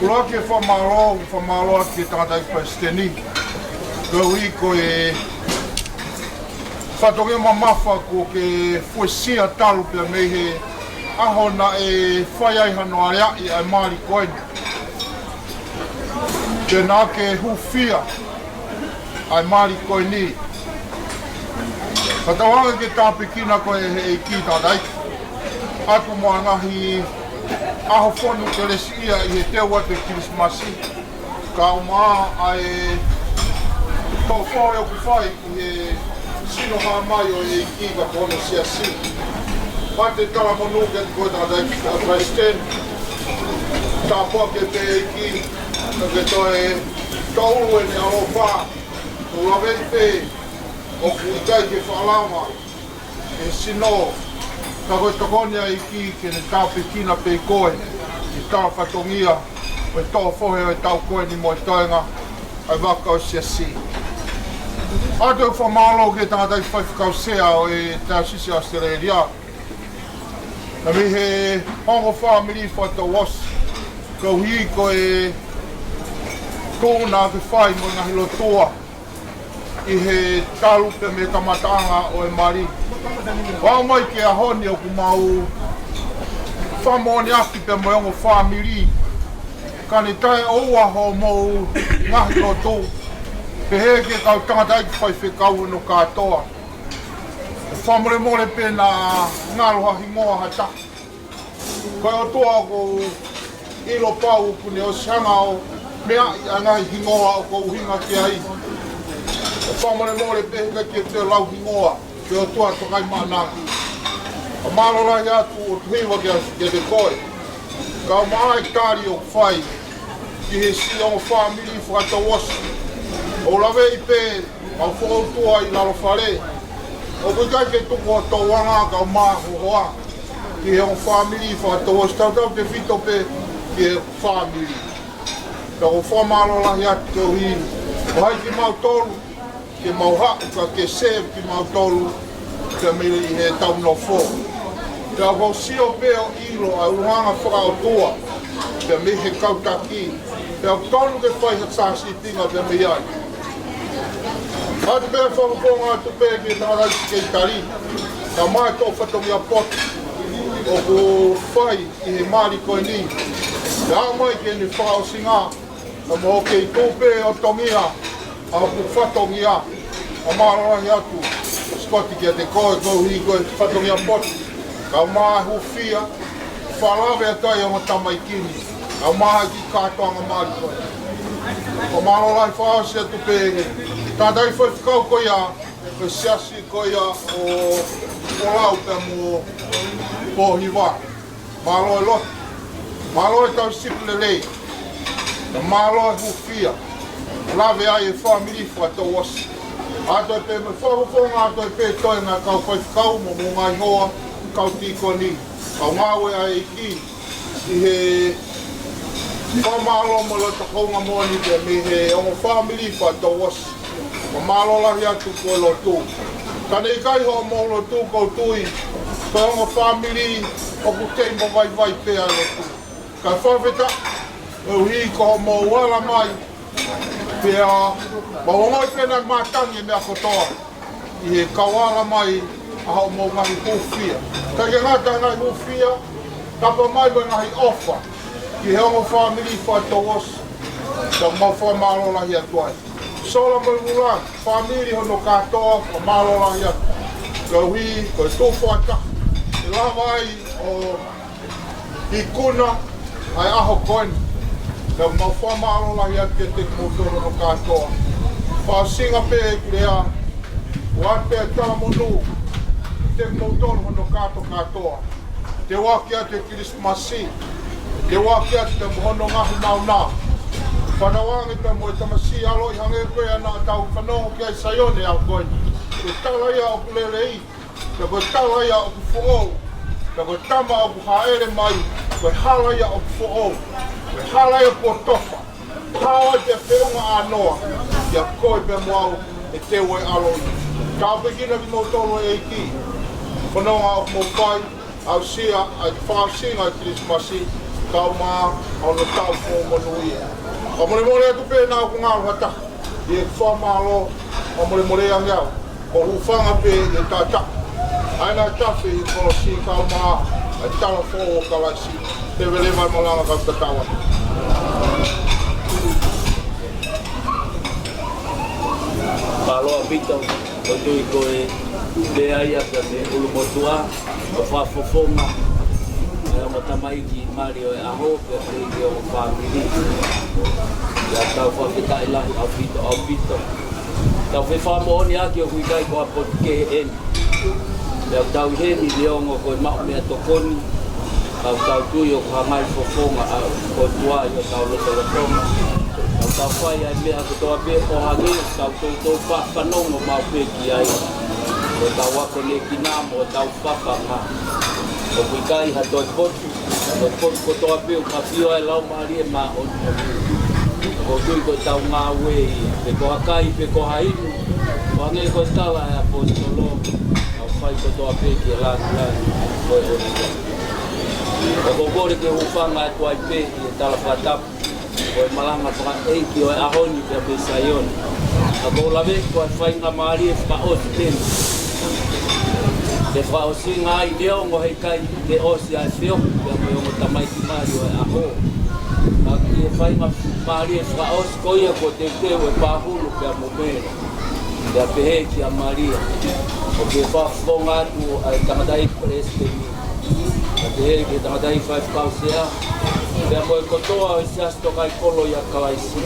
ʻUluaki e fakamālō, fakamālō atu ki he tangataʻeiki palesiteni. Koeʻuhi ko e fatongia mamafa kuo ke fuesia talu pea mei he ʻaho naʻe fai ai hano aleaʻi ʻa e mali ko eni. Pea naʻa ke hūfia ʻa e mali ko eni. Fakatauange ke tāpuekina koe ʻe he ʻEiki, tangataʻeiki, ʻaki mo e ngaahi ʻaho fonu kelesiʻia ʻi he teu atu e Kilisimasi, kae ʻumaʻā ʻa e toʻo fohe ʻoku fai ʻi he sino hā mai ʻo e ʻEiki ka ko hono siasi. Pea te talamonū kiate koe, tangataʻeiki, ʻa Palesiteni. Tāpuaki pē ʻEiki, ka ke toe tōʻulu ʻene ʻaloʻofa. ʻOku ou laveʻi pē ʻoku ʻikai ke fakalava e sino, ka ko e tokoni ʻa e ʻEiki ke ne tāpuekina pē koe ʻi he tala fatongia ʻo e toʻo fohe ʻo e taʻu ko eni mo e toenga ʻa e vaka ʻo e siasi. ʻOatu e fakamālō ki he tangataʻeiki faifekau sea ʻo e Taiosisi ʻAositelēlia, naʻe mei he ongo fāmili fakatouʻosi, koeʻuhi ko e tuʻunga ke fai mo e ngaahi lotua ʻi he talu pē mei he kamataʻanga ʻo e mali. Aʻu mai ki he ʻaho ni ʻoku mau fakamoʻoniʻaki pē mo e ongo fāmili, ka ne taʻeʻoua hoʻomou ngaahi lotu, pehē ki he kau tangataʻeiki faifekau hono kātoa. Fakamolemole pē naʻa ngalo ha hingoa ha taha. Ko e ʻOtua ʻoku ou ʻilo pau ʻoku ne ʻosi hanga ʻo meaʻi ʻa e ngaahi hingoa ʻoku ou ʻuhinga ki ai. Fakamolemole pē he ʻikai ke toe lau hingoa, ko e ʻOtua toka ia maʻana. Ka mālō lahi atu ʻo tuku hiva kiate koe, kae ʻumaʻā e tali ʻoku fai ki he siʻi ongo fāmili fakatouʻosi. ʻOku ou laveʻi pē ʻa e fokoutua ʻi lalo fale, ʻoku ʻikai ke tuku ho tokanga kae ʻumaʻā ho hoa ki he ongo fāmili fakatouʻosi, tautautefito pē ki he fāmili. Ka ʻoku ou fakamālō lahi atu koeʻuhi ko hai kimautolu ke mau haʻu ka ke save kimautolu pea mei he taʻu nofo. Pea ʻoku ou sio pē ʻo ʻilo ʻa e ʻulungaanga fakaʻotua pea mei he kau taki, pea ʻoku tonu ke fai ha sāsīpinga pea mei ai. ʻOatu pē fakafofonga atu pē ki he tangataʻeiki sekelitali, kae ʻumaʻā e toʻu fatongia potu ʻoku fai ʻi he mali ko eni. Pea aʻu mai ki heʻene fakaʻosinga, ka mo kei tuʻu pē ʻo tongia ʻa hoku fatongia. Ka mālō lahi atu Sikoti kiate koe koeʻuhi ko e fatongia potu, kae ʻumaʻā e hūfia, fakalave atu ai ʻa e ongo tamaiki ni, kae ʻumaʻā e kiʻi kātoanga mali ko ē. Ka mālō lahi, fakaʻosi atu pē ki he tangataʻeiki faifekau ko ia ʻo e siasi ko ia ʻo Folau pea mo Pōhiva. Mālō e lotu. Mālō e tauhi sipi lelei. Mālō e hūfia. Lave ai e fāmili fakatouʻosi. ʻOatu pē mo e fakafofonga atu pē toenga kau faifekau mo e ngaahi hoa, kau tīkoni, kau ngāue ʻa e ʻEiki, ʻi he fakamālō mo e loto houngaʻia moʻoni pē mei he ongo fāmili fakatouʻosi. Ka mālō lahi atu ko e lotu. Ka ne ʻikai hoʻomou lotu, ʻoku ou tui ko e ongo fāmili ʻoku kei mavaivai pē ʻa e lotu. Ka fakafetaʻi koeʻuhi ko hoʻomou ala mai, pea mau ongoʻi pē naʻe matangi e meʻa kotoa ʻi he kau ala mai ʻa hoʻomou ngaahi hūfia. ʻIkai ke ngata he ngaahi hūfia, tapa mai mo e ngaahi ʻofa ki he ongo fāmili fakatouʻosi. Ka mau fakamālō lahi atu ai. Sola mo e Vula, fāmili hono kātoa, fakamālō lahi atu. Koeʻuhi ko e tuʻu fakataha ke lava ai ʻo ikuna ʻa e ʻaho ko eni. Ka mau fakamālō lahi atu kiate kimoutolu hono kātoa. Fakaʻosinga pē ʻeku lea, ʻoatu pē ʻa e talamonū kiate kimoutolu hono kātokātoa. Teu ʻaki atu e Kilisimasi, teu ʻaki atu pea mo hono ngaahi nāunau. Fanongo ange pea mo e tamasiʻi ʻaloʻi hangē ko ia naʻa tau fanongo ki ai ʻi Saione he ʻaho ko eni. Ko e tala ia ʻoku lelei, pea ko e tala ia ʻoku foʻou, pea ko e tama ʻoku hāʻele mai, ko e hala ia ʻoku foʻou, ko e hala ia ʻoku tofa. Hao ai pea feʻunga ʻānoa, ʻia koe pea mo au, ʻe teu e ʻaloʻi. Tāpuekina kimoutolu ʻe he ʻEiki. Fononga ʻoku mou fai, aʻusia ʻa e fakaʻosinga e Kilisimasi, kae ʻumaʻā hono taʻu foʻou monūʻia. Fakamolemole atu pē naʻa ku ngalo ha taha ʻi he fakamālō, fakamolemole ange au. Ko e hūfanga pē ʻi he taʻataʻa ʻa ē naʻe tafe ʻi he kolosi kae ʻumaʻā ʻa e tala foʻou ʻo Kalaisi. Leveleva e malanga kae tatau atu. Mālō ʻaupito, ʻoku ou tui ko e Pea ia pea mei he ʻulumotuʻa, ʻo fakafofonga ʻa e ongo tamaiki mali ʻo e ʻaho, pea mei he ongo fāmili. Pea tau fakafetaʻi lahi ʻaupito, ʻaupito. Tau fefakamoʻoni ʻaki ʻoku ʻikai ko ha potu kehe eni. Pea tau ʻi heni neongo ko e maʻu meʻatokoni, ka tau tui ʻoku hanga ʻe he fofonga ʻa e ʻOtua ʻi hotau lotolotonga. Tau, tau fai ʻa e meʻa kotoa pē ʻo hangē ʻoku tau toutou fakafanongo maʻu pē ki ai. Ko ʻetau akonekina mo ʻetau fafanga. ʻOku ʻikai ha toe potu, toe potu kotoa pē ʻoku ʻafio ai e Laumālie Māʻoniʻoni. ʻOku ou tui ko ʻetau ngāue ia, pe ko ha kai, pe ko ha inu, ʻo hangē ko e tala ʻa e ʻaposetolo, tau fai kotoa pē ki he lāngilangi ʻo e ʻOtua. ʻOku ou kole ke u hūfanga atu ai pē ʻi he tala fakatapu ʻo e malanga fakaʻeiki ʻo e ʻaho ni pea mei Saione. Ka ʻoku ou lave ko e faingamālie fakaʻosi pē eni. Ke fakaʻosinga ai neongo he ʻikai ke ʻosi ʻa e feohi pea mo e ongo tamaiki mali ʻo e ʻaho. Ka ko e faingamālie fakaʻosi ko ia kuo teuteu ʻe Pāhulu pea mo Mele. Pea pehē kia Malia. ʻOku ke fakafofonga atu ʻa e tangataʻeiki palesiteni. Pea pehē ki he tangataʻeiki faifekau sea. Pea mo e kotoa ʻo e Siasi Tokaikoloi ʻa Kalaisi.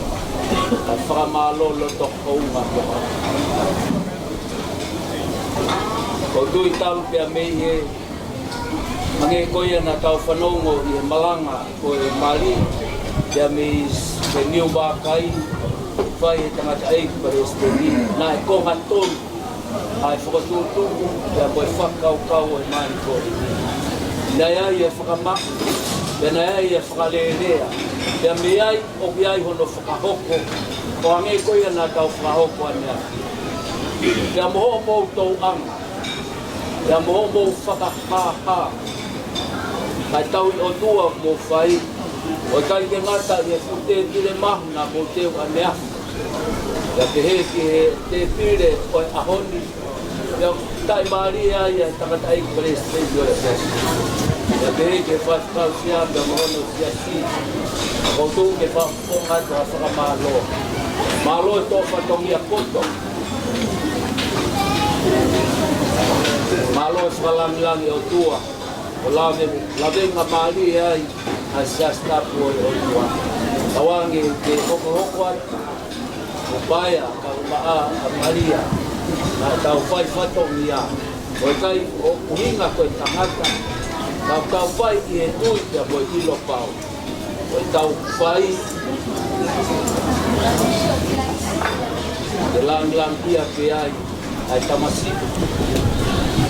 ʻA e fakamālō loto houngaʻia. ʻOku ou tui talu pea mei he, hangē ko ia naʻa tau fanongo ʻi he malanga ko e mali, pea mei he niu vākai, fai ʻe he tangataʻeiki palesiteni, naʻe konga tonu ʻa e fakatuʻutuʻu, pea mo e fakakaukau ʻo e mali ko eni. Naʻe ʻi ai e fakamaʻu, pea naʻe ʻi ai e fakalelea, pea mei ai ʻoku ʻi ai hono fakahoko, ʻo hangē ko ia naʻa tau fakahoko ʻaneafi. Pea mo hoʻomou tōʻonga, pea mo hoʻomou fakahāhā, ʻa e tauhi ʻOtua ʻoku mou fai, ʻo ʻikai ke ngata ʻi he fuʻu tēpile mahu naʻa mou teu ʻaneafi. Pea pehē ki he tēpile ʻo e ʻaho ni, pea taʻimālie ai ʻa e tangataʻeiki palesiteni ʻo e Siasi. Pea pehē ki he faifekau sea pea mo hono Siasi. ʻOku ou tuku ke fakafofonga atu ha fakamālō. Mālō e tō fatongia poto. Mālō e fakalāngilangi ʻOtua. ʻO lave, lavengamālie ai ʻa e Siasi Tapu ʻo e ʻOtua. Tauange ke hokohoko atu ʻo paea ka umaʻa ʻa Malia. Naʻa tau fai fatongia. ʻO ʻikai ʻo ʻuhinga ko e tangata. Ka tau fai ʻi he tui pea mo e ʻilo pau. ʻO tau fai ke lāngilangiʻia pē ai ʻa e tamasiʻi.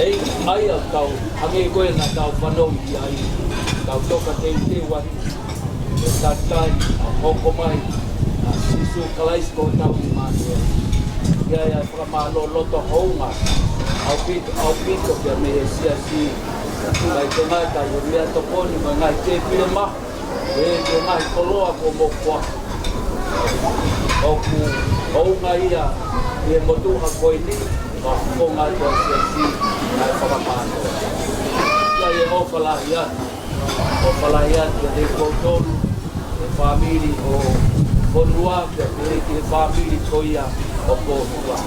ʻEi, ʻa ia ʻoku tau, hangē ko ia naʻa tau fanongo ki ai, tau toka teuteu atu. ʻE tatali, ʻa hoko mai, ʻa Sīsū Kalaisi ko hotau ʻImanuela. ʻI ai ʻa e fakamālō loto hounga, ʻaupito, ʻaupito pea mei he Siasi, ʻikai ke ngata ʻi he meʻatokoni, mo e ngaahi tēpile mahu, ʻi he ngaahi koloa kuo mou foaki. ʻOku hounga ia ʻi he motuʻa ko eni, fakafofonga atu ʻa e Siasi, ʻa e fakamālō. ʻIkai ʻe ʻofa lahi atu, ʻofa lahi atu kiate kimoutolu, ʻe fāmili ʻo Fonua, pea pehē ki he fāmili ko ia ʻo Pōhua.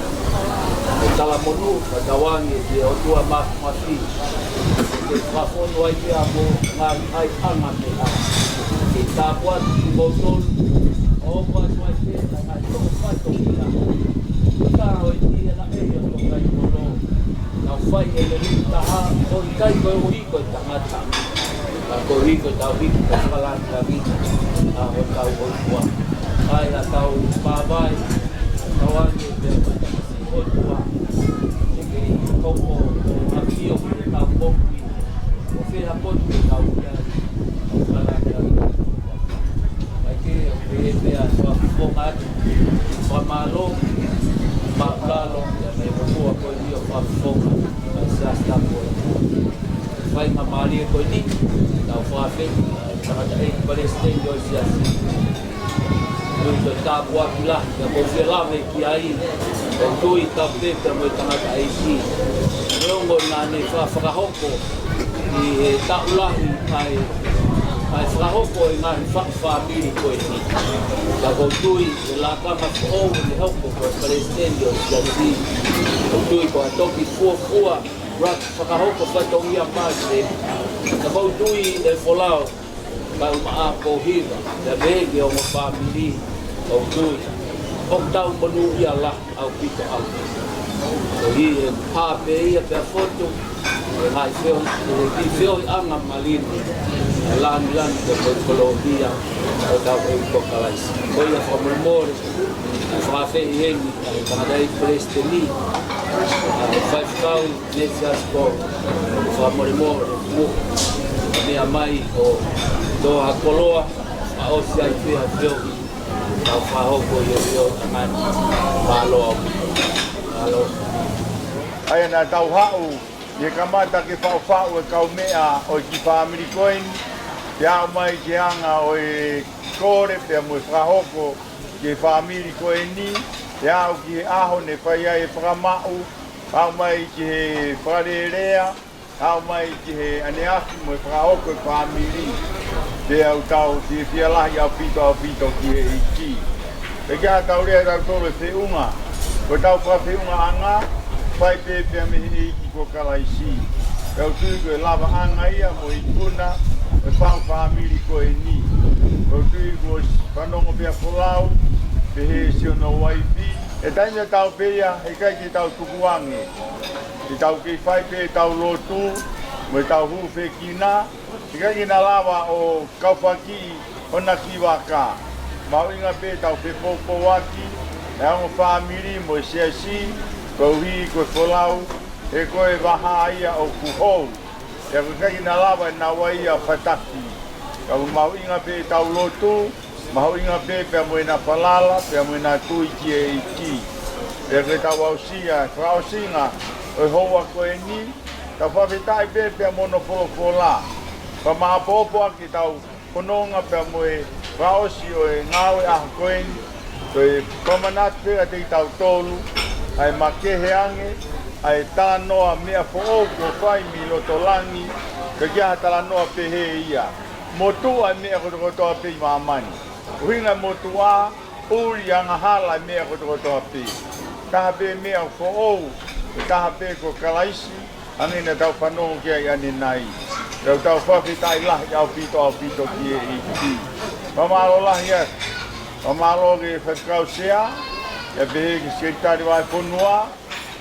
ʻE talamonū, ka tauange ki he ʻOtua Māfimafi. Ke fakafonu ai pea mo e ngaahi ʻaiʻanga meʻa. Ke tāpuaki kimoutolu, ʻo ʻoatu ai pē ʻa e ngaahi tō fatongia. Ka ʻoku ʻi ai ʻa e ʻEiki ʻo Tokaikoloi. Tau fai ʻi he lelei taha, ʻo ʻikai koeʻuhi ko e tangata. Ka koeʻuhi ko e tauhi, ko e fakalāngilangi ʻa hotau ʻOtua. ʻAi ʻa tau pāvai, tauange pea mo e tamasiʻi ʻOtua. Ke kei koko ʻo ʻafio ki he tau moʻui. ʻO fē ha potu ke tau ʻi ai, ʻo fakalāngilangi. ʻAi ke ʻo pehē pea fakafofonga atu. Fakamālō, māʻulalo, pea mei he ʻOtua ko eni ʻo fakafofonga ʻa e Siasi Tapu. Faingamālie ko eni, tau fakafeʻiloaki, tangataʻeiki palesiteni ʻo e Siasi. Ko e tāpuaki lahi, ʻoku ou fie lave ki ai, ʻoku ou tui tapu pē pea mo e tangataʻeiki. Neongo naʻa ne fa-, fakahoko, ʻi he taʻu lahi ʻa e, ʻa e fakahoko e ngaahi fa-, fāmili ko eni. Ka ʻoku ou tui ʻe lakanga foʻou ʻe hoko ko e palesiteni ʻo e siasi. ʻOku ou tui ko ha toki fuofua ʻa e fakahoko fatongia pasi. Ka ʻoku ou tui ʻe Folau, ka u maʻa ko hiva, ʻa e veʻe ʻo e fāmili, ʻoku ou tui ʻoku tau monūʻia lahi ʻaupito ʻaupito. Ko ia ʻe pā pē ia pea fotu, ʻe ngaahi feo, ʻe ki feohiʻanga malini, ʻa e lāngilangi ko e kolōlia ʻo hotau ʻEiki ko Kalaisi. Ko ia fakamolemole, ʻa e fakafeʻiloaki, ʻa e tangataʻeiki palesiteni, ʻa e faifekau, Nesiasi ko, fakamolemole, mo, meʻa mai ʻo toa koloa, ʻa ʻosi ai pē ha feohi, tau fakahoko ia ʻi ʻo ʻanani. Mālō ʻaupito. Mālō. ʻA ia naʻa tau haʻu, ʻi he kamata ke faʻufaʻu e kaumeʻa ʻo e kiʻi fāmili ko eni, ke aʻu mai ki he anga ʻo e kole pea mo e fakahoko ki he fāmili ko eni, ke aʻu ki he ʻaho ne fai ai e fakamaʻu, aʻu mai ki he fakalelea, aʻu mai ki he ʻaneafi mo e fakahoko e fāmili. Pea ʻoku tau fiefia lahi ʻaupito ʻaupito ki he ʻEiki. Pea ka tau lea tautolu e feʻunga, ko ʻetau fakafeʻungaʻanga, fai pē pea mei he ʻEiki ko Kalaisi. Pea ʻoku ou tui ko e lavaʻanga ia mo e ikuna ʻo e faʻu fāmili ko eni. Pea ʻoku ou tui kuo fanongo pē ʻa Folau, pehē siʻono uaifi. ʻE taimi tatau pē ia, heʻikai ke tau tukuange ke tau kei fai pē ʻetau lotu, mo ʻetau hūfekina, heʻikai ke na lava ʻo kaufakiʻi hona kiʻi vaka. Mahuʻinga pē ʻetau fepoupouaki, ʻa e ongo fāmili mo e siasi, koeʻuhi ko e Folau, he ko e vaha ia ʻoku hou. Pea ʻoku ʻikai ke na lava ʻe naua ia ʻo fataki. Ka ʻoku mahuʻinga pē ʻetau lotu, mahuʻinga pē pea mo ʻena falala, pea mo ʻena tui ki he ʻEiki. Pea ke tau aʻusia, fakaʻosinga ʻo e houa ko eni, tau fakafetaʻi pē pea mo hono folofola. Fakamāʻopoʻopo ʻaki ʻetau fononga pea mo e fakaʻosi ʻo e ngāue ʻaho ko eni, ko e fakamanatu pē kiate kitautolu, ʻa e makehe ange, ʻa e talanoa meʻa foʻou kuo fai mei loto langi, ʻikai ke ʻi ai ha talanoa pehē ia. Motuʻa e meʻa kotokotoa pē ʻi māmani. ʻUhinga e motuʻa, ʻuli angahala e meʻa kotokotoa pē. Taha pē meʻa foʻou, ʻe taha pē ko Kalaisi, hangē naʻa tau fanongo ki ai ʻanenai. Pea ʻoku tau fakafetaʻi lahi ʻaupito ʻaupito ki he ʻEiki. Fakamālō lahi atu. Fakamālō ki he faifekau sea, pea pehē ki he sekelitali vahefonua,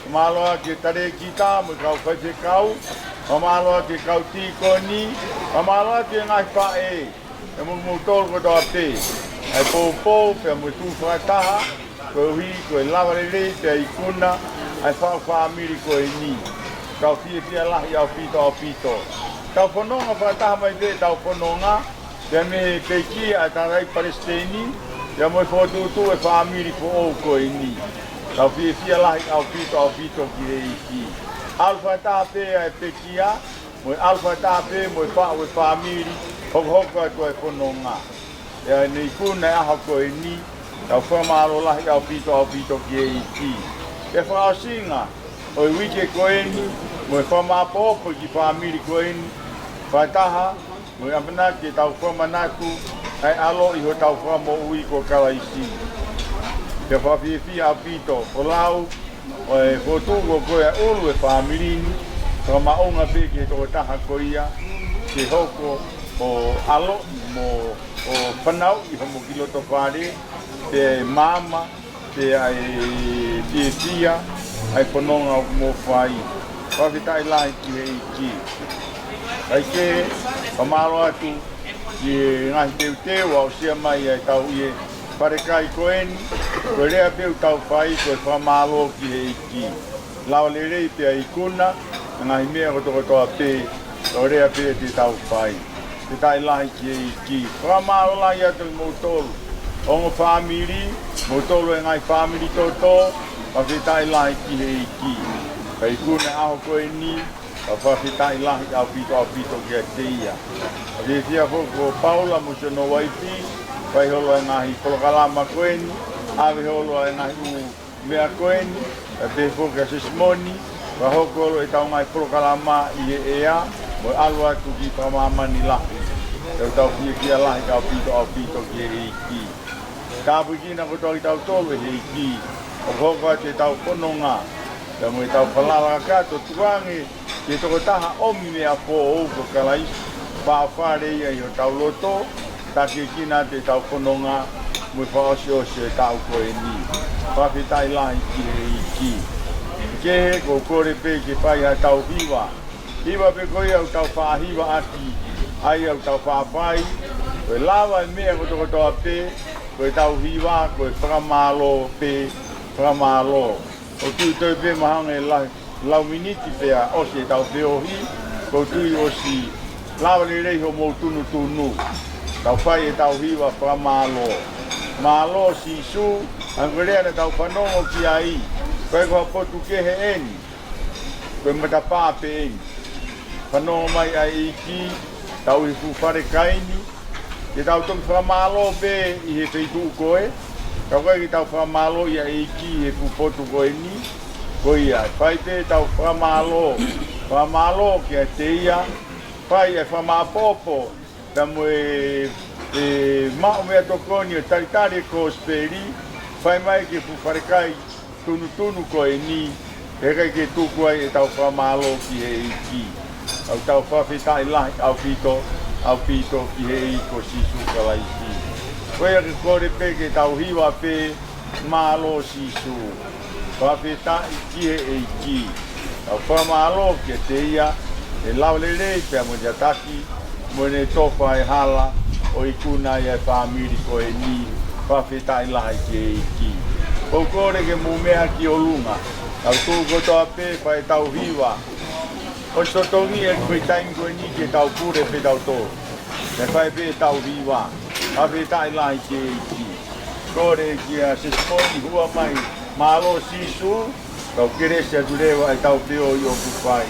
fakamālō ki he talēkita mo e kau faifekau, fakamālō ki he kau tīkoni, fakamālō ki he ngaahi faʻē, pea mo kimoutolu kotoa pē, ʻa e poupou, pea mo e tuʻu fakataha, koeʻuhi ko e lava lelei pea ikuna ʻa e faʻu fāmili ko eni. Tau fiefia lahi ʻaupito ʻaupito. Tau fononga fakataha mai pē ʻetau fononga, pea mei he pekia ʻa e tangataʻeiki palesiteni, pea mo e fokotuʻutuʻu e fāmili foʻou ko eni. Tau fiefia lahi ʻaupito ʻaupito ki he ʻEiki. ʻAlu fakataha pē ʻa e pekia, mo e ʻalu fakataha pē mo e faʻu e fāmili, hokohoko atu ʻa e fononga. ʻI heʻene ikuna e ʻaho ko eni, tau fakamālō lahi ʻaupito ʻaupito ki he ʻEiki. Pea fakaʻosinga ʻo e uike ko eni, mo e fakamāʻopoʻopo ki he fāmili ko eni, fakataha mo e ʻamanaki ke tau fakamanatu ʻa e ʻaloʻi hotau Fakamoʻui ko Kalaisi. Pea fakafiefia ʻaupito, Folau, ʻo e fokotuʻu ko koe ʻa e ʻulu e fāmili ni, fakamaʻunga pē ki he tokotaha ko ia, ke hoko ʻo ʻaloʻi mo ʻo fanauʻi homo kiʻi loto fale, pea maama, pea ʻe fiefia ʻa e fononga ʻoku mo fai. Fakafetaʻi lahi ki he ʻEiki. Kae kehe, fakamālō atu ki he ngaahi teuteu ʻo aʻusia mai ʻa e tau ʻi he falekai ko eni, ko e lea pē ʻoku tau fai ko e fakamālō ki he ʻEiki. Lava lelei pea ikuna ʻa e ngaahi meʻa kotokotoa pē, ko e lea pē te tau fai. Fakafetaʻi lahi ki he ʻEiki. Fakamālō lahi atu kimoutolu ongo fāmili, moutolu e ngaahi fāmili toto, fakafetaʻi lahi ki he ʻEiki. Kae ikuna e ʻaho ko eni, ka fakafetaʻi lahi ʻaupito ʻaupito kiate ia. Fiefia foki ko Paula mo siʻono uaifi, fai holo e ngaahi polokalama ko eni, ʻave holo e ngaahi ʻū meʻa ko eni, pea pehē foki kia Sisimoni, ka hoko holo ʻetau ngaahi polokalama ʻi he ʻea, mo e ʻalu atu ki fakamāmani lahi. Tau tau fiefia lahi ʻaupito, ʻaupito ki he ʻEiki. Tāpuekina kotoa kitautolu ʻe he ʻEiki ʻoku hoko atu ʻetau fononga, pea mo ʻetau falala kakato, tuku ange ki he tokotaha ʻomi meʻa foʻou ko Kalaisi, fāfale ia ʻi hotau loto, takiekina atu ʻetau fononga mo e fakaʻosiʻosi ʻo e taʻu ko eni. Fakafetaʻi lahi ki he ʻEiki. Kehe, ʻoku ou kole pē ke fai haʻatau hiva. Hiva pē ko ia ʻoku tau faʻa hiva ʻaki, ʻa ia ʻoku tau faʻa fai, ko e lava e meʻa kotokotoa pē, ko ʻetau hiva, ko e fakamālō pē, fakamālō. ʻOku ou tui pē mahalo ʻe lau, lau miniti pea ʻosi ʻetau feohi, ʻoku ou tui ʻosi lava lelei hoʻomou tunutunu. Tau fai ʻetau hiva fakamālō. Mālō Sīsū, ʻa e ko e lea naʻa tau fanongo ki ai, ko e ko ha potu kehe eni, ko e matapā pē eni. Fanongo mai ʻa e ʻEiki, tau ʻi he fuʻu fale kai ni, ke tau toki fakamālō pē ʻi he feituʻu ko ē, ka ʻoku ʻikai ke tau fakamālō ʻa e ʻEiki ʻi he fuʻu potu ko eni. Ko ia, fai pē ʻetau fakamālō, fakamālō kiate ia, fai e fakamāʻopoʻopo, pea mo e, e maʻu meʻatokoni ʻo e talitali e kosipeli, fai mai ki he fuʻu fale kai tunutunu ko eni, he ʻikai ke tuku ai ʻetau fakamālō ki he ʻEiki. ʻOku tau fakafetaʻi lahi ʻaupito, ʻaupito ki he ʻEiki ko Sīsū Kalaisi. Ko ia ke kole pē ke tau hiva pē, mālō Sīsū. Fakafetaʻi ki he ʻEiki. Tau fakamālō kiate ia, ʻe lava lelei pea mo e tataki, mo ʻene tofa e hala, ʻo ikuna ai e fāmili ko eni, fakafetaʻi lahi ki he ʻEiki. ʻOku ou kole ke mou meʻa ki ʻolunga, tau tuʻu kotoa pē fai ʻetau hiva. ʻOsi totongi e ko e taimi ko eni ke tau pule pē tautolu. Ke fai pē ʻetau hiva, fakafetaʻi lahi ki he ʻEiki. Kole kia Sesiponi hua mai, mālō Sīsū, kau kelesi atu leva ʻetau feohi ʻoku fai.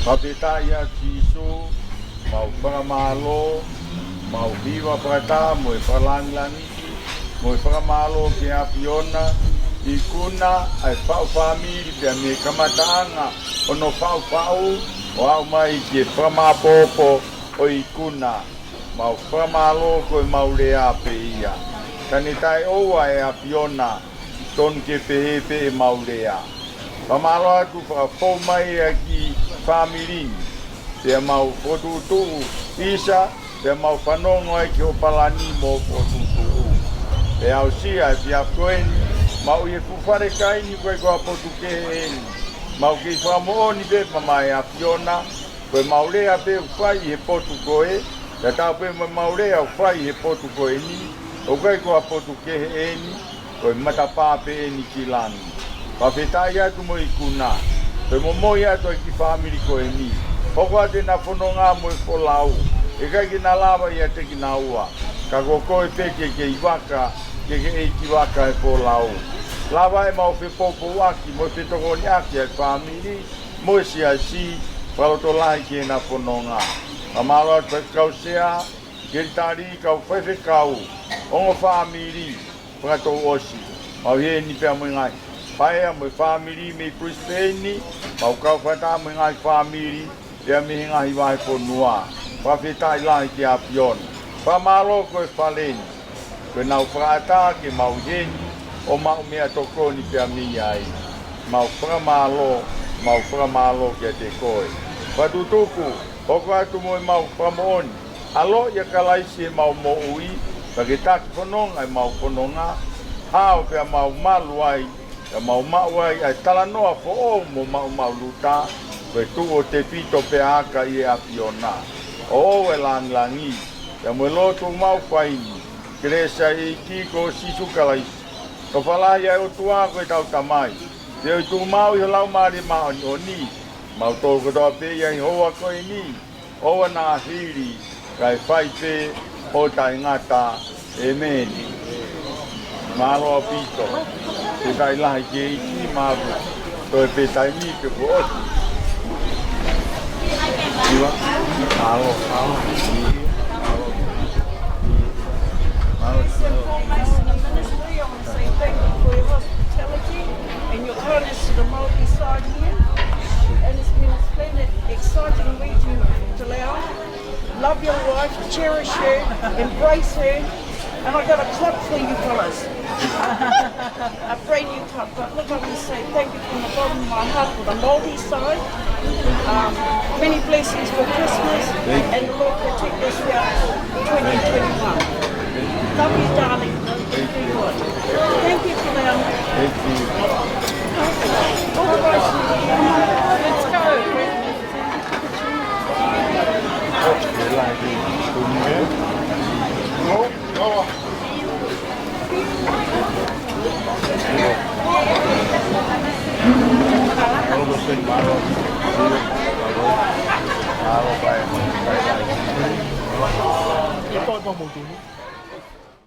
Fakafetaʻi ʻa Sīsū, mau fakamālō, mau hiva fakataha mo e fakalāngilangi, mo e fakamālō ki he ʻAfiona, ikuna ʻa e faʻu fāmili pea mei he kamataʻanga ʻo hono faʻufaʻu, ʻo aʻu mai ki he fakamāʻopoʻopo ʻo ikuna. Mau fakamālō ko e mau lea pē ia. Ka ne taʻeʻoua e ʻAfiona, tonu ke pehē pē ʻemau lea. Fakamālō atu fakafou mai ʻa e kiʻi fāmili ni. Pea mau fokotuʻutuʻu Isa, pea mau fanongo ai ki hoʻo palani mo hoʻo fokotuʻutuʻu. Pea aʻusia e efiafi ko eni, mau ʻi he fuʻu fale kai ni ko e ko ha potu kehe eni. Mau kei fakamoʻoni pē maʻa e ʻAfiona, ko ʻemau lea pē ʻoku fai ʻi he potu ko ē, tatau pē mo ʻemau lea ʻoku fai ʻi he potu ko eni, ʻoku ʻikai ko ha potu kehe eni, ko e matapā pē eni ki langi. Fakafetaʻi atu mo e ikuna, ko e momoi atu ʻa e kiʻi fāmili ko eni. Hoko atu ʻena fononga mo e folau, ʻikai ke na lava ʻiate kinaua, ka ko koe pē ke kei vaka, ke ke ʻeikivaka he folau. Lava ʻemau fepoupouaki mo e fetokoniʻaki ʻa e fāmili mo e siasi, fakalotolahi ki heʻena fononga. Fakamālō atu Faifekau Sea, Kelitali, kau faifekau, ongo fāmili, fakatouʻosi. Mau ʻi heni pea mo e ngaahi paea mo e fāmili mei Brisbane, mau kau fakataha mo e ngaahi fāmili pea mei he ngaahi vahefonua. Fakafetaʻi lahi ki he ʻAfiona. Fakamālō ko e fale ni, ko ʻenau fakaʻatā ke mau ʻi heni ʻo maʻu meʻatokoni pea mei ai. Mau fakamālō, mau fakamālō kiate koe. Fakatutuku, hoko atu mo ʻemau fakamoʻoni, ʻaloʻi ʻa Kalaisi ʻi heʻemau moʻui, pea ke taki fononga ʻemau fononga, hao pea mau malu ai, pea mau maʻu ai ʻa e talanoa foʻou mo maʻumaʻuluta, ko e tuʻu ʻo tefito pea aka ʻi he ʻAfiona. ʻOʻou ʻa e langilangi, pea mo e lotu ʻoku mau fai ni, kelesi ʻa e ʻEiki ko Sīsū Kalaisi, ʻofa lahi ʻa e ʻOtua ko ʻetau Tamai, feohi tuʻumaʻu ʻi ho Laumālie Māʻoniʻoni, mautolu kotoa pē ia ʻi he houa ko eni, ʻoua naʻa hili, kae fai pē ʻo taʻengata. ʻĒmeni. Mālō ʻaupito. Fakafetaʻi lahi ki he ʻEiki, mālō. Toe pē taimi ke kuo ʻosi. ʻIo, mālō, mālō. Mālō, mālō. Say thank you for your hospitality and your kindness to the Māori side here. And it's been a splendid, exciting week in Te Leau. Love your wife, cherish her, embrace her. And I got a club for you fellas. A brand new club. But look, I want to say thank you from the bottom of my heart for the Māori side. Um, many blessings for Christmas, and the Lord protect us throughout twenty twenty-one. Love you, darling. Thank you for that. Thank you. All right. Let's go.